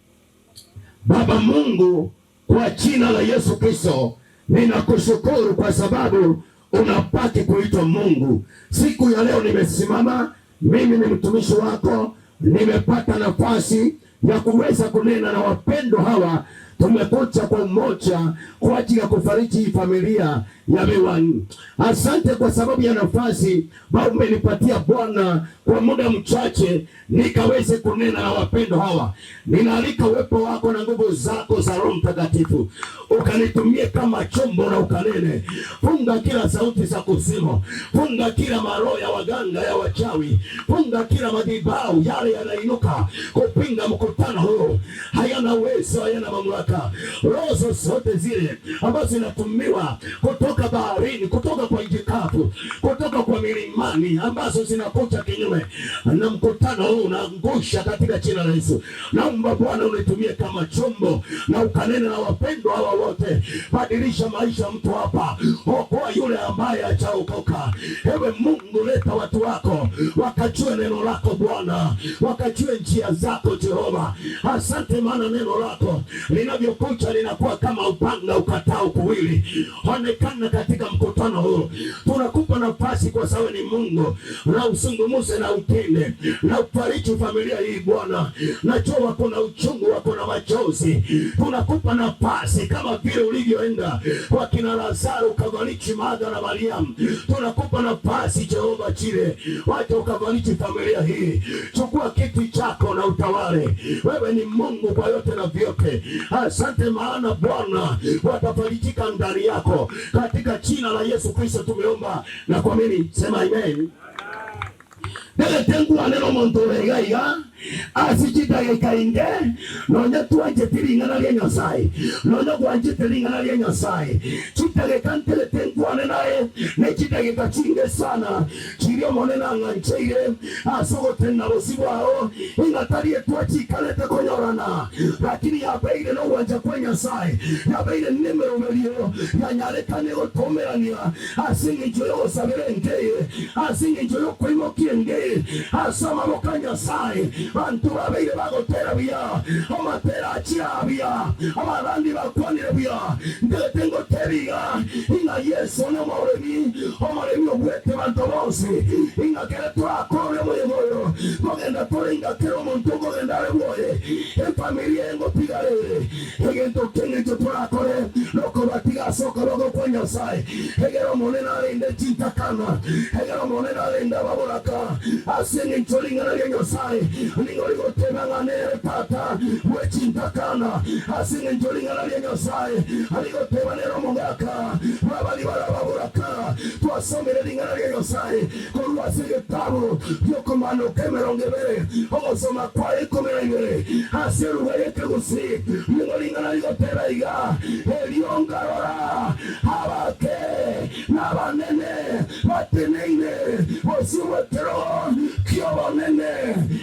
Baba Mungu, kwa jina la Yesu Kristo, ninakushukuru kwa sababu unapaki kuitwa Mungu. Siku ya leo nimesimama, mimi ni mtumishi wako, nimepata nafasi ya kuweza kunena na wapendwa hawa. Tumekuja kwa umoja kwa ajili ya kufariji familia Nyabewang'i. Asante kwa sababu ya nafasi ambayo umenipatia Bwana kwa muda mchache nikaweze kunena na wapendwa hawa. Ninaalika uwepo wako na nguvu zako za Roho Mtakatifu, ukanitumie kama chombo na ukanene. Funga kila sauti za kuzimu, funga kila maroho ya waganga ya wachawi, funga kila madhabahu yale yanainuka kupinga mkutano huu, hayana uwezo, hayana mamlaka. Roho zozote zile ambazo zinatumiwa kutoka baharini, kutoka kwa nchi kavu, kutoka kwa milimani, ambazo zinakuja kinyume na mkutano huu, unaangusha katika jina la Yesu. Naomba Bwana unitumie kama chombo na ukanene na wapendwa hawa wote. Badilisha maisha mtu hapa, okoa yule ambaye hajaokoka. Ewe Mungu, leta watu wako wakajue neno lako Bwana, wakajue njia zako Jehova. Asante, maana neno lako linavyokucha linakuwa kama upanga ukatao kuwili. Onekana katika mkutano huu, tunakupa nafasi kwa sababu ni Mungu, na usungumuze na utende na ufariji familia hii Bwana. Najua wako na uchungu, wako na machozi, tunakupa nafasi kama vile ulivyoenda kwa kina Lazaro ukabariki Martha na Mariamu. Tunakupa nafasi Jehova Jire, wacha ukabariki familia hii. Chukua kiti chako na utawale. Wewe ni Mungu kwa yote na vyote. Asante maana Bwana watafarijika ndani yako, katika jina la Yesu Kristo tumeomba na kuamini, sema amen. Ndegete neno omonto ore iga iga ase chidageka inge nonya twanchete ring'ana ria Nyasaye, nonya gwanchete ring'ana ria Nyasaye. Chidageka nterete nkwane naye ne chidageka chinge sana chiria Omonene ang'ancheire ase ogotenena bosio bwao, ing'a tari etwachikarete konyorana, lakini yabeire nogwancha kwa Nyasaye, yabeire nemeroberio yanyarekane gotomerania ase eng'encho yogosabera engeye, ase eng'encho yokoimokia engeye ase amaboko a Nyasaye. Banto babeire bagotera buya, amatera achira buya, abarandi bakwanire buya. Ndegete ngotebia iga ing'a Yeso nomoremi, omoremi obwete banto bonsi, ing'a kere torakore omoyega oyo kogenda tore, ing'a kera omonto okogenda are bwoye, efamilia engotigarere. Egento keng'encho torakore nokobatiga ase okoboko kwa Nyasaye. Egere Omonene arende chintakana, egere Omonene arende ababoraka, ase eng'encho ring'ana ria Nyasaye nigo rigoteba ng'a nere tata bwe chintakana, ase eng'encho ring'ana ria Nyasaye rigoteba nere omogaka bw'abari barababoraka. Twasomire ring'ana ria Nyasaye korwa ase egetabu gi'okomanoka emerongo ebere, ogosoma kwaye ikomi na ibere, ase eruga y'ekegusii nigo ring'ana rigoteba iga: Erio nkarora abake nabanene bateneine bosio bw'ekerogo ki'obonene,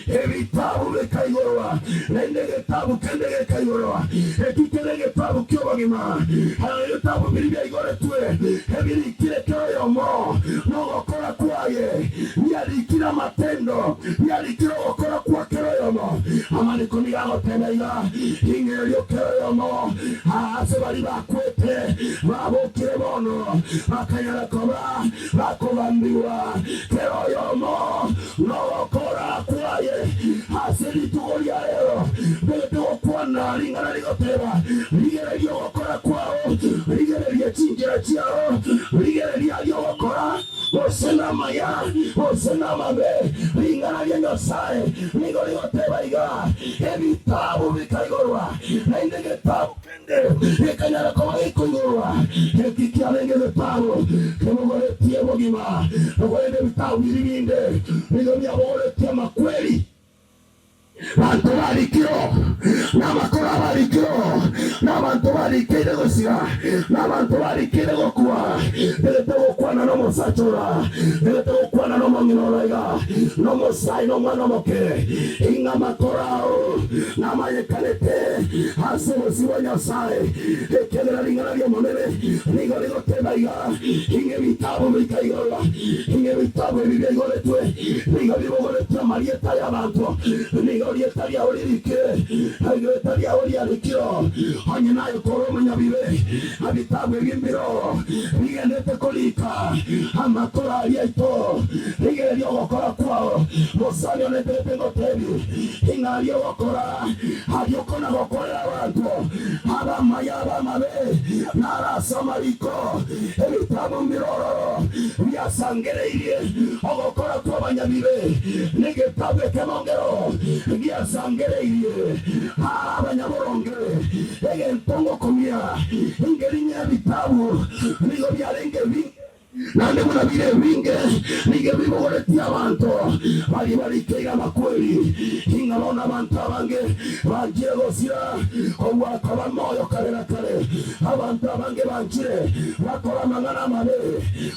ebitabu bikaigorwa, naende egetabu kende gekaigorwa, eki kere egetabu ki'obogima. Ebitabu biria biaigoretwe ebirikire kera oyomo nogokora kwaye, biarikire amatendo, biarikire ogokora kwa kera oyomo. Amariko nigo agoteba iga, ing'e erio kera oyomo ase baria bakwete babokire bono bakanyara koba bakobambigwa, kera oyomo nogokora kwaye. Ase rituko ria rero ntagete gokwana ring'ana rigoteba, rigereria ogokora kwao, rigereria chinchera chiao, rigereria aria ogokora, gose namaya gose namabe. Ring'ana ria Nyasae nigo rigoteba iga, Ebitabu bikaigorwa, naende egetabu kende gekanyara koba gekoigorwa, eki kiarenge egetabu kebogoretie obogima, korende ebitabu biria binde nigo biabogoretie amakweri. Banto barikireo, namakoro abarikireo, nabanto barikeire gosira, nabanto barikeire gokwa. Ntagete gokwana nomosacha ora, ntagete gokwana nomong'ina ora iga, nomosai nomwana omoke, ing'a amakoro ao namanyekanete ase obosio bwa Nyasae, ekiagera ring'ana ri'Omonene nigo rigoteba iga, ing'a ebitabu bikaigorwa, ing'a ebitabu ebi biaigoretwe nigo bibogoretie amarieta y'abanto. Nigo erieta riao ririkire, erieta riao riarikirwe. Onye naye kore omonyabibe, ebitabu ebi mbiroo bigendete korika amakoro aria aito. Rigereria ogokora kwao, mosani one ntebete ngotebi, ing'a aria ogokora, aria okona-gokorera abanto abamaya abamabe, naro ase amariko ebitabu mbire ororo biasangereirie ogokora kw'abanyabibe, negetabu ekemongero giasangereirie abanyaboronge. Egento ngokumia ingeri ng'ebitabu nigo biarenge ebinge. Naende buna bire ebinge nigo bibogoretie abanto baria barikeire amakweri, ing'a bono abanto abange banchire gosira kobua koba moyo kare na kare. Abanto abange banchire bakore amang'ana amabe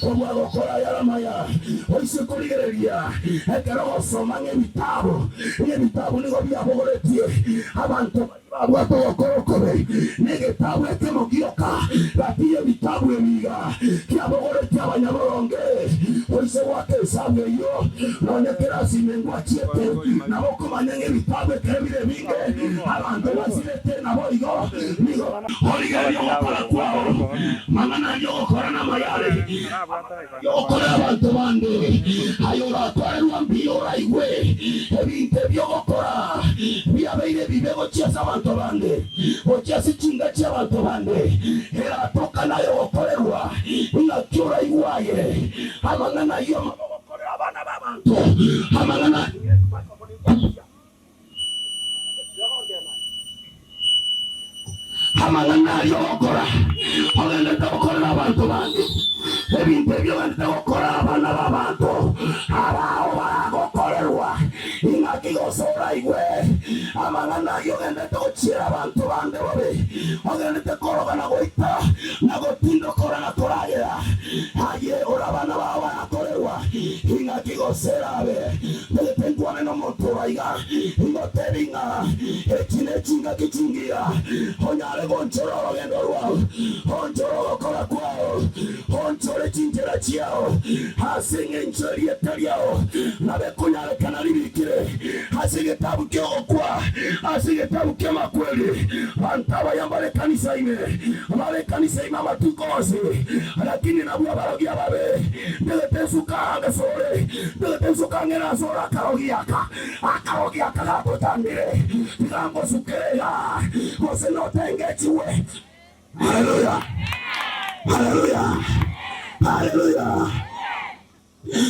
kobua gokora ayare amaya. Oise korigereria ekero ogosoma ng'ebitabu, ng'ebitabu nigo biabogoretie abanto Babwate ogokora okobe negetabu ekemo gioka, gati y'ebitabu ebi iga kiabogoretie abanyaboronge. Oise goaka esabu eyio, nonya kerasi ime ngwachiete, nabo okomanya ng'a ebitabu ekero bire ebinge, abanto basirete naboigo nigo. Origererie ogokora kwao, mang'ana aria ogokora namaya are, amang'ana aria ogokorera abanto bande, aye orakorerwa mbuya oraigwe ebinto ebi ogokora biabeire ebibe gochia ase abanto bande, gochia ase chinga chi'abanto bande, eratoka naye ogokorerwa, ing'aki oraigwe aye amang'ana ayio amabe ogokorera abana b'abanto, amang'ana Amang'ana aria ogokora, ogenderete gokorera abanto bande ebinto ebio ogenderete gokora abana b'abanto abao baragokorerwa. Ing'aki gose oraigwe amang'ana ayio ogenderete gochiera abanto bande bobe, ogenderete koroga na goita na gotindokora na koragera aye ore abana bao barakorerwa? Ing'aki gose erabe Ntagete nkwane nomonto ore aiga, ingotebi ng'a echi nechingaki chingiya, onyare gonchora orogendo rwao, onchore ogokora kwao, onchore chinchera chiao, ase engencho erieta riao nabe konyarekana ribikire ase egetabu ki'ogokwa, ase egetabu ki'amakweri. Banto abaya mbare ekanisa ime, bare ekanisa ime amatuko onsi, lakini nabwo abarogi ababe. Ntagete nsuka ange asore, ntagete nsuka ang'e nasore akarogi aka, akarogi aka gatotambire, tiga ngosukere iga, gose notengechigwe. Haleluya! Haleluya! Haleluya!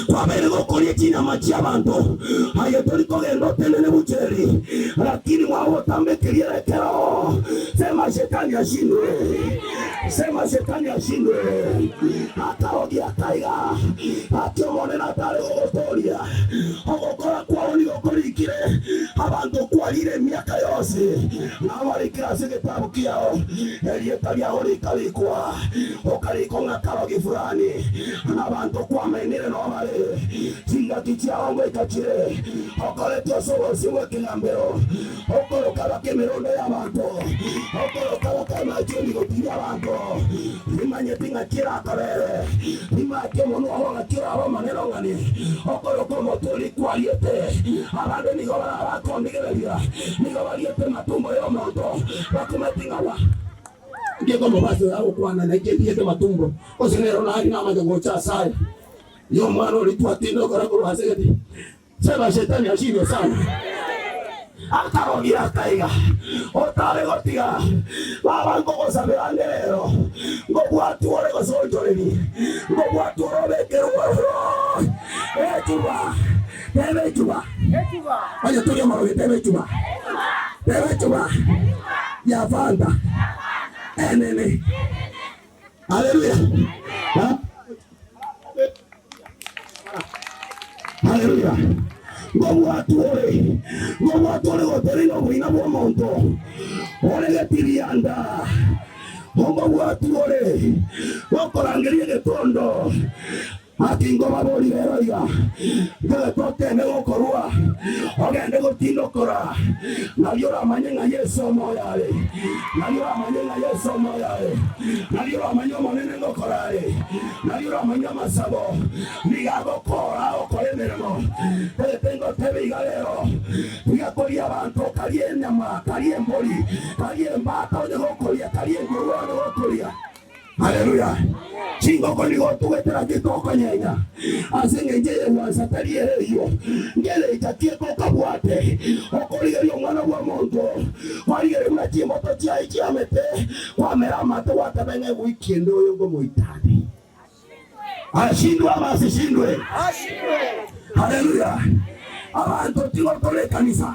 Kwabeire gokoria chinyama chi'abanto, aye tori kogenda otenene bucheri, lakini mwagotambekeria ekero. Sema shetani ashindwe. Sema shetani ashindwe. Akarogia akaiga, ati Omonene atare gogotooria. Ogokora kwao nigo korikire, abanto kwarire emiaka yonsi, nabo barikire ase egetabu kiao, erieta riao rikarikwa, okarikwa ng'a karogi fulani, na abanto kwameinire nobare. Chingaki chiao ngoika chire, okoretwe ase obosio bw'ekegambero. Okoroka baka emerondo y'abanto, okoroka baka amache ebigoti bi'abanto, timanyeti ng'aki erakobere, timanyeti omonwa oo ng'aki orabe omonene ong'ani, okoroka omotwe oria kwariete. Abande nigo barabakondigereria, nigo bariete amatumbo y'omonto, bakumeti ng'a wa. Ngieka omobasi oyo agokwana, nainche ndiete matumbo, gose nero nari namanya gocha asare. Y'omwana oria twatinda okora korwa ase gete. Sema shetani ashindwe sana. Akarogia akaiga otare gotiga baba nkogosabera nde rero ngobwatwe ore gose onchorerie ngobwatwe ore obekerwe ororo echuba teba echuba onye tori omorogi teba echuba teba echuba ya fanta enene haleluya. Haleluya! Ngobwatwa ore, ngobwatwa ore gotereina oboina bw'omonto ore getirianda. Ngobwatwa ore gokorangeria egetondo. Ati nkobaborie rero iga, Nkagete oteme gokorua, ogende gotindokora, nario oramanye ng'a Yeso omoyo are, nario oramanye ng'a Yeso omoyo are, nario oramanye Omonene ngokora are, nario oramanye amasabo nigo agokora agokora emeremo. Ntagete ngotebe iga rero, tiga koria abanto, karie enyama, karie embori, karie embata onye gokoria, karie engurue onye gokoria. Haleluya! Chingoko nigo otugete naki tokonyenya ase engencho ey'egwansa tari ere eyio. Ngerecha ki ekokabwate okorigereria omwana bw'omonto, kwarigereria buna chimboto chiaye chiamete, kwamera amato gwateba ng'a ewiki ende oyo ngomoitande. Ashindwe ama asishindwe? Haleluya! Abanto tigotore ekanisa,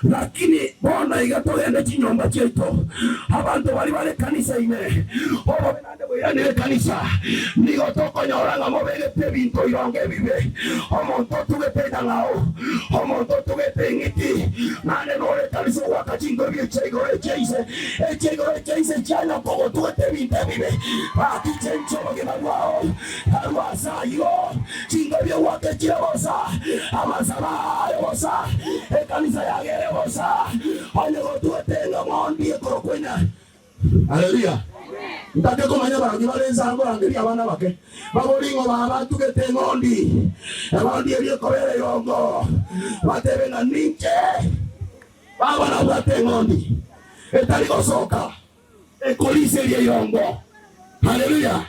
lakini bono iga togende chinyomba chiaito. Abanto baria bare ekanisa ime, obobe naende boiranire ekanisa, nigo tokonyora ng'a mobegete ebinto irongo ebibe. Omonto otugete enyang'au, omonto otugete eng'iti, naende nore ekanisa ogoaka chinkobi echia igoro echia ise, echia igoro echia ise chia nyoko ogotugete ebinto ebibe. Gaki chenchia obogima bwao. Arue ase ayio, chingobi ogwake chire bosa, amasabo aye bosa, ekanisa yage ere bosa, onye gotwete eng'ondi ekorokwa enya. Haleluya! Ntake komanya abarogi bare inse aa nkorangeria abana abake, baborie ng'o baba atugete eng'ondi, eng'ondi eria ekobera irongo, batebe ng'a ninche baba nabwate eng'ondi etari gosoka. Ekoriseria irongo. Haleluya!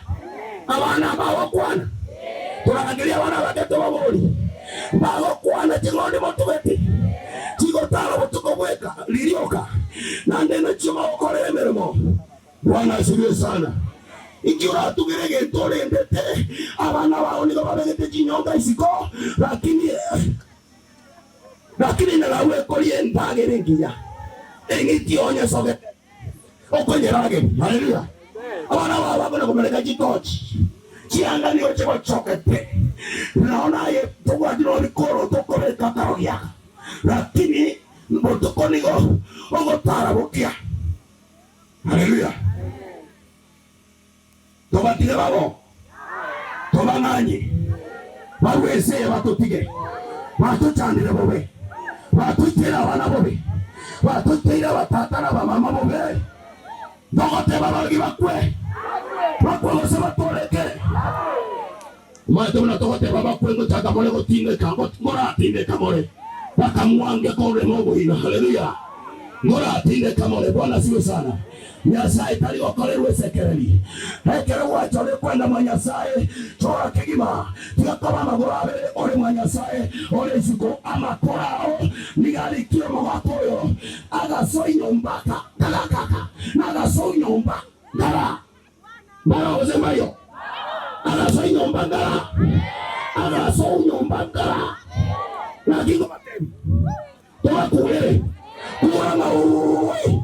Abana mbagokwana, torangerie abana abake tobaborie, mbagokwana ching'ondi motugete, chigotara obotuko bweka ririoka, naende nachio mogokorera emeremo. Bwana asifiwe sana. Inki oratugere egento orendete? Abana bao nigo babegete chinyonga isiko, lakini lakini narabwo ekoria endagera engiya, eng'iti onye esogete. Okonyerageria. Haleluya! Abana bao bakona komereka chitochi, chianga nigo chigochokete. Nao naye tobwati nobikoro tokobeka akarogi aka, lakini botuko nigo ogotara bokia. Haleluya! Tobatige babo, tobang'anye, barue ense eye batotige. Batochandire bobe, batoiteire abana bobe, batoiteire abatata na abamama bobe. Togoteba abarogi bakwe, bakwe gose batoreke. Omanyete buna togoteba bakwe ngochaka more gotindeka, ngoratindeka more, bakamwange korema oboina. Haleluya! Ngoratindeka more. Bwana asifiwe sana. Nyasae tari gokorerwa esekereri. Ekero gwachorire kwenda mwa Nyasae, chora kegima, tiga koba amagoro abere ore mwa Nyasae ore isiko. Amakora ao nigo arikie omogaka oyo agasoa nyomba aka kagakaka na agasoa nyomba ngara. Mbarao gose mbario? Agasoa nyomba ngara, agasoa nyomba ngara. Naki nkobatebia, Tobakurere, kura ng'a ooi,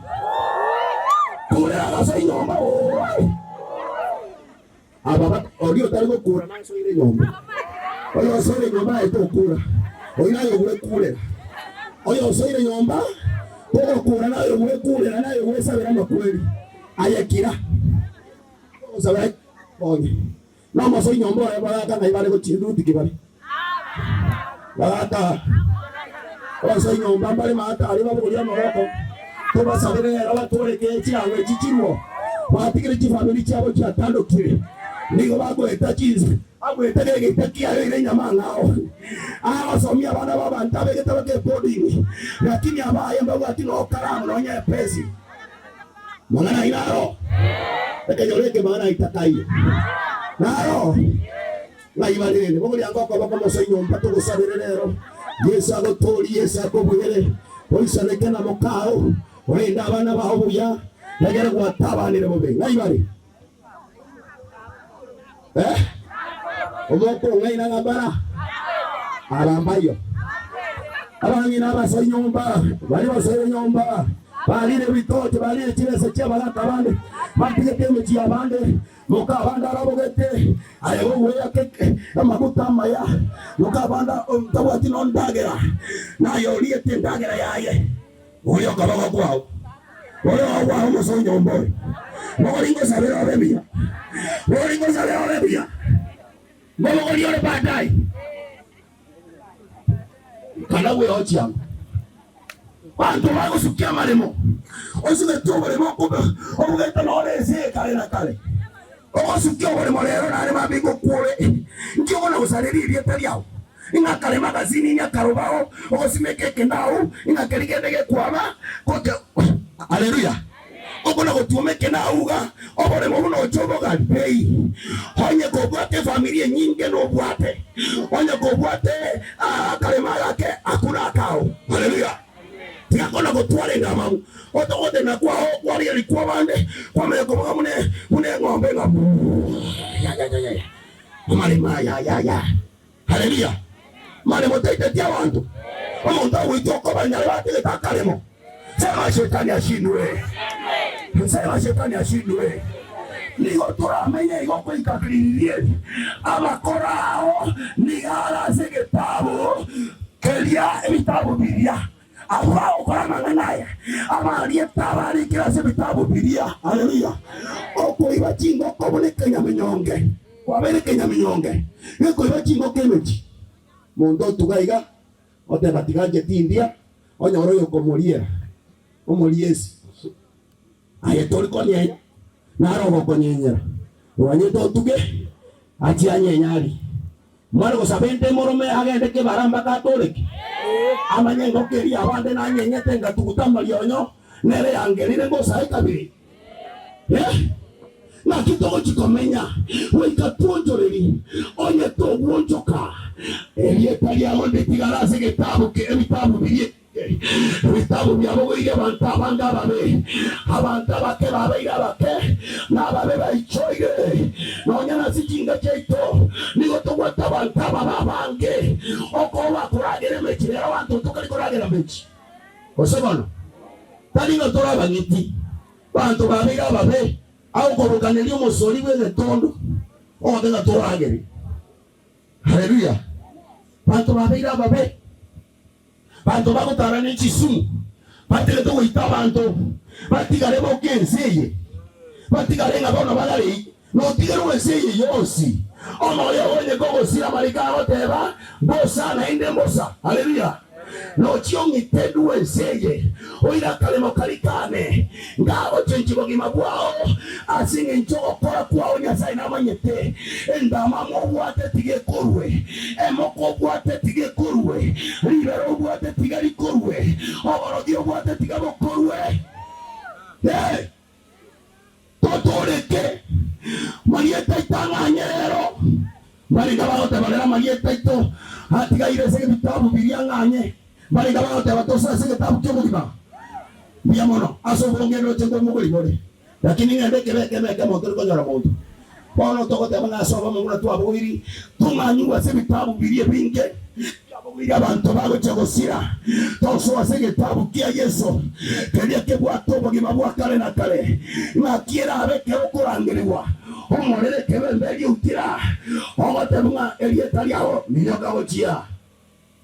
kurera agasoa nyomba ooi. Aba oria otari gokura nasoire nyomba, oyo osoire nyomba aye tokura, oyio naye ogwekurera. Oyo osoire nyomba togokura naye ogwekurera naye ogwesabera amakweri. Aye kira, togosabera konye. Nomosoi nyomba oye bagaaka ng'ai bare gochia Ruti kibare. Bagaaka abasoi nyomba mbare maate aria babogorie amaboko tobasabere rero batoreke chirango echi chirwo batigire chifamiri chiabo chiatandokire nigo bagoeta chinse agoeta gegeita kiaye oire enyama ang'ao agosomia abana b'abanto abegete bake eboarding lakini abaye mbabwati nokaramu nonya epesi Mang'ana ayio naro ekenyoro eke mang'ana ayio takaiyo naro ng'ai barende bogoria ngokoboko moso nyomba togosabere rero Yeso agotorie Yeso akobwere oisaneke na mokao orende abana bao buya egere gwatabanire bobe ng'ai bare eh omoko ng'ai na ng'ambara aba mbayo abang'ina abaso nyomba bari basoire nyomba Barire ebitoche, barire chibesa chi'abagaaka bande, batigete emechie y'abande, moka abande arabogete, aye gogweaka amaguta amaya, moka abande tabwati nondagera, naye oriete endagera yaye. Oria okoboko kwao, oria ogwao omosa o nyomba oyo, bori ngosabere obe buya, bori ngosabere obe buya. Ngobogoria ore baadaye. Kana bweochia ango. Banto bagosukia amaremo, osugete oboremo okobe obogete nore ense eye kare na kare. Ogosukia oboremo rero nare mambia ngokwore, nki okona gosareria erieta riao? Ing'a akaremo agasinini akarobao, ogosimeka ekenau, ing'a keria kende gekwama, gote Haleluya! Okona gotuoma ekenau iga, oboremo buna oche obogari bei. Onye kobwate efamiri enyinge nobwate, onye kobwate akaremo agake, akwo nakao. Haleluya! Tiga kona gotwara endamwamu, otogotenena kwao kwarigereria kw'abande, kwamanya koboga buna buna eng'ombe ng'a buu, yayayaya, amaremo aya ayaya. Haleluya! Maremo taiteti abanto, omonto agoitwa okobanyara bategete akaremo. Sema shetani ashindwe, sema shetani ashindwe. Nigo toramenye igo goika riria eri amakoro ao nigo are ase egetabu keria ebitabu biria. Abwo bagokora amang'ana aya, abariete abarikire ase ebitabu biria. Haleluya! Okoiba chingoko buna ekenyaminyonge, kwabeire ekenyaminyonge gekoiba chingoko emechie. Monto otuga iga, oteba tiga nche tindia, onyore oyokomoriera, omoriesi. Aye tori konyenya, naro ogokonyenyera. Oganyete otuge, achie anyenye arie. Mware gosaba ende morome agende kebara mpaka atoreke? Amanye engoko eria abande nanyenyete ngatuguta amarionya, nere yangerire ngosae kabere. Eh? Naki togochia komenya goika twonchorerie, onye togwonchoka, erieta riabo nditigare ase egetabu ebitabu biria. Ebitabu biabogoirie abanto abange ababe, abanto abake babeire abake, na ababe baichoire. Nonya nase chinka chiaito nigo tobwate abanto ababe abange, okoba bakoragera emechie rero abanto tokari koragera mechie. Gose bono tari ng'a tore abang'iti, abanto babeire ababe, agokobokaneria omosori bw'egetondo, ogote ng'a toragere. Haleluya! Abanto babeire ababe. Banto bagotara ne chisumu, batigete goita abanto, batigare boka ense eye, batigare ng'a bono bagarei, notigerwe ense eye yonsi. Omoyo onye kogosira amariko agoteba, Mbosa naende mbosa. Haleluya! Nochie ong'ite ndue ense eye, oire akaremo karia kane, ngagochenchia obogima bwao ase engencho ogokora kwao Nyasae namanyete. Endamwamu obwate tiga ekorwe, emoko obwate tiga ekorwe, ribero obwate tiga rikorwe, oborogi obwate tiga bokorwe. Ee, totooreke marieta aito ang'anye rero. Mbarenge bagoteba rero amarieta aito atigaire ase ebitabu biria ang'anye. Mbarenge bagoteba tosoe ase egetabu ki'obogima. Mbuya mono ase obonge ndoche nkomogori more. Lakini ng'ende ekebe ekemo ekemo ntori konyora monto. Bono togoteba ng'a ase obomo buna twabogoiri, tong'anyigwe ase ebitabu biria ebinge biabogoiri abanto bagochia gosira, tosoe ase egetabu kia Yeso, keria kebwate obogima bwa kare na kare. Ng'aki erabe ekero okorangerigwa, omorere ekebembe egeutira, ogoteba ng'a erieta riao ninyoka gochia.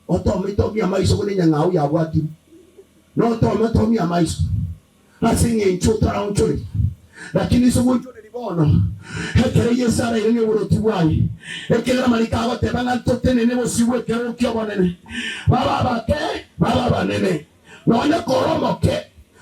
Otome-tomie amaiso buna enyang'au yabwatirwe, na otome-tomie amaiso. Ase engencho otaraonchoreria, lakini ase ogwonchoreria bono, ekero Yeso arairanie oboroti bwaye, ekiagera amariko agoteba ng'a ntotenene bosio bw'ekerogo ki'obonene, babe abake, babe abanene. Nonya kore omoke,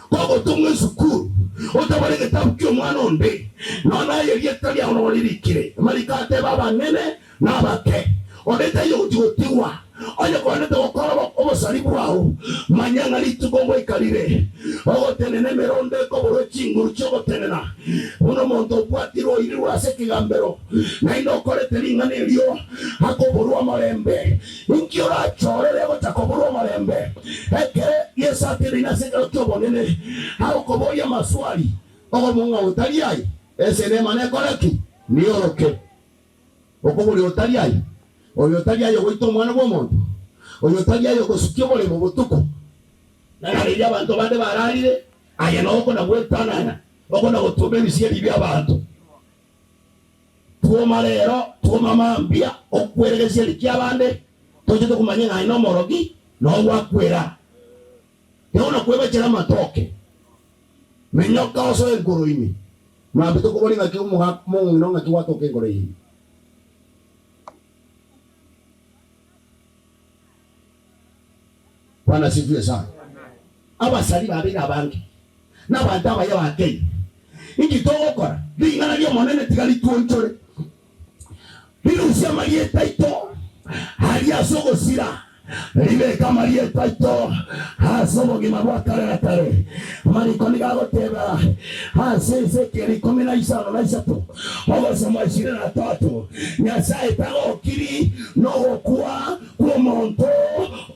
kogotomwa esukuru, otabare egetabu ki'omwana onde, nonya aye erieta riao nogo ririkire. Amariko ateba abanene na abake, onde taiyo ogochia gotigwa. Onye kogendete gokora obosari bwao, manya ng'a rituko ngoika rire, ogotenena emerondo ekoborwa chinguru chi'ogotenena, buna omonto obwatirwe oirirwe ase ekegambero, naende okorete ring'ana erio, akoborwa omorembe. Inki orachorere gocha koborwa omorembe? Ekero Yeso ateneine ase ekero ki'obonene, agokoboria amaswali, okomong'a otari aye, Ense nemane ekore ki? Nioroke. Okoboria otari aye, oyo otari aye ogoita omwana bw'omonto, oyo otari aye ogosukia oboremo botuko, nagareirie abanto bande bararire, aye noo okona gwetanana, okona gotwoma ebisieri bi'abanto. Twoma rero, twoma mambia, okwere gesieri ki'abande, toche tokomanya ng'a aye nomorogi, noo gwakwera. Tiga kwebachera amatoke, minyoka osoe enkoro ime. Mambia tokoboria ng'aki omong'ina oo ng'aki gwatoka enkoro eye ime. Bwana asifiwe sana. Abasari babeire abange, na abanto abaya bakeire. Inki togokora? Ring'ana ri'Omonene tiga ritwonchore, rirusie amarieta aito aria ase ogosira, ribeke amarieta aito ase obogima bwa kare na kare. Amariko nigo agoteba ase Ezekieli ikomi na isano na isato, ogosoma ishirini na tatu, Nyasae tagokiri nogokwa kw'omonto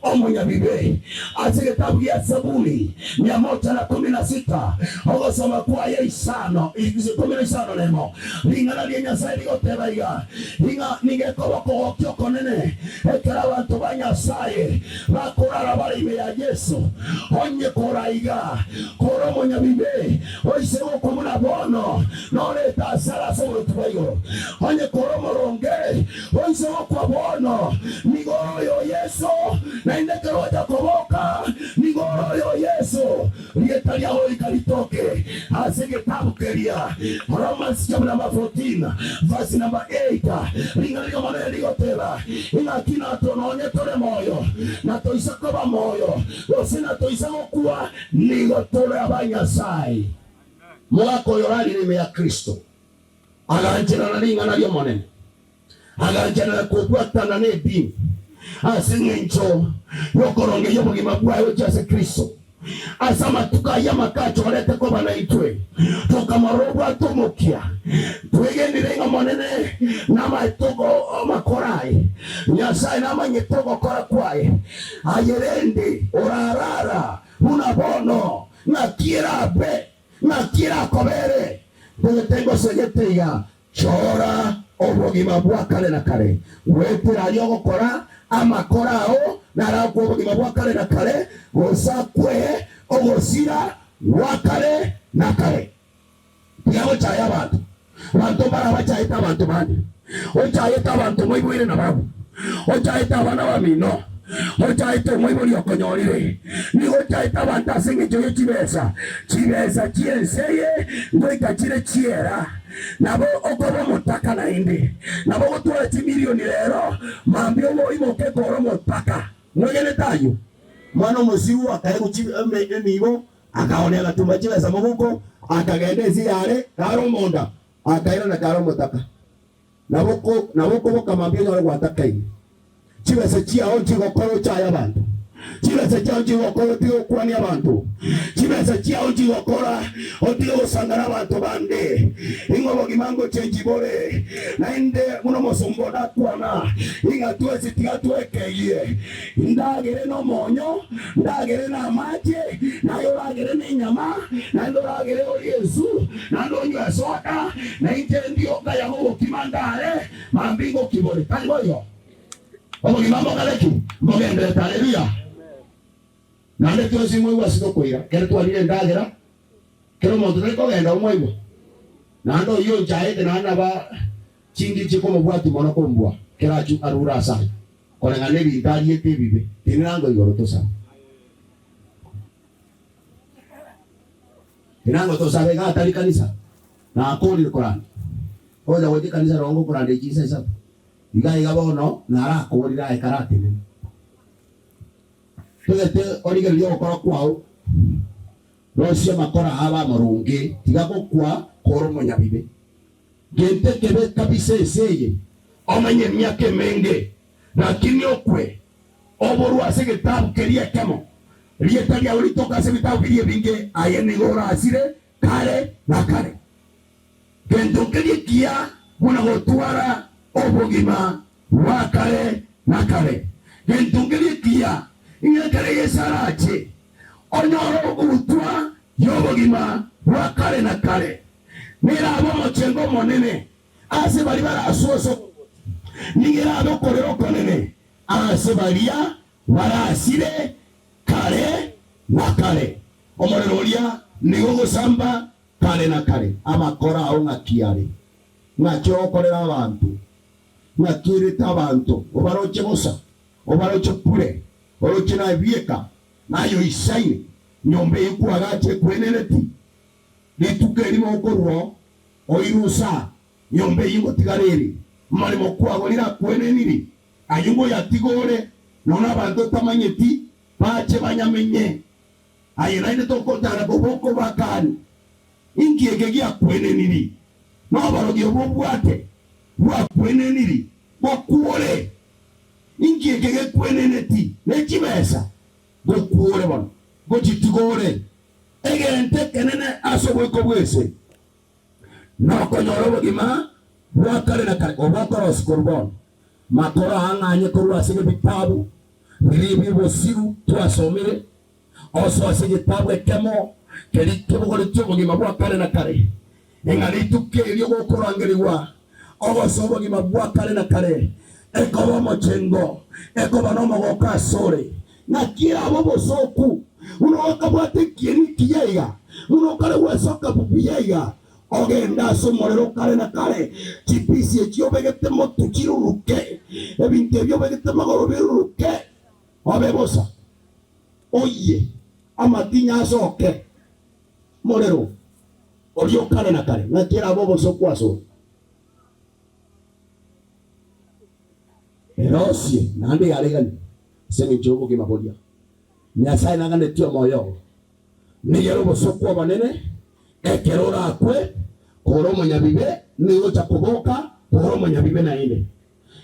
omonyabibe. Ase egetabu gia Zaburi mia moja na kumi na sita, ogosoma kwaye isano, ikomi na isano nemo, ring'ana ria Nyasae rigoteba iga, Ing'a nigo ekoba okogokia okonene ekero abanto ba Nyasae bakorara bare ime ya Yeso. Onye kora iga, kore omonyabibe, oise gokwa buna bono, norete asare ase oboruoti bwa igoro. Onye kore omoronge, Oise gokwa bono, nigo ore oyo Yeso, naende ekero ocha koboka, nigo ore oyo Yeso. Rieta riao goika ritoke ase egetabu keria. Romans chapter number 14 verse number 8, ring'ana ri'Omonene rigoteba, Ing'aki natwo nonye tore moyo, na toisa koba moyo, gose na toisa gokwa, nigo tore aba Nyasae. Mogaka oyo orarire ime ya Kristo, agancherana ring'ana ri'Omonene. Agancherana kobwatana nedini ase engencho y'okorongeria obogima bwaye gochia ase Kristo. Ase amatuko ayio amake achorete koba naintwe, tokamorora obwate omokia. Twegenire ng'a Omonene namaete amakora aye, Nyasae namanyete ogokora kwaye. Aye rende orarara buna bono, ng'aki erabe, ng'aki erakobere? Ntagete ngosegete iga, Chora obogima bwa kare na kare, goetera aria ogokora amakora ao narakwe obogima bwa kare na kare, gose akwe ogosira gwa kare na kare. Tiga gochaya abanto. Abanto mbare abachaete abanto bande. Ochaete abanto moiboire nabarabwo. Ochaete abana bamino. Ochaete omoibori okonyorire. Nigo ochaete abanto ase engencho ye chibesa. Chibesa chi'ense eye ngoika chire chiera. Nabo okoba omotaka naende. Nabo ogotwara chimilioni rero, mambia oboimoke kore omotaka. Mwegenete ayio? Mwana omosiru akaegwa emiibo, akaoonia agatumba chibesa moguko, akagenda ense y'aare kare omonda, akairana kare omotaka. Nabo nabo okoboka mambia onyore gwatakaine. Chibesa chiao nchigokora ochaye abanto. Chibesa chiao nchigokora otige gokwania abanto. Chibesa chiao nchigokora otige gosangana abanto bande. Ing'o obogima ngochenchi bore? Naende buna omosomba onde akwana, ing'a twensi tiga twekeyie. Ndagere nomonyo, ndagere namache, naye oragere nenyama, naende oragere orie ensu, naende onywe esoda, na inche ndioka yago obokima ndare, mambia ngokibore. Tari boigo? Obogima mbokare ki? Mbogendererete. Haleluya! Naende twensi moigwe ase tokoira, ekero twarire endagera, kera omonto tari kogenda omoigwa, naende oyio onchaete naende naba chingichi komobwatia mono kombua, kera achwe arure ase aye. Koreng'ana nebinto ariete ebibe, tinenango igoro tosabe. Tinango tosabe iga atari kanisa, nakorire koranda. Ogocha gocha ekanisa rongo okoranda echinsa isato. Iga iga bono narakorire aye karatenene. Togete origererie ogokora kwao, rosia amakora abe amaronge, tiga gokwa kore omonyabibe. Gento ekebe kabisa ense eye, omenye emiaka emenge, lakini okwe, oborwe ase egetabu keria ekemo, rieta riao ritoke ase ebitabu biria ebinge, aye nigo orasire kare na kare. Gento nkeria ekiya buna gotwara obogima bwa kare na kare. Gento nkeria ekiya ing'a ekero Yeso arache, onyore ogutwa y'obogima bwa kare na kare. Nerabe omochengo omonene ase baria baraswe ase oborwoti, nigo erabe okorera okonene ase baria barasire kare na kare. Omorero oria nigo ogosamba kare na kare. Amakora ao ng'aki are? Ng'aki ogokorera abanto? Ng'aki oirete abanto obaroche bosa, obaroche bure, oroche naye bieka, naye oisaine, nyomba eyio kwagacha ekwenereti? Rituko erimo okorua oirwe osaa, nyomba eyio ngotigara ere, amaremo kwagorire akwenenire, ayio ngoyatiga ore, nonya nabanto otamanyeti. Bache banyamenye. Aye naende tokotara koba okobakani. Inki eke giakweneniri? Noborogi obo obwate bwakweneniri gokwore? Inki eke gekweneneti ne chibesa gokwore bono? Gochitigore egento ekenene ase oboiko bw'ense, nokonyora obogima bwa kare na kare, obokorosia korwa bono. Makoro aang'anye korwa ase ebitabu biria ebi'obosiru twasomire, osoe ase egetabu ekemo keria kebogoretie obogima bwa kare na kare, ng'a rituko erio gokorangerigwa ogosoa obogima bwa kare na kare, ekoba omochengo, ekoba nomogoko asore. Naki erabe obosooku, buna okabwata ekieni ekiya iga, buna okare gwesoka buya iga, Ogende ase omorero o kare na kare, chipisi echio obegete motwe chiruruke, ebinto ebio obegete magoro biruruke, obe bosa, oyie, amatinya asoke, morero oria o kare na kare. Naki erabe obosoku asore? Erosie naende yareganie ase engencho y'obogima boria Nyasae naganetie omoyo oo. Nigo ere obosoku obonene ekero orakwe kore omonyabibe, nigo ogocha koboka kore omonyabibe naende,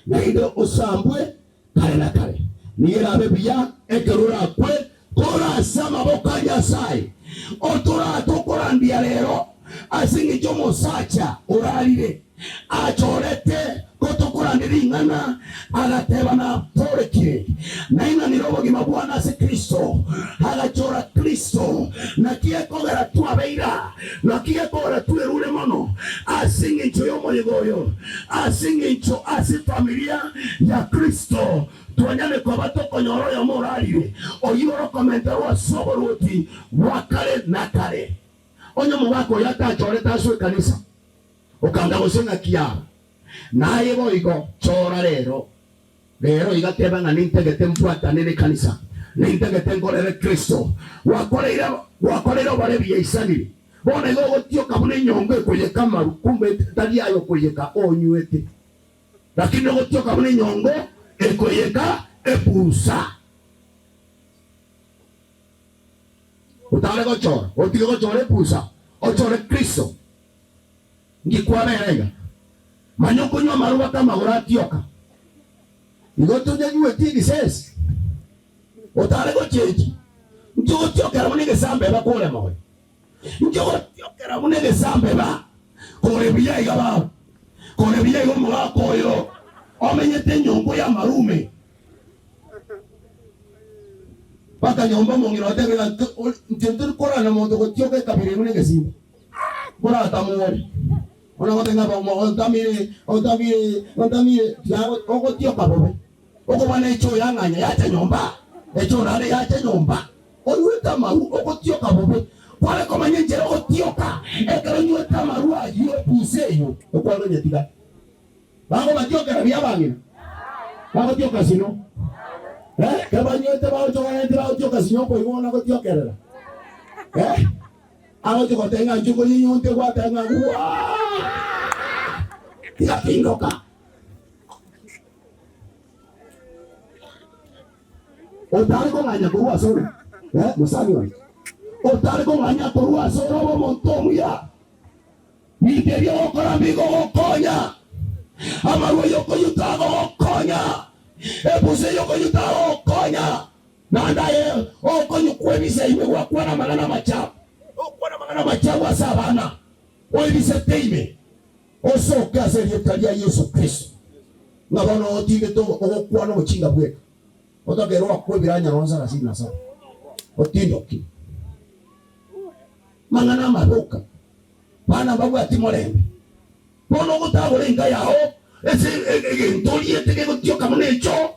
naende osambwe kare na kare. Nigo erabe buya ekero orakwe kore ase amaboko a Nyasae, otoratokorandia rero ase engencho omosacha orarire. Achorete gotokorania ring'ana, agateba, Natorekire, nainanire obogima bwane ase Kristo. Agachora Kristo. Naki gekogera twabeire aa? Naki gekogera twerure mono ase engencho y'omoyega oyo? Ase engencho ase efamilia ya Kristo twanyare koba tokonyora oyomo orarire, oyio orokomenterwa ase oboruoti bwa kare na kare. Onye omogaka oyo atachorete asoe ekanisa, Okanga gose ng'aki yaba. Naye boigo chora rero, rero iga teba ng'a nintagete mbwatane nekanisa, nintagete nkorere Kristo. Gwakoreire, gwakoreire oborebi yaisanire. Bono igo ogotioka buna enyongo ekoyeka amaru, kumbe tari aye okoyeka, onywete. Lakini ogotioka buna enyongo ekoyeka ebusa. Otare gochora, otige gochora ebusa, ochore Kristo. Ngikwabera iga, manya okonywa amarwa baka amagoro atioka. Igo tonyanyueti egisesi, otare gochenchi. Nki ogotiokera buna egesambeba kore moyo? Nki ogotiokera buna egesambeba kore buya iga baba? Kore buya iga omogaka oyo omenyete enyomba y'amarume. Mpaka nyomba omong'ina otebe ng'a inche ntori korana monto gotioka ekabira eye buna egesimba. Boratamore. Bono ogoteba ng'a ontamire, ontamire, ontamire, tiga ogotioka bobe. Okoba ne echoo yang'anya yacha nyomba, echoo naende yacha nyomba. Onywete amarwa ogotioka bobe. Kware komanya enchera ogotioka ekero onywete amarwa ayio ebusa eyio, okware onyetiga. Bagobatiokera buya abang'ina, bagotioka sino. Eh, ekero banywete baochoganete bagotioka sinyo okoigwa bono agotiokerera. Eh, agochia goteba ng'a inche konyinyunte gwateba ng'a waa, tiga tindoka. Otare kong'anya korwa asore, eh, mosani one, otare kong'anya korwa asore obe omonto omuya. Binto ebi ogokora mbigogokonya, amarwa y'okoyuta agogokonya, ebusa y'okoyuta agogokonya, naende aye okonyukwa ebisa ime gwakwana amang'ana amachafu, okwana amang'ana amachafu ase abana, oebisete ime, osoke ase erieta ria Yeso Kristo, ng'a bono otindete ogokwana obochinga bweka, otakeire oakwe ebiranya nonya sarasini na saba, otindoke. Mang'ana amabe oka. Bana mbabwati morembe. Bono ogotagora enka yao ase egento oriete gegotioka buna ekio,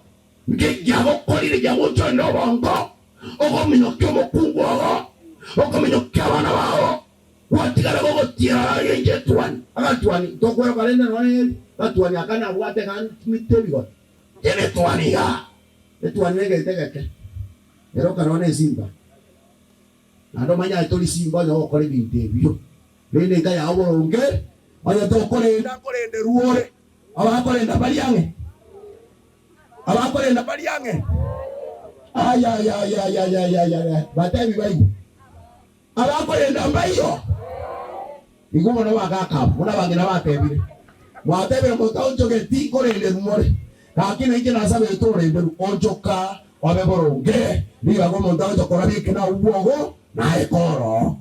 ngekiagokorire kiagochorire obongo, okominyokia omokungu oo, okominyokia abana bao, gwatigara gogotiera agenche etuani. Agatuani, tokweroka rende nonya eri, gatuani aka nabwate gantimete ebigote. Inche netuani igaa, etuani negento egeke, eroka nonya nesimba. Naende omanye aye tori simba onye ogokora ebinto ebio, rende enka yao boronge, onye tokorenda nkorenderwe ore, abakorenda mbari ang'e, abakorenda mbari ang'e, Ayayayayayayaya batebi baigwe abakorenda mbaiyo igo bono bagaka abwo buna abang'ina batebire mwatebire motaonchogeti nkorenderu more gaki nainche nasabete orenderu onchoka obe boronge ribaga omonto agocha korabia ekina obwogo naye koro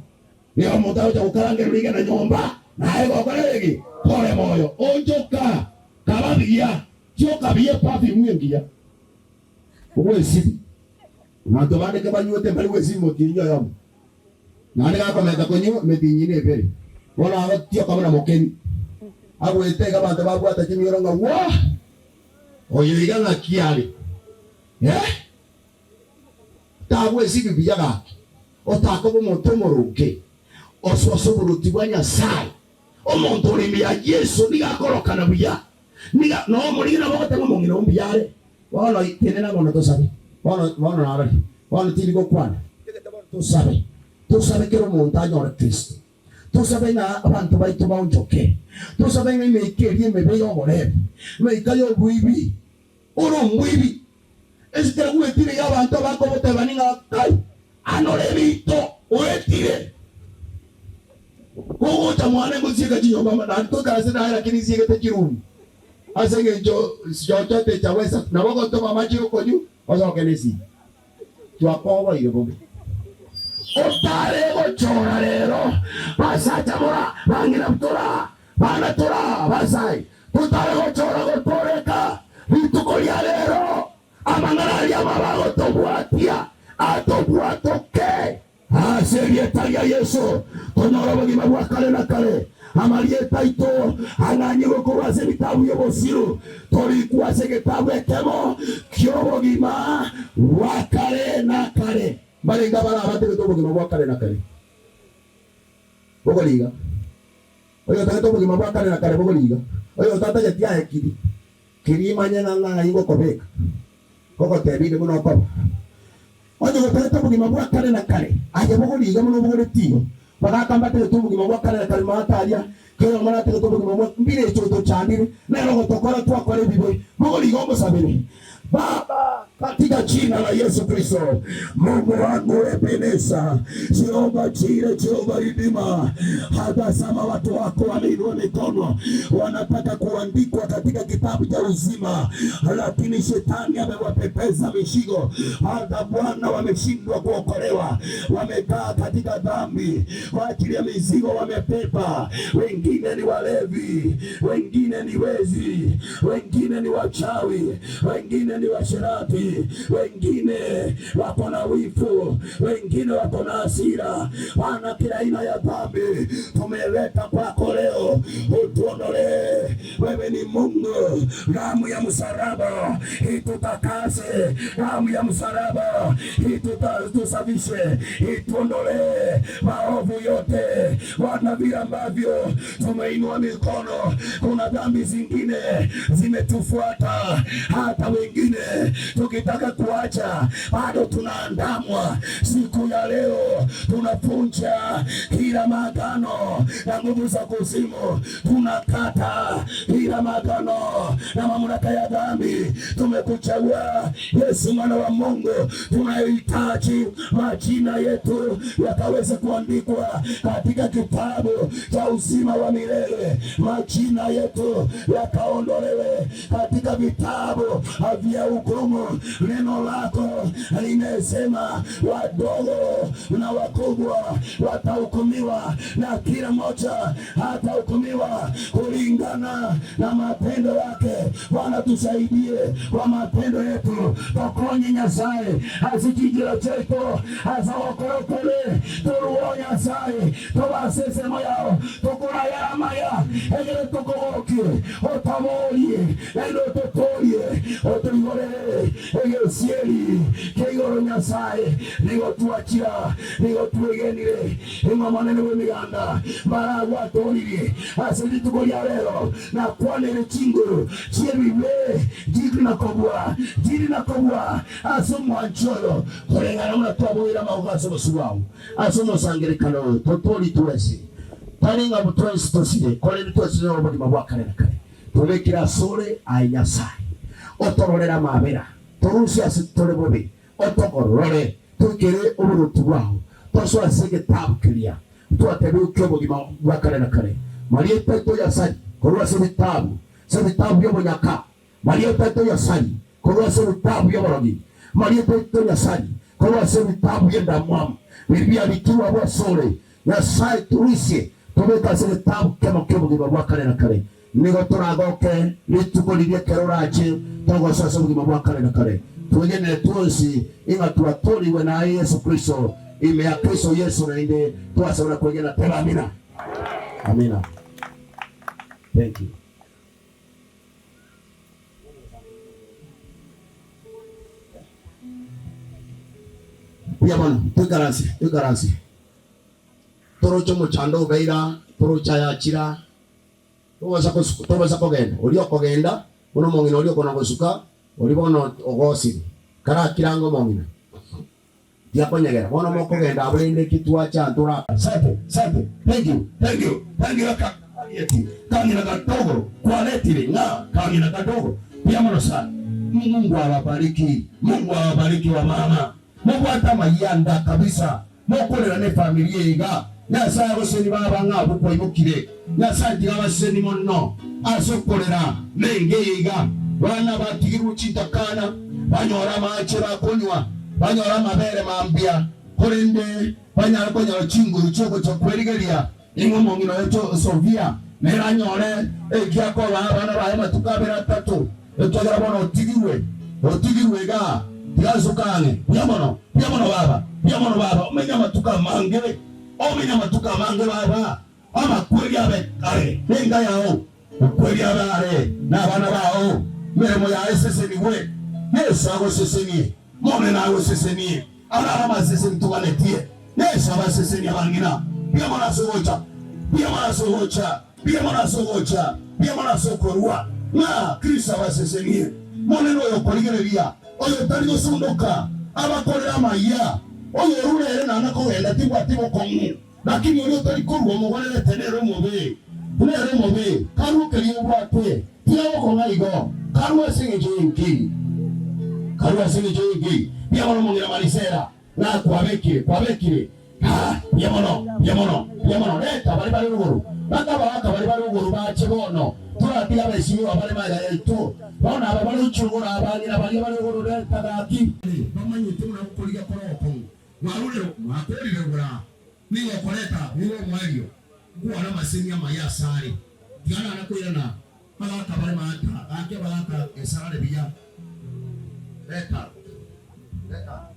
Nigo omonto agocha gokarangerwa rigena nyomba, naye gokora eki, kore moyo. Onchoka, kaba buya, tioka buya eperfume engiya. Ogwesibia. Abanto bande kebanywete mbari gwesibia motienyi oyomo, naende gakomenta konywa emetienyi nebere. Bono agotioka buna mokeni, agwete iga abanto babwata chimioro ng'a woo! Oyo iga ng'aki are? Eh? Tagwesibia buya gaki, otakoba omonto omoronge, osoe ase oboruoti bwa Nyasae. Omonto ore ime ya Yeso nigo akorokana buya, nigo nomorige nabo ogoteba omong'ina oo mbuya are. Bono tenena bono tosabe. Bono bono narori, bono tindi gokwana. Ntagete bono tosabe, tosabe kera omonto anyore Kristo. Tosabe ng'a abanto baito baonchoke. Tosabe ng'a emeika eria emebe y'oborebi, emeika y'oboibi, ore omoibi, Ase gwetire iga abanto bakogotebania ng'a kai, anore ebinto oetire. Kogocha mwane ngosieka chinyomba amo naende toikaranse naye lakini nsiegete chiroom ase eng'encho chochote chawesa nabo ogotoba amache yokonywa osoke nesimi. Twakoboire bobe. Otare gochora rero basacha bora bang'ina tora bana tora basai totare gochora gotoreka rituko ria rero amang'ana aria amabe agotobwatia atobwatoke. Ase erieta ria Yeso tonyore obogima bwa kare na kare. Amarieta aito ang'anyigwe korwa ase ebitabu bi'obosiru, torikwe ase egetabu ekemo ki'obogima bwa kare na kare. Mbarenge abarabategete obogima bwa kare na kare bogoriga, oyotagete obogima bwa kare na kare bogoriga, oyotatageti aye kiri, kiri imanye ng'a ng'ai ngokobeka, ngogotebia buna okoba. Onye gotagete obogima bwa kare na kare, aye bogoriga buna obogoretie igo. Bagaka mbatagete obogima bwa kare na kare maate aria, kera oyomo natagete obogima bwa mbire echo otochandire, nere ogotokora twakora ebibe. Bogoriga omosabere, Baba, katika jina la Yesu Kristo, Mungu wangu Ebeneza, Jehova Jire, Jehova Ridima, hatazama watu wako wameinua mikono, wanataka kuandikwa katika kitabu cha uzima, lakini shetani amewapepeza mizigo, hata Bwana wameshindwa kuokolewa, wamekaa katika dhambi kwa ajili ya mizigo wamebeba. Wengine ni walevi, wengine ni wezi, wengine ni wachawi, wengine ni washerati, wengine wako na wivu, wengine wako na hasira, wana kila aina ya dhambi. Tumeleta kwako leo, utuondolee. Wewe ni Mungu, damu ya msalaba itutakase, damu ya msalaba itutusafishe, ituondolee maovu yote. Bwana, vile ambavyo tumeinua mikono, kuna dhambi zingine zimetufuata, hata wengine tukitaka kuacha bado tunaandamwa. Siku ya leo tunapunja kila maagano na nguvu za kuzimu, tunakata kila maagano na mamlaka ya dhambi. Tumekuchagua Yesu mwana wa Mungu, tunahitaji majina yetu yakaweze kuandikwa katika kitabu cha uzima wa milele, majina yetu yakaondolewe katika vitabu vya hukumu. Neno lako limesema wadogo na wakubwa watahukumiwa, na kila mmoja atahukumiwa kulingana na matendo yake. Bwana, tusaidie kwa matendo yetu, tokonye Nyasaye asichijira chetu asawokorokore toruo Nyasaye tobasesemo yao tokorayamaya egere tokogokie otoborie naende ototorie otoigorere egesieri kia igoro Nyasaye nigo twachira nigo twegenire ing'o Omonene bw'Emeganda baragwatoririe ase rituko ria rero nakwanere chinguru chi'ebibe chiri na kobua chiri na kobua ase omwanchi oyo koreng'ana buna twaboire amaboko ase obosio bwao ase omosangererekano oyo totori twensi tari ng'a twensi tosire korende twensi tonyore obogima bwa kare na kare tobekire asore aye Nyasae otororere amabera torusie ase tore bobe. Otogorore toikere oboruoti bwao, tosoe ase egetabu keria twatebigwe ki'obogima bwa kare na kare. Marieta aito yasari korwa ase ebitabu, ase ebitabu bi'obonyaka. Marieta aito yasari korwa ase ebitabu bi'oborogi. Marieta aito yasari korwa ase ebitabu bi'endamwamu, biria biarikirwe abwo asore. Nyasae, torusie tobeke ase egetabu kemo ki'obogima bwa kare na kare. Nigo toragoke rituko riria ekero orache togosoa ase obogima bwa kare na kare. Twegenere twensi ing'a twatoorigwe naye Yeso Kristo, ime ya Kristo Yeso naende twasaba na kwegena. Teba amina. Amina. Thank you. Buya bono, toikaranse, toikaranse. Toroche omochando obeira, toroche ayachira. Tobasa kosuka, tobasa kogenda. Oria okogenda, buna omong'ina oria okona gosuka, oria bono ogosire. Karakire ange omong'ina, tiakonyegera. Bono mokogenda abwo rende eki twacha ntora. Asante, asante. Thank you, thank you, thank you aka karieti kang'ina kadogo kwaretire ng'a kang'ina kadogo. Mbuya mono sana. Mungu awabariki, Mungu awabariki wamama. Mobwate amayianda kabisa. Mokorera nefamiri eye iga. Nyasae agoseni baba ng'a abwo kwaimokire. Nyasae tiga abaseseni mono ase okorera nenge eye iga. Bana batigirwe chintakana, banyore amache bakonywa, banyore amabere mambia, korende banyare konyora chinguru chi'ogocha kwerigeria ing'o omong'ina oyo Sofia nere anyore egiakobaa abana baye amatuko abere atato, ekiagera bono otigirwe, otigirwe igaa, tiga nsuke ang'e. Buya mono, buya mono baba, buya mono baba, omenye amatuko amange, omenye amatuko amange baba, amakweri abe kare nenka yao, okweri abe are nabana bao, emeremo yaye esesenigwe. Yeso agosesenie, Omonene agosesenie. Aro amaseseni toganetie. Yeso abasesenie abang'ina. Mbuya mono ase ogocha, mbuya mono ase ogocha, mbuya mono ase ogocha, mbuya mono ase okorua. Ng'a Kristo abasesenie. Monene oyo okorigereria, oyo otari gosundoka, abakorere amayia, oyo orure ere naende kogenda tibwati bokong'u. Lakini oria otari korua omogorerete nere omobe, nere omobe, karue keria obwate, tiga gokong'a igo, karue ase engencho y'enki, karue ase engencho y'enki. Mbuya mono omong'ina Marisela, ng'a kwabekire, kwabekire, ha, mbuya mono, mbuya mono, mbuya mono. Reta baria bare rogoro, bakabagaka baria bare rogoro bache bono, toratiga abaesigwa bare magega yaito. Bono aba bare gochia rogoro, abang'ina baria bare rogoro, reta gaki. Bamanyete buna gokorigia kore ogokong'u. Mwarure, mwakoorire rogoro, nigo okoreta nigo omoerio nkwana amasemi amaya asare. Tiga nana koirana bagaka bare maata, gaki abagaka esarare buya. Reta, reta,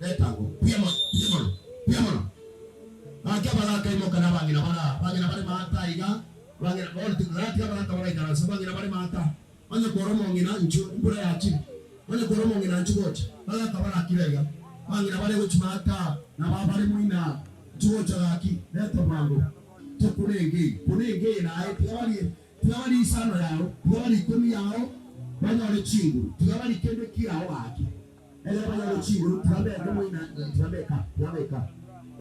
reta ngo, buya mono, buya mono, buya mono. Gaki abagaka imoka na abang'ina bare aa, abang'ina bare maata aiga, abang'ina, bono tiga abagaka baraikaranse, abang'ina bare maata. Onye kore omong'ina inchuo, embura yachire, onye kore omong'ina inchuo gocha, bagaka barakire iga, abang'ina bare gochimata, na aba bare moina, inchuo gocha gaki, reta bwango, tokune enka eye, kuna enka eye naye, tiga barie, tiga barie isano yao, tiga barie ikomi yao, banyore chinguru, tiga barie kende kiao gaki, ekero banyore chinguru, tiga mbeke moina, tiga mbeka, tiga mbeka,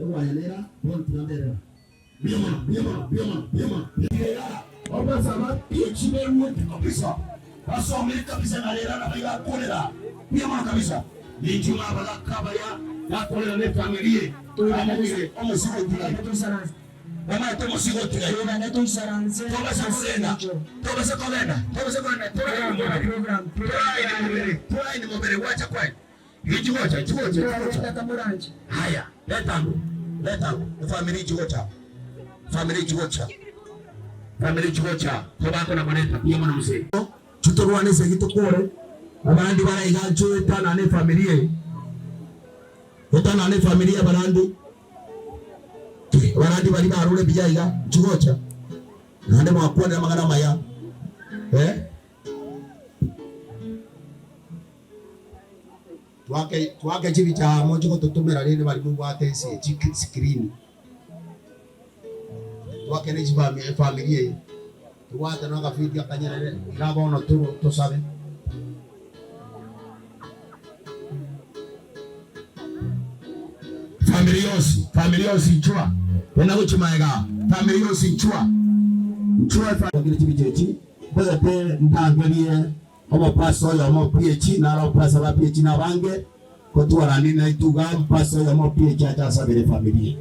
egwaya nera, bono tiga mberera. Mbuya mono, mbuya mono, mbuya mono, mbuya mono. Obasaba PhD beruete kabisa basomire kabisa na rero nabo bakorera mbuya mono kabisa ninche ng'a abagaka abaya bakorera ne family eye amobire omosigo otigaire bamaete omosigo otigaire tobasa kogenda tobasa kogenda tobasa kogenda toraini mobere toraini mobere toraini mobere gwacha kwaye Inchi gocha, inchi gocha, inchi gocha. Haya, leta ango, leta ango. Efamiri inchi gocha. Famiri inchi gocha. Famiri inchi gocha. Kobako na koreta buya mono mzee. Chitorwane esegi tokore. Abarandi bare iga ncho etanane efamiri eye. Etanane efamiri ya abarandi. Abarandi bari barure buya iga inchi gocha. Naende mwakwanire amang'ana amaya. Eh? Twake chibicha aa moche gototomera rende baria mobwate ense eye chi screen. Twake ne chifamiri eye tobwate na agafiti akanyerere iga bono tosabe. Famiri yonsi, famiri yonsi inchwa, genda gochia magega, famiri yonsi inchwa, inchwa. Twakire chibicha echi, ntagete ntangerie Omopasta oyomo o PH, naro abapasta ba PH nabange. Kotwarani naitwe iga mpase oyomo pi echiacha asabere efamiri eye.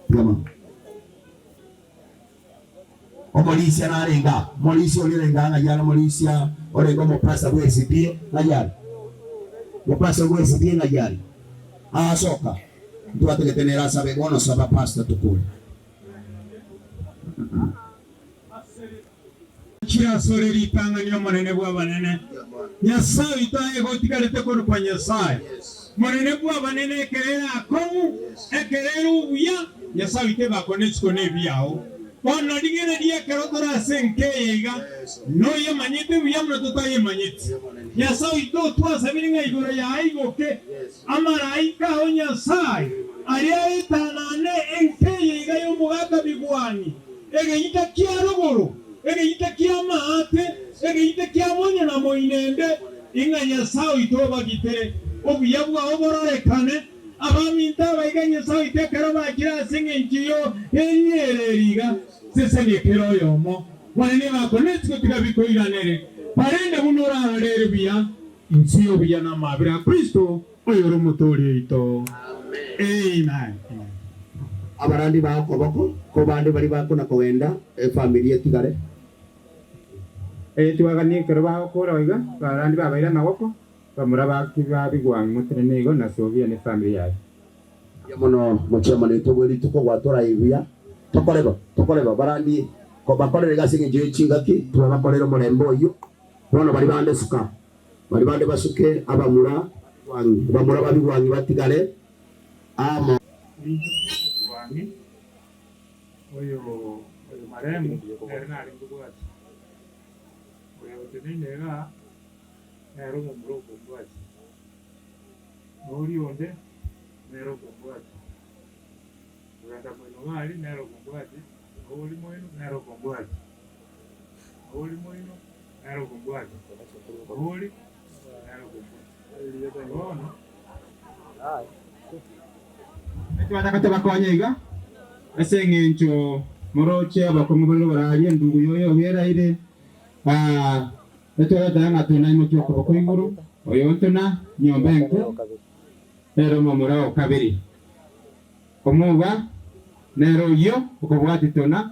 Mbuya mono. Omorisia narenge aa, omorisia oria orenge aa ng'ai are omorisia orenge omopasta bwa SDA ng'ai are? Omopasta bwa SDA ng'ai are? Aa soka, ntwatagete nere asabe bono saba pastor tokore. Achire asore ritang'ani Omonene bw'abanene, Nyasae oito aye gotigarete korokwa Nyasae. Monene bw'abanene ekero ere akong'u, ekero ere obuya, Nyasae oito ebakone isiko nebiao. Bono rigereria ekero tore ase enka eye iga, noyemanyete buya buna totayemanyeti. Nyasae oito otwasabire ng'a igoro yaye igoke, amaraika ao Nyasae, aria aetanane enka eye iga y'omogaka bigwani, Egeita kia rogoro, egeita ki'amaate, egeita kia monyo na moinende, ing'a Nyasae oito obagitere, obuya bwao bororekane. Abaminto aba iga Nyasae oito ekero bachire ase engencho y'eriera eri iga, sesenia kera oyomo. Bono nigo akoneti gotiga bikoiranere, barende buna orarore buya inse y'obuya na amabera a Kristo, oyore Omotooria oito. Amen. Abarandi ba okoboko kobande baria bakona kogenda efamiri etigare. Twagania ekero bagokora iga, abarandi babaire amagoko, bamura babigwa ng'o nigo na Sofia ne efamiri yaye. Mbuya mono mochiamani oito bwe rituko gwatoraire buya. Tokore bo, tokore bo, barandi kobakorera iga ase engencho ye chingaki, twabakorera omorembe oyio. Bono baria bande suka, baria bande basuke, abamura babigwang'i, abamura babigwang'i batigare amo. Bigwang'i, oyo oyo maremu nere narenge bwati, oyo oteneine igaa nere omomura okombwati, na oria onde nere okombwati, kogenda moino iga aria nere okombwati, na oria moino nere okombwati, na oria moino nere okombwati, na oria nere okombwati. Bono. Twataka tobakonye iga, ase eng'encho moroche abakong'u bare rogoro aria, endugu yoyo oberaire, etwagoteba ng'a tonaimokia okoboko igoro, oyonto na nyomba enke, nere omomura o kabere. Omoba nere oyio okobwatia tona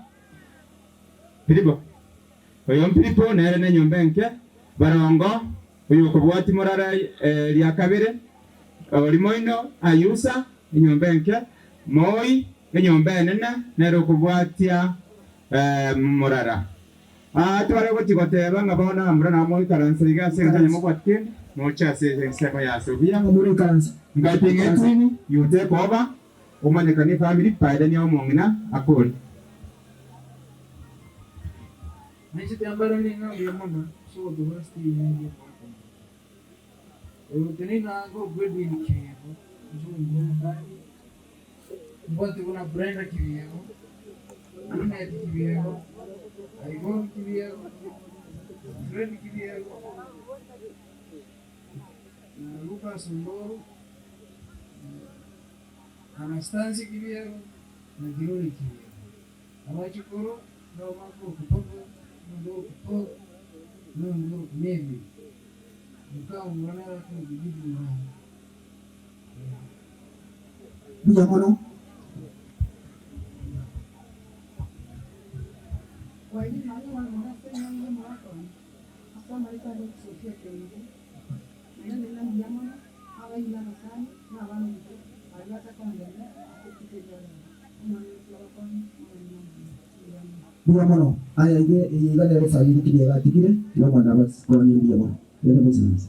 Filipo. Oyo Filipo nere nenyomba enke, barongo oyokobwatia morara ria kabere, orimoino Ayusa, enyomba enke, Moi, enyomba enene, nere okobwatia morara. Tware gochia goteba ng'a bono abamura nabo moikaranse iga ase ense onye mobwati kende, moche ase ensemo ya Sofia. Ngatia ng'a etwini you take over, omanyekanie efamiri, by then omong'ina akore. Nainche tiambarani ng'a mbuya mono ase ogotoba ase eye y'omwaka omoyia. Oyo oteneine aa nkorokwa Edwin Kibiego, inche omomura omotangi, mbwate buna Brenda Kibiego, Linet Kibiego, Yvonne Kibiego, Fred Kibiego, na Lucas Ondoro, na Anastasia Kibiego, na Glory Kibiego. Abachukuru nabo bakorokwa Papa, nondo orokwa Paul, nondo orokwa Mary. Mokamomura nere akorokwa Judy Muranga. Mbuya mono. Mbuya mono. Aya iga eye iga nere esauri kiria egatigire, tiga omwana abakonye mbuya mono. Genda moisaranse.